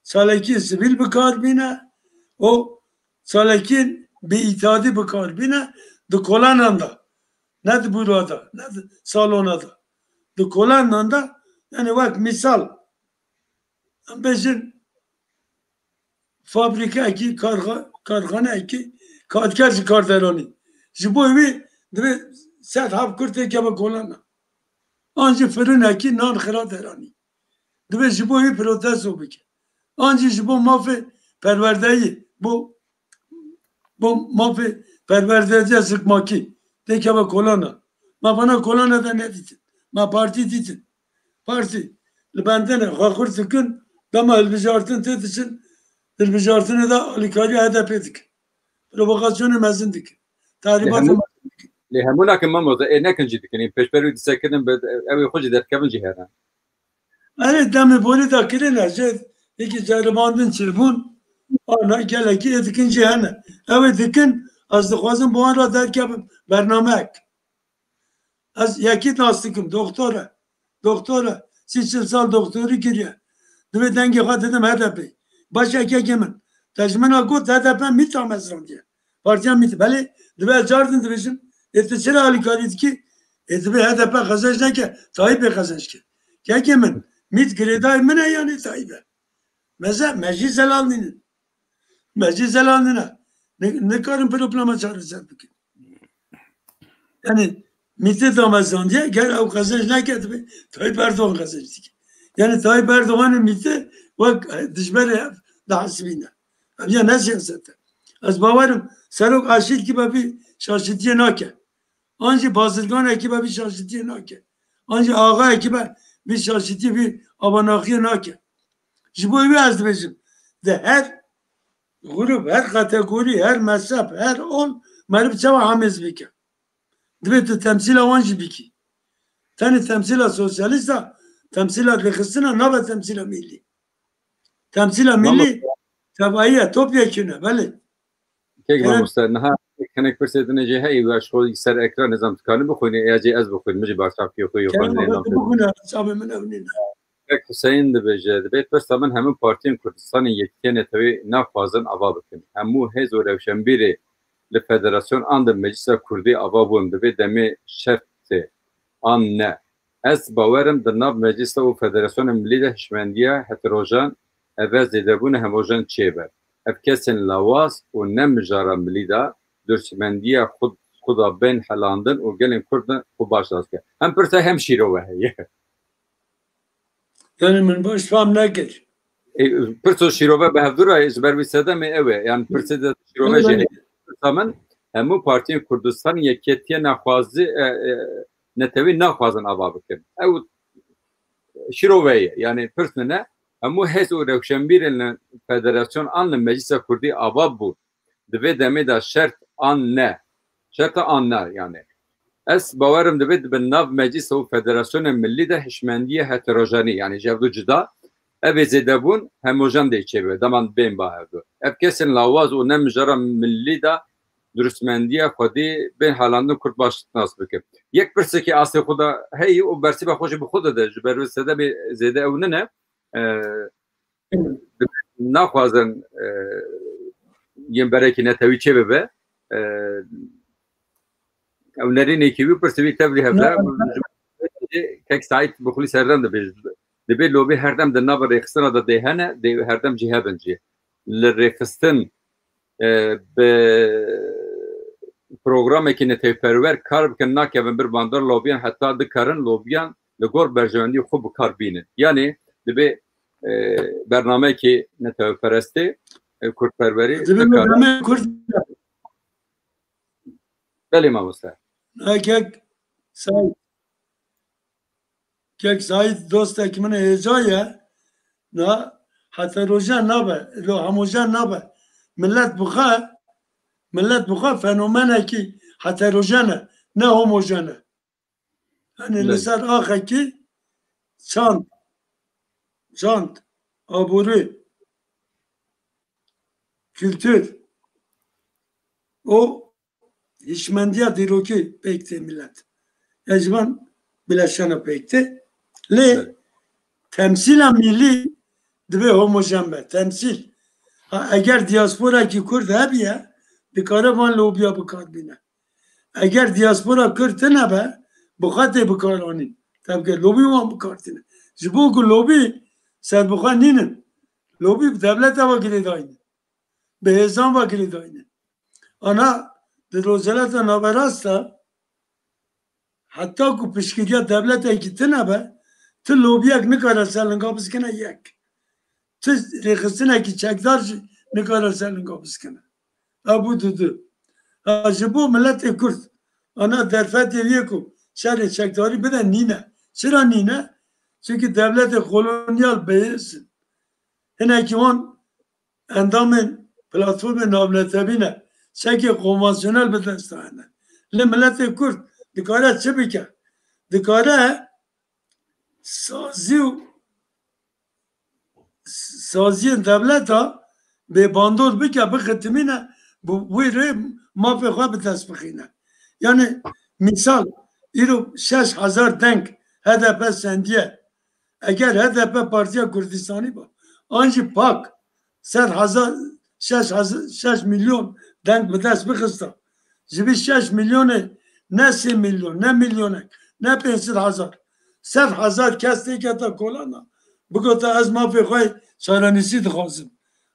çalakiyên sivîl bi kar bîne û çalakiyên bêîtihadî bi kar bîne di kolanan de. Ne di bûra de, ne di salona de. Di kolanan de, yani wek mîsal, em bêjin fabrîkeyekî, karxa-, karxaneyekî, karker ji kar deranî. Ji bo wî divê sed heb Kurd têkeve kolana. An jî firinekî nan xira deranî. Divê ji bo wî protesto bike. An jî ji bo mafê perwerdeyî, bo, bo mafê perwerdeyê zikmakî tê keve kolana. Me vana kolana de nedîtin. Me partî dîtin. Partî li bendine xwe xurt dikin, dema hilbijartin tê diçin, hilbijartinê de alîkarî H D P dikin. Provokasyonê mezin dikin. Lê Tahrîbatê hemû, mezin dikin. Lê hemû nakin mamoste, ê nekin jî dikin. Ê pêşberî disekinin, be, ew ê xwe jî derkevin jî hene. Erê, demê borî de kirine, jê yekî ceribandin çêbûn, ana gelekî ê dikin jî hene. Ew ê dikin, ez dixwazim bi wan re derkevim bernameyek. Ez yekî nas dikim, doktor e. Doktor e. Sî çil sal doktorî kiriye. Divê dengê xwe didim H D P. Baş e kekê min. Te ji min re got H D P mît damezrandiye. Partiya mît. Belê, divê ez car din dibêjim. Ê tu çira alîkarî dikî? Ê divê H D P qezenc neke, Tayyîp ê qezenc ke. Kekê min, mît girêdayê min e yanî Tayyîp e? Me ze-, me jî zelal nînin. Me jî zelal nîne. Ni-, nikarin problema çareser bikin. Yani mîtê damezrandiye, ger ew qezenc neke, divê Tayyîp Erdogan qezenc dike. Yani Tayyîp Erdoganê mîtê wek dijberê hev dihesibîne. Ev ya ne siyaset e. Ez bawerim serok aşîrkî be vî şaşitiyê nake. An jî bazirganekî be vî şaşitiyê nake. An jî axayekî be vî şaşitiyê, vî avanaxiyê nake. Ji bo wê ez dibêjim, di her grûp, her kategorî, her mezheb, her ol meriv çawa hemêz bike. Divê tu temsîla wan jî bikî. Tenê temsîla sosyalîsta, temsîla lêxistina nabe temsîla millî. Temsîla Mamo- millî tevahiye, topyekûn e, belê. Kek Kerem. Mamoste, niha hinek pirsê din jê heyî, we ji xwe ser ekran nizam dikarin bixwînî, ya jê ez bixwînim, min jî bar çavkê xwe yê Kerem, xwendinê xwe nam tu bixwîne, çavê min ew nîne. Kek Huseyîn dibêje, dibê pirsa min hemû partiyên Kurdistanê yekîtiya netewî naxwazin ava bikin. Hemû hêz û rewşenbîrê li federasyon an di meclisa Kurdî ava bûn, divê demê şert tê an ne. Ez bawer im di nav meclisa û federasyona milî de hişmendiya heterojen, eve zêdebûna hemojen çêbe. Ev kesên lawaz û ne mijara milî de durstmendiya xwe, xwe da bên helandin û gelên Kurd xwe baş nas dike. Hem pirsa hem şîrove heye. Yani min baş fam nekir. E, pirso şîrove bi hevdû re ji ber wî sedemê ew e. Yani pirsê de şîrove jê heye. Pirsa min, hemû partiyên Kurdistan yeketiye naxwazi, e, e, netewî naxwazin ava bikin. Ew şîrove ye. Yani pirs min e, hemû hêz û rewşenbîrên li federasyon an li meclisa Kurdî ava bû. Di vê demê de şert an ne. Şert an ne yani. Ez bawerim divê di bin nav meclisa û federasyonên millî de hişmendiye heterojenî, yani ji hevdu cuda, ev ê zêdebûn hemojen dê çêbe, deman bên ba hevdu. Ev kesên lawaz û ne mijara millî de durustmendiya xwedî bên helandin Kurd baş nas bikin. Yek pirsekî astê xwe de heyî û bersîva xwe jî bi xwe dide, ji ber wê sedemê zêde ew nine. E, naxwazin, e, yên berekî netewî çê bibe. E, ew nerînekî wî pirsî wî tevlî hevre. Na, na. Kek Saîd bi xwe lî serdem dibêje. Dibê lobî herdem di nava rêxistina de dê hene, dê herdem jî hebin jî. Li rêxistin, e, bi programekî netewperwer kar bikin, nakevin bir bandor lobiyan, heta dikarin lobiyan li gor berjewendî xwe bi kar bînin. Yanî dibê, e, bernameyekî netewperestê, e, kurdperwerî Dibê bikarin. Bernameyê kurd. Belê mamoste. Kek Saîd. Kek Saîd dostek min hêja ye. Na heterojen nabe, lo homojen nabe. Millet bi xwe, millet bi xwe fenomenekî heterojen e, ne homojen e. Yani li ser axekî çand, çand, aborî, kultur û hişmendiya dîrokî pêk tê millet. Ya ji van bileşena pêk tê. Lê temsîla milî divê homojen be. Temsîl. Ha, eger diasporakî Kurd hebiye, dikare van lobiya bi kar bîne. Eger diaspora Kurd tine be, bi xwe tê bi kar anîn. Tevke lobî wan bi kar tîne. Ji bo ku lobî serbixwe nînin. Lobî bi dewleta ve girêdayî ne. Bi hêzan ve girêdayî ne. Ana di Rojhilata Naverast de heta ku piştgiriya dewletekî tine be, tu lobiyek nikare ser linga biskine yek. tu rêxistinekî çekdar jî nikare ser linga biskine. Ew bû dudu. Ha, ji bo miletê Kurd ana derfetê wê ku şerê çekdarî bide nîne. Çira nîne? Çimkî dewletê kolonyal bihêz in. Hinekî wan endamên platformên navnetewî ne. Çekê konvansiyonel bi dest de hene. Lê miletê Kurd dikare çi bike? Dikare sazî û saziyên dewleta bê bandor bike, bixitimîne, bi wê rê mafê xwe bi dest bixîne. Yani mîsal, îro şeş hezar deng H D P sendiye. Eger H D P Partiya Kurdistanî ba, an jî PAK sed hezar, şeş hezar, şeş milyon deng bi dest bixista, ji vî şeş milyonê ne sê milyon, ne milyonek, ne pênc sed hezar, sed hezar kes têkete kolana, bigota ez mafê xwe çarenûsî dixwazim.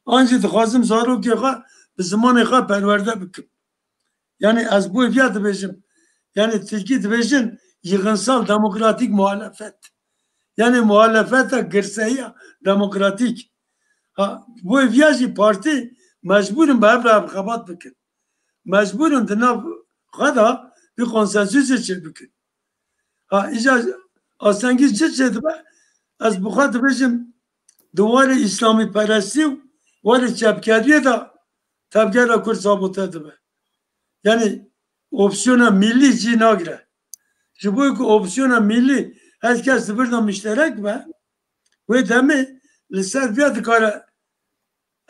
An jî dixwazim zarokê xwe bi zimanê xwe perwerde bikim. Yani ez bo viya dibêjim. Yani tirkî dibêjin yığınsal demokratik muhalefet. Yani muhalefeta girsehiya demokratik. Ha, bo viya jî partî mecbûr in bi hev re hev xebat bikin. Mecbûr in di nav xwe de bir konsensûsê çêbikin. Ha, îca astengî çi çêdibe? Ez bi xwe dibêjim, di warê îslamîperestî û warê çepkeriyê de tevgera Kurd sabote dibe. Yani opsiyona millî cî nagire. Ji bo ku opsiyona millî her kes di vir de mişterek be, wê demê li ser vê dikare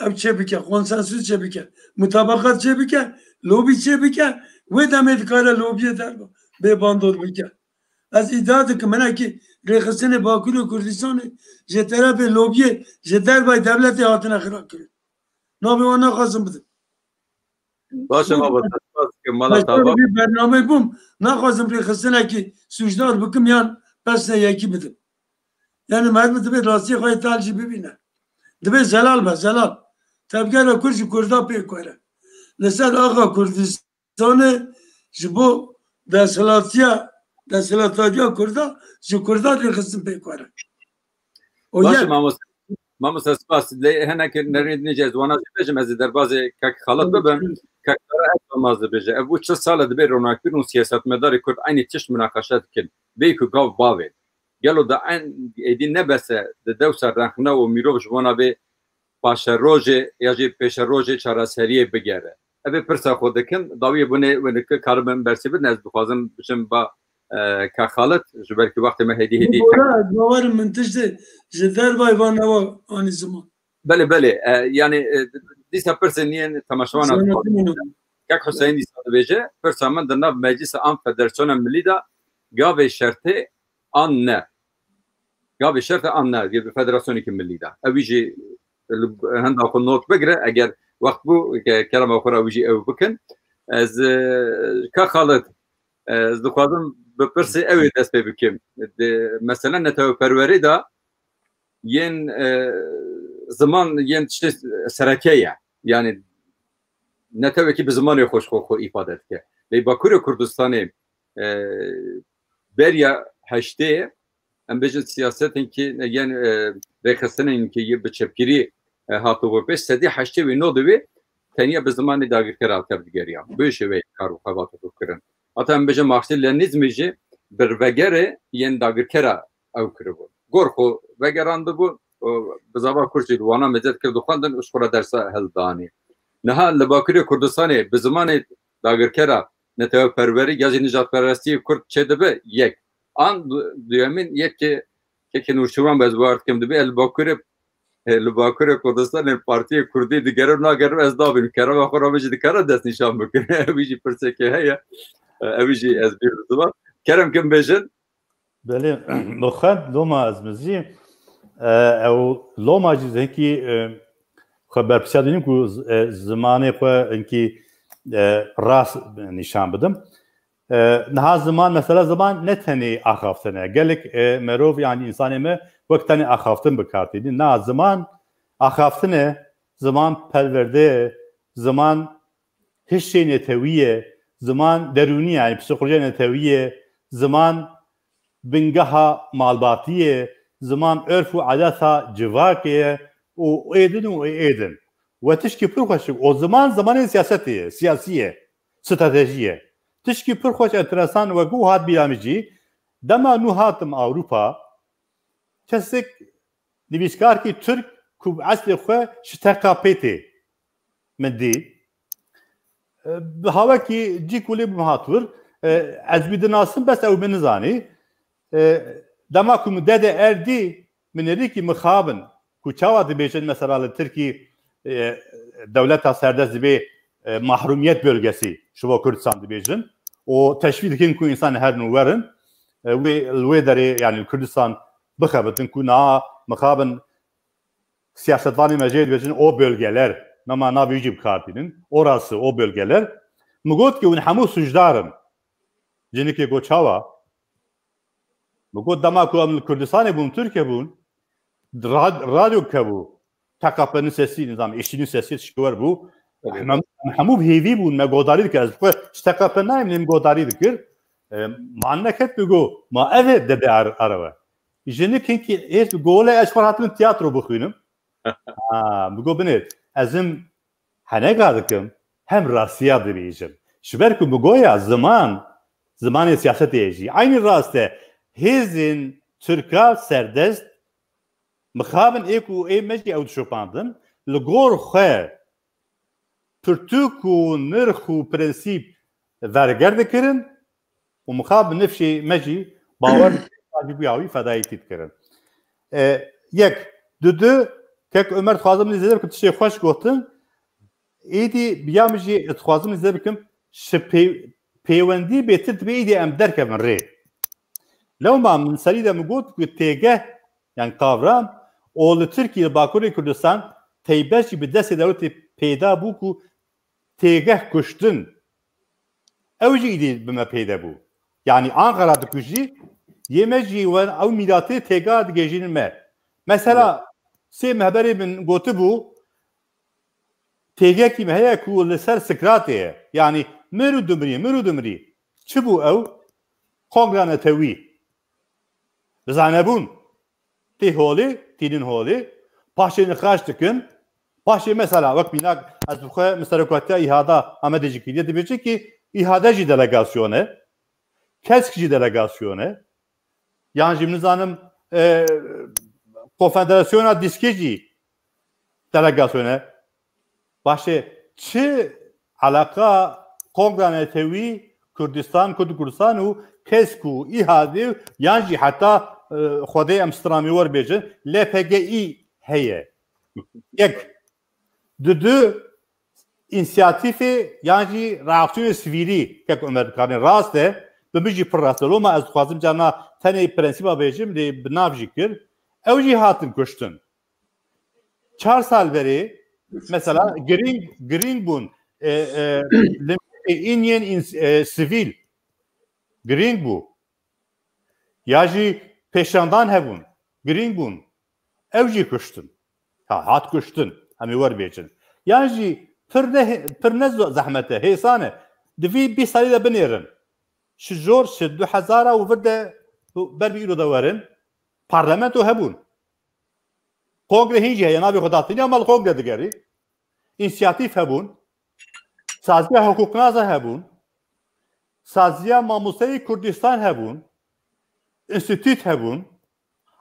ew çêbike, konsensus çêbike, mutabaqat çêbike, lobî çêbike, wê demê dikare lobiyê derve bê bandor bike. Ez îdia dikim, hinekî rêxistinê Bakurê Kurdistanê ji terefê lobiyê ji dervayî dewletê hatine xirakirin. Navê wan naxwazim bidim. Baş e, baba, spas dikim, mala te ava. Bernameyê bûm, naxwazim rêxistinekî sûcdar bikim yan pesne yekî bidim. Yani mermi divê rastiyê xwe yê tal jî bibîne. Divê zelal be, zelal. Tevgera Kurd ji Kurda pêk were. Li ser axa Kurdistanê ji bo desthilatiya, desthilatdariya Kurda ji Kurda rêxistin pêk were. O Baş e, yek. Mamoste. Mamoste, spas. Lê hinek nerî nîce ez wana jî bêjim, ez ê derbazê kek Xalit bibim. Kek Xalit hep damaz dibêje. Ev bû çil sal e dibê ronakbîr û siyasetmedarê Kurd eynî tişt munaqeşe dikin. Bê ku gav bavê. Gelo da en êdî nebese di dewsa rexne û mîrov ji wana bê paşerojê ya jî pêşerojê çareseriyê bigere? Ev ê pirsa xwe dikin, dawiyê bûnê wê dike karibin bersî bidin, ez dixwazim biçim ba, e, ka Xalit, ji ber ku wextê me hêdî hêdî. Bora, ez bawerim min tiştê ji dervayê van newa anî ziman. Belê, belê, e, yani, e, dîsa pirsên yên temaşevan Zanatim dixwazim. Kek Huseyîn dîsa dibêje, pirsa min di nav Meclisa Am Federasyona Milî de gavê şertê an ne? Gavê şertê an ne, bi federasyonekî milî de. Ew jî li henda xwe not bigire, eger wext bû, ke-, kerema xwe re wî jî ew bikin. Ez, e, ka Xalid, e, ez dixwazim bi pirsê ew ê dest pê bikim. Di mesele neteweperwerî de yên, e, ziman yên tiştê sereke ye. Yani netewekî bi zimanê xwe ji xwe, xwe îfade dike. Lê Bakurê Kurdistanê, e, beriya heştê, em bêjin siyasetên ki, yên, e, rêxistinên ki yê bi çepgirî, e, hatibû pêş, sedî heştê wê nodê wê tenya bi zimanê dagirkera tevdigeriya. Bi şêweyê kar û xebat bû kirin. Heta em bêjin Marksî Lenîzmî jî bi vegerê yên dagirkera ew kiribû. Gor xwe vegerandibû û bi zava Kurd jî li wana mêze dikir dixwendin û ji xwe re dersa hildanî. Niha li Bakurê Kurdistanê bi zimanê dagirkera neteweperwerî ya jî nijadperestiyê Kurd çêdibe yek. An du-, duyemîn yekê, yekê Nûrşîwan, ez bawer dikim, dibê li Bakurê, e, li Bakurê Kurdistanê partiyê Kurdî digere û nagere, ez dabînim. Kerema xwe re min jî dikare destnîşan bikire. Ew jî pirseke heye. E, ew jî ez bîr dibim. Kerem kim bêjin. Belê, bi xwe loma ez mizî, e, ew loma jî hinkî, e, xwe berpirsiya dînim ku z-, e, zimanê xwe hinkî, e, rast nîşan bidim. E, niha ziman, mesela ziman ne tenê axaftin e. Gelek, e, merov, yani însanê me wek tenê axaftin bi kar tînin. Na, ziman axaftin e, ziman perwerde ye, ziman hişê netewî ye, ziman derûnî ye, yani psîkolojiya netewî ye, ziman bingeha malbatî ye, ziman örf û adeta civakê ye û êdin û êdin. We tişkî pir xweş, o ziman zimanê siyasetê ye, siyasî ye, stratejî ye. Tişkî pir xweş enteresan we got hat bîra min jî, dema nû hatim Ewropa, kesek nivîskarkî Tirk ku bi eslê xwe ji T K P tê min dî. E, bi hawekî cî kulê bi min hat wir. E, ez wî dinasim, bes ew min nizanî. E, dema ku min D D R dî, min êdî kî mixabin, ku çawa dibêjin mesela li Tirkî, e, dewleta serdest dibê, e, mahrumiyet bölgesi ji bo Kurdistan dibêjin û teşvî dikin ku însan herin û werin, e, wê, li wê derê, yani Kurdistan bixebitin ku na mixabin siyasetvanê me jê dibêjin o bölgeler, nema navê wî jî bi kar tînin, orası, o bölgeler. Min got ki hûn hemû sucdar in. Cinikê got çawa? Min got dema ku em li Kurdistanê bûn, Tirkiye bûn, rad-, radyo kebû. T K P'nin sesî, nizam, işçinin sesî şiwer bû. Evet. Em, em hemû bi hêvî bûn, me godarî dikir. Ez bi xwe ji T K P nayêm, lê min godarî dikir. E, man neket bi go, ma ev e D D R arawe. Jinik hinkî hêz bi gole ez xwe hatim tiyatro bixwînim. Ha, bi go binê, ez him heneka dikim, hem rastiya dibêjim. Ji ber ku bi goya ziman, zimanê siyasetê ye jî. Aynî rast e, hêzên Tirka serdest mixabin ê ku ê me jî ew dişopandin, li gor xwe pirtûk û nirx û prensîp verger dikirin û mixabin nifşê me jî bawer jî bûya wî fedayîtî dikirin. E, yek, dudu, kek Ömer dixwazim min zêde bikim, tiştê xweş gotin. Êdî biya min jî dixwazim min zêde bikim, ji pê-, pêwendî bêtir dibe êdî em derkevin rê. Lewma min serî de min got ku têgeh, yani kavram, o li Tirkiye, li Bakurê Kurdistan, teybet jî bi destê dewletê peyda bû ku têgeh kuştin. Ew jî îdî bi me peyde bû. Yani Ankara dikujî, yê me jî wen ew mîratê têgeh digêjînin me. Mesela sê mehberê min gotibû, têgekî me heye ku li ser Sikratê ye. Yani mir û dimrî, mir û dimrî. Çi bû ew? Kongra netewî. Bizanebûn. Tê holê, tînin holê. Paşê nîqaş dikin. Paşê mesela wek mînak ez bi xwe min serokatiya îhada Amedê jî kiriye, dibêje ki îhade jî delegasyon e. Kesk jî delegasyon e. Yan jî min nizanim, e, Konfederasyona Dîskê jî delegasyon e. Başê çi eleqa Kongra Netewî Kurdistan, Kurd Kurdistan û kesk û îhadê yan jî heta, e, Xwedê em stramî wer bêjin, L P G î heye. Yek. Dudu, însiyatîfê yan jî reaksiyonê sivîlî kek Ömer dikarî rast e, bi min jî pir rast e. Loma ez dixwazim carna tenê prensîba bêjim, lê bi nav jî kir. Ew jî hatin kuştin. Çar sal berê, mesela, girîng, girîng bûn, e, e, limîtê în yên ins-, e, sivîl. Girîng bû. Ya jî pêşandan hebûn. Girîng bûn. Ew jî kuştin. Ha, hat kuştin. Em ê wer bêjin. Yan jî pir ne, pir ne zo-, zehmet e, hêsan e. Di vî bîst salî de binêrin. Ji jor, ji du hezara û vir de ber bi îro de werin. Parlamento hebûn. Kongre hîn jî heye, navê xwe datîne, ama li kongre digerî. Însiyatîf hebûn. Saziya hiqûqnaza hebûn. Saziya mamosteyê Kurdistan hebûn. Înstîtût hebûn.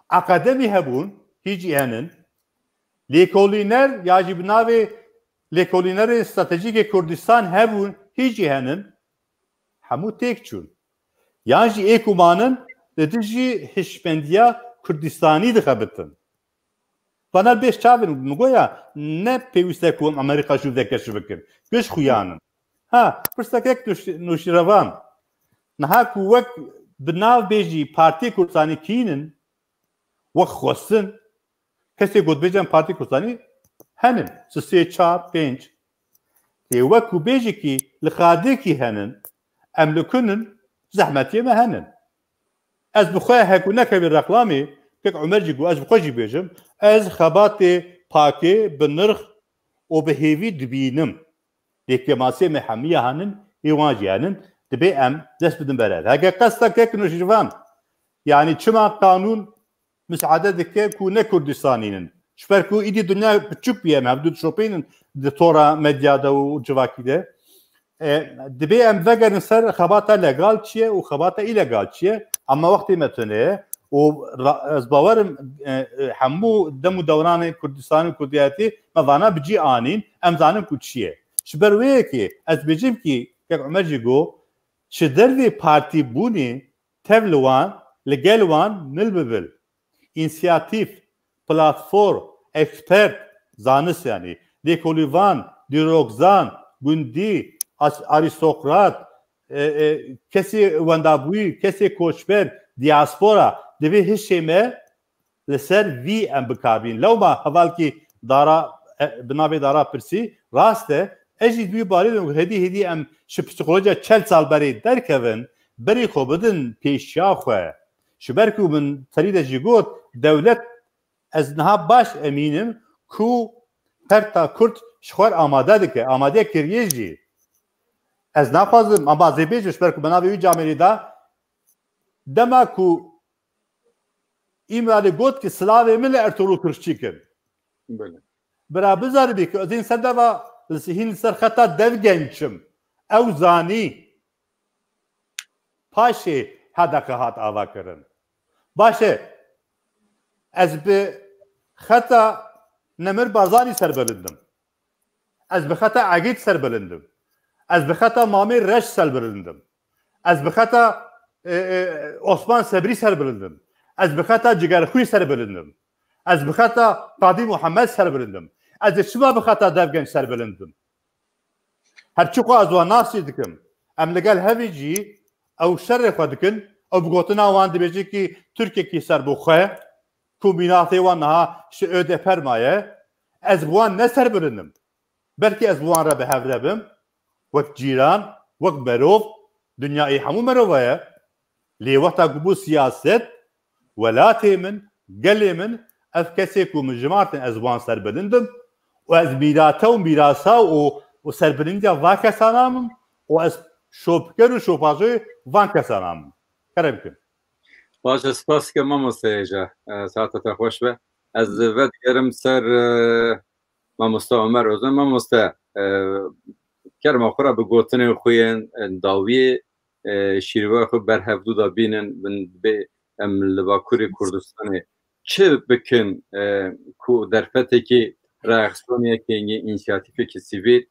Akademî hebûn. Hîn jî henin. Lêkolîner ya jî bi navê Lêkolînerê Stratejîkê Kurdistan hebûn. Hîn jî henin. Hemû têk çûn. Yan jî ê ku manin li dijî hişmendiya Kurdistanî dixebitin. Vana bêş çavên min goya ne pêwîst e ku em Amerîka ji vê keşif bikin. Giş xuyan in. Ha, pirsek yek Nûş-, Nûşîrevan. Niha ku wek bi nav bêjî Partiyê Kurdistanî kînin, wek xwestin, kesê gotbêjên Partî Kurdistanî henin. Sisê, çar, pênc. Lê wek ku bêjî kî li xadê kî henin, em li kun in, zehmetiyê me henin. Ez bi xwe heku nekevî reklamê, kek Umer jî got, ez bi xwe jî bêjim, ez xebatê pakê bi nirx û bi hêvî dibînim. Lê kêmasê me hemiya henin, ê wan jî henin, dibê em dest bidin berev. Heke qesta kek Nûşîrvan, yanî çima qanûn misaade dike ku ne Kurdistanî nin. Ji ber ku îdî dinya piçûk bûye, em hevdû dişopînin di tora medya de û civakî de. E, dibê em vegerin ser xebata legal çi ye û xebata îlegal çi ye. Ama wextê me tune ye û ra-, ez bawerim, e, e, hemû dem û dewranê Kurdistanê û Kurdiyetê me vana bi cî anîn, em zanin ku çi ye. Ji ber wê yekê ez bêjim kî kek Umer jî got, ji dervê partîbûnê tev li wan, li gel wan mil bi mil. Însiyatîf, platform, ekspert, zanist yanî, lêkolîvan, dîrokzan, gundî, as-, arîstokrat, e, e, kesê wendabûyî, kesê koçber, diaspora, divê hişê me li ser vî em bikaribîn. Lewma hevalkî Dara, e, bi navê Dara pirsî, rast e, ez jî di wî barê de hêdî hêdî em ji psîkolojiya çel sal berê derkevin, berê xwe bidin pêşiya xwe. Ji ber ku min serî de jî got, dewlet, ez niha baş emîn im ku her ta Kurd ji xwe amade dike, amade kiriye jî. Ez naxwazim, ama zê bêjim, ji ber ku bi navê wî camêrî de, dema ku Îmralî got ki silavê min li Ertugrul Kuşçî kin. Belê. Bira bizanibî ku ez hîn ser deva, li se-, hîn li ser xeta Devgenç im. Ew zanî. Paşê H D K hat ava kirin. Baş e, ez bi xeta Nemir Barzanî serbilind im. Ez bi xeta Egîd serbilind im. Ez bi xeta Mamê Reş serbilind im. Ez bi xeta, e, e, Osman Sebrî serbilind im. Ez bi xeta Cigerxwî serbilind im. Ez bi xeta Qadî Muhammed serbilind im. Ez ê çima bi xeta Devgenç serbilind im? Her çi ku ez wan nasî dikim. Em li gel hevî jî ew şerê xwe dikin, ew bi gotina wan dibêjin ki Tirkiyekî ser bo xwe, ku mîratê wan niha ji ÖDP re maye, ez bi wan ne serbilind im. Belkî ez bi wan re bi hev re bim, wek cîran, wek merov, dinyayê hemû merova ye. Lê wexta ku bû siyaset, welatê min, gelê min, ev kesê ku min jimartin, ez wan serbilind im û ez mîrata û mîrasa û, û serbilindiya va kesana min û ez şopker û şopajoyê van kesana min. Kerem kin. Baş e, spas dikim mamoste hêja. E, saeta te xweş be. Ez vedigerim ser, e, mamoste Omer Ozan. Mamoste, e, kerema xwe re bi gotinên xwe yên, e, dawiyê, e, şîrva xwe berhevdû de bînin, bin dibê em li Bakurê Kurdistanê çi bikin, e, ku derfetekî reaksiyonekê, însiyatîfekî sivîl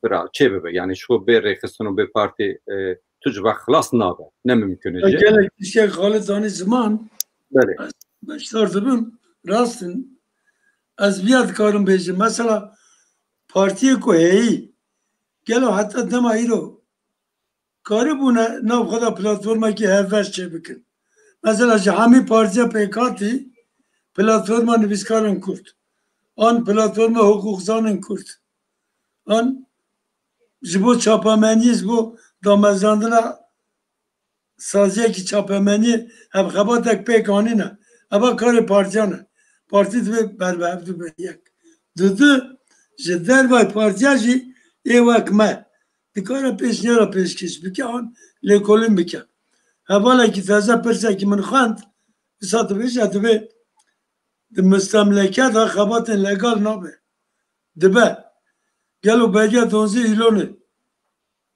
bira çê bibe. Yani ji xwe bê rêxistin û bê partî, e, tu civa xilas nabe. Ne mimkun e jî. Gelek tiştek Xalid zanî ziman. Belê. Ez beşdar dibim. Rast in. Ez viya dikarim bêjim. Mesela partiyê ku heyî, gelo heta dema îro karibûne nav xwe de platformekî hevbeş çêbikin. Mesela ji hemî partiya pêkhatî platforma nivîskarên Kurd, an platforma hiqûqzanên Kurd, an ji bo çapemeniyê, ji bo damezrandina saziyekî çapemeniyê ev xebatek pêk anîne. Eva karê partiyan e. Partî divê berbehev bibe yek. Dudu, ji dervay partiya jî ê wek me dikare pêşniyara pêşkêş bike an lêkolîn bike. Hevalekî teze pirsekî min xwend, wisa dibêje, divê di mustemleke de xebatên legal nabe. Dibe. Gelo beriya donzdeh Îlonê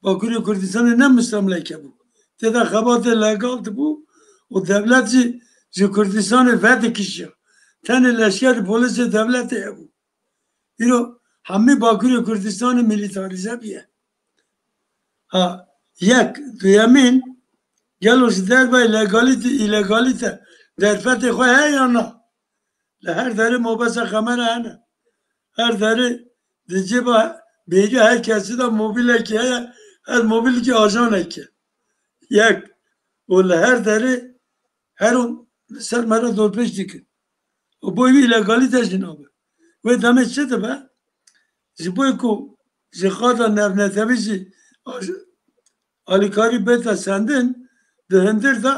Bakurê Kurdistanê ne mustemleke bû. Tê de xebatê legal dibû û dewlet jî ji Kurdistanê vedikişiya. Tenê leşker û polîsê dewletê hebû. Îro hemî Bakurê Kurdistanê milîtarîze bûye. Ha, yek. Duyemîn, gelo ji dervayî legalîte, îlegalîte derfetê xwe heye ya na? Li her derê mobesa kamera hene. Her derê di cêba bêrî her kesî de mobîlekî heye, her mobîlekî ajanekî. Yek. Û li her derê her û li ser me re dorpêç dikin. Û bo wî legalîte jî nabe. Wê demê çi dibe? Ji bo ku ji qada navnetewî jî aj-, alîkarî bête sendin, di hundir de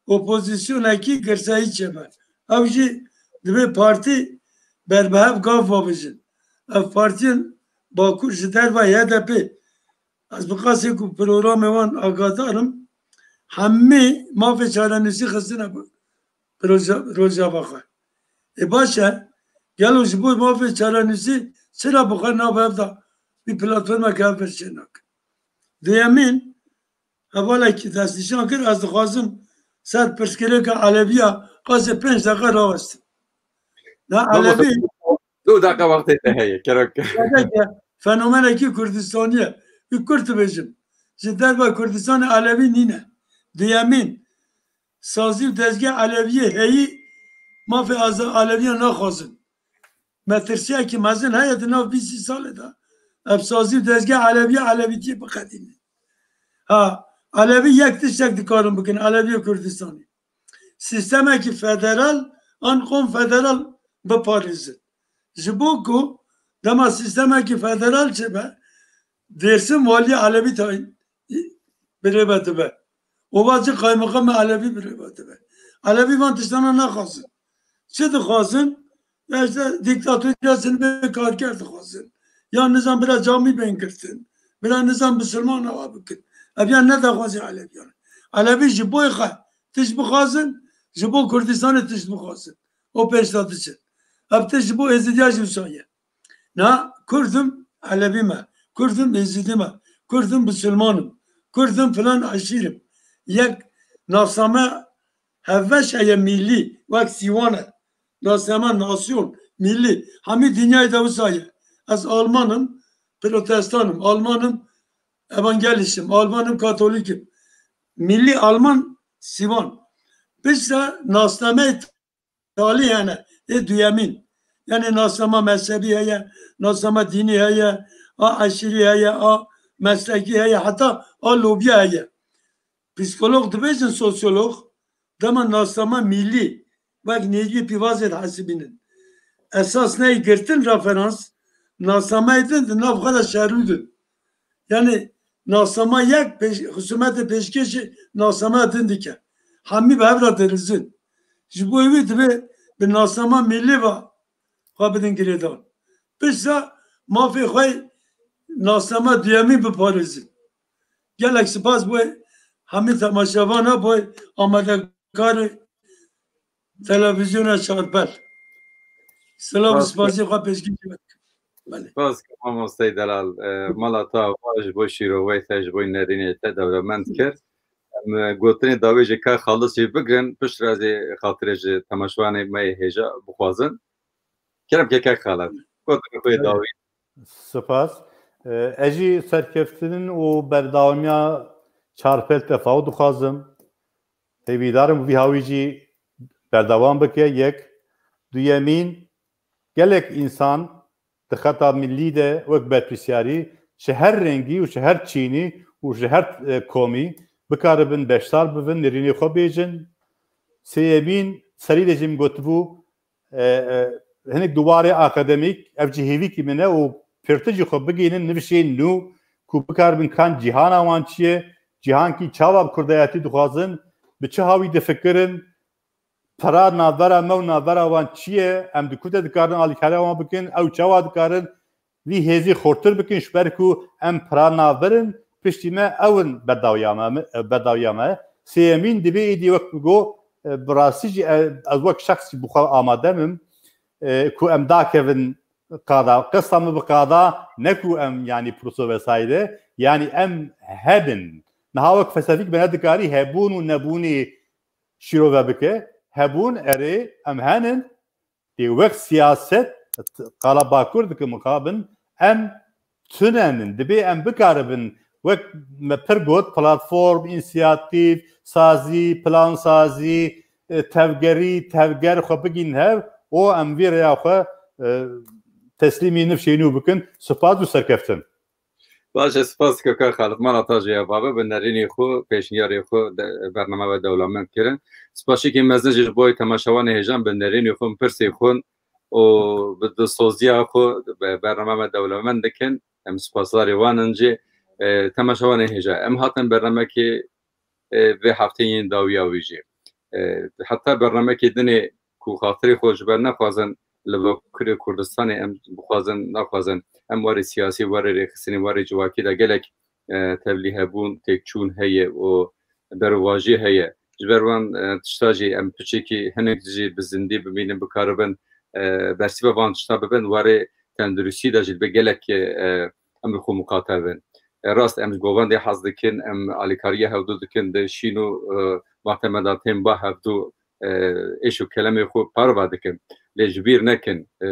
opozîsyonekî girseyî çêbe. Ew jî divê partî berbihev gav vabijin. Ev partiyên Bakur ji dervayî H D P, ez bi qasê ku programê wan agadar im, hemî mafê çarenûsî xistine bi roja-, rojava xwe. Ê baş e, Gelo ji bo mafê çarenûsî çira bi xwe nav hev de bir platformeke hev çênakin? Duyemîn, hevalekî destnîşan kir, ez dixwazim ser pirsgirêka Eleviya qasê pênc deqa rawestim. Na Elevî Du deqa wextê te heye, kerem. Gerek fenomenekî Kurdistanî ye. Bi Kurd dibêjim. Ji derve Kurdistanê Elevî nîne. Duyemîn, sazî û dezgeh Eleviyê heyî mafê aza Eleviyan naxwazin. Metirsiyekî mezin heye di nav bîst salê de. Ev sazî û dezgeh Eleviya Elevîtiyê biqedînin. Ha, Elevî yek tiştek dikarin bikin, Eleviyê Kurdistanê. Sîstemekî federal an konfederal biparêzin. Ji bo ku dema sîstemekî federal çêbe, Dêrsim waliyê Elevî tayîn birêve dibe. Ova jî qaymeqamê Elevî birêve dibe. Elevî van tiştana naxwazin. Çi dixwazin? Ya işte dîktatoriya sinifê karker dixwazin. Ya nizam bira camî bên girtin. Bira nizam bisilman awa bikin. Ev ya ne daxwazê Eleviyan. Elevî ji bo xwe tişt bixwazin, ji bo Kurdistanê tişt bixwazin. O pêşda diçin. Ev tişt ji bo Êzidiya jî wisa ye. Na Kurd im, Elevî me. Kurd im, Êzidî me. Kurd im, Bisilman im. Kurd im, filan eşîr im. Yek nasname hevbeş heye mîllî, wek Sîwan e. Nasname nasyon, mîllî. Hemî dinyayê de wisa ye. Ez Alman im, protestan im. Alman im, evangelîst im. Alman im, katolîk im. Mîllî Alman, Sîwan. Piştre nasnameyê talî hene. Ê duyemîn. Yani nasnama mezhebî heye, nasnama dînî heye, a eşîrî heye, a meslekî heye, heta a lobiya heye. Psîkolog dibêjin, sosyolog, dema nasnama mîllî wek nêrî pîvazê dihesibînin. Esas neyê girtin referans, nasnamayê din di nav xwe de şerû din. Yani nasnama yek pêş, xisûmetê pêşkêşî nasnama din dike. Hemî bi hev re dirizin. Ji bo wî divê bi nasnama mîllî ve xwe bidin girêdan. Piştre mafê xwe nasnama duyemî biparêzin. Gelek spas bo hemî temaşevana, bo amadekar Televîzyona Çarpel. Silav û spasî xwe pêşkêşî we dikim. Belê. Spas, mamostey delal. E, mala te ava ji bo şîroveyê te, ji bo nerînê te dewlemend kir. Em, e, gotinê dawî ji Kak Xalis jî bigirin, piştre ez ê xatirê ji temaşevanê me yê hêja bixwazin. Kerem ke Kak Xalis. Gotinê xwe yê dawî. Spas. E, ez jî serkeftin û berdewamiya Çarpel T V dixwazim. Hêvîdar im vî hawî jî berdewam bike, yek. Duyemîn, gelek însan di xeta millî de wek berpirsyarî ji her rengî û ji her çînî û ji her, e, komî bikaribin beşdar bibin, nêrînê xwe bêjin. Sêyemîn, serî de jî min gotibû, e, e, hinek di warê akademîk, ev jî hêvîkî min e û pirtir jî xwe bigihînin nivişên nû ku bikaribin kan cîhana wan çi ye, cîhankî çawa bi kurdayetî dixwazin, bi çi hawî difikirin, pira navbera me û navbera wan çi ye, em di ku de dikarin alîkariya wan bikin, ew çawa dikarin vî hêzî xurtir bikin, ji ber ku em pira navber in, piştî me ew in berdawiya me, berdawiya me. Sêyemîn, divê êdî wek ku got, e, bi rastî jî, e, ez wek şexs jî bi xwe amade bim, e, ku em dakevin qada. Qesta min bi qada ne ku em, yanî, pirsû vesaire, yanî em hebin. Niha wek felsefîk me nedikarî hebûn û nebûnê şîrove bike. Hebûn, erê, em henin, dê wek siyaset, qala Bakur dikim mixabin, em tunenin, dibê em bikaribin, wek me pir got, platform, însiyatîf, sazî, plansazî, e, tevgerî, tevger xwe bigîn hev û em vî rêya xwe, e, teslîmî nifşê nû bikin. Spas û serkeftin. Baş e, spas dikim Kak Xalid, mala te jî ava be, bi nerînê xwe, pêşniyarê xwe de, bername we dewlemend kirin. Spasîkê mezin jî ji bo temaşevanê hêjan bi nerînê xwe, pirsê xwe û bi dilsoziya xwe be-, bername me dewlemend dikin. Em spasdarê wan in jî. E, temaşevanê hêja, em hatin bernamekê, e, vê hefteyê yên dawiya wî jî. E, heta bernamekê dinê ku xatirê xwe ji ber nexwazin li Bakurê Kurdistanê em bixwazin, naxwazin, em warê siyasî, warê rêxistinê, warê civakî de gelek, e, tevlîhebûn, têkçûn heye û berovajî heye. Ji ber wan, e, tişta jî em piçekî hinek jî bi zindî bimînin, bikaribin e, bersîva van tişta bibin, warê tenduristî de jî dibe gelek, e, em li xwe muqate bin. E, rast em ji govendê hez dikin, em alîkariya hevdu dikin, di şîn û, e, matemedatên ba hevdu, e, êş û kelemê xwe parva dikin. Lê ji bîr nekin, e,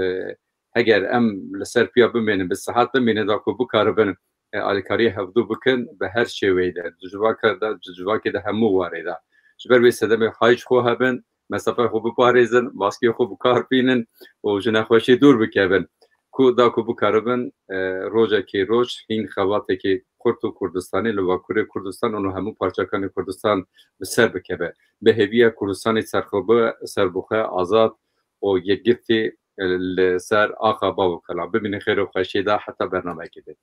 heger em li ser piya bimênin, bi sihet bimênin, da ku bikaribin, e, alîkariyê hevdu bikin, bi her şêweyî de, di civaka de, di civakê de hemû warê de. Ji ber wê sedemê hay ji xwe hebin, mesafeya xwe biparêzin, maskê xwe bi kar bînin û ji nexweşî dûr bikevin. Ku da ku bikaribin, e, rojekê roj hîn xebatekê xurt û Kurdistanê li Bakurê Kurdistan û hemû parçakanê Kurdistan bi ser bikeve. Bi hêviya Kurdistanê serxwe, serbixwe, azad û yekgirtî, e, li ser axa bav û kala. Bimînin xêr û xweşiyê de heta bernameyekê din.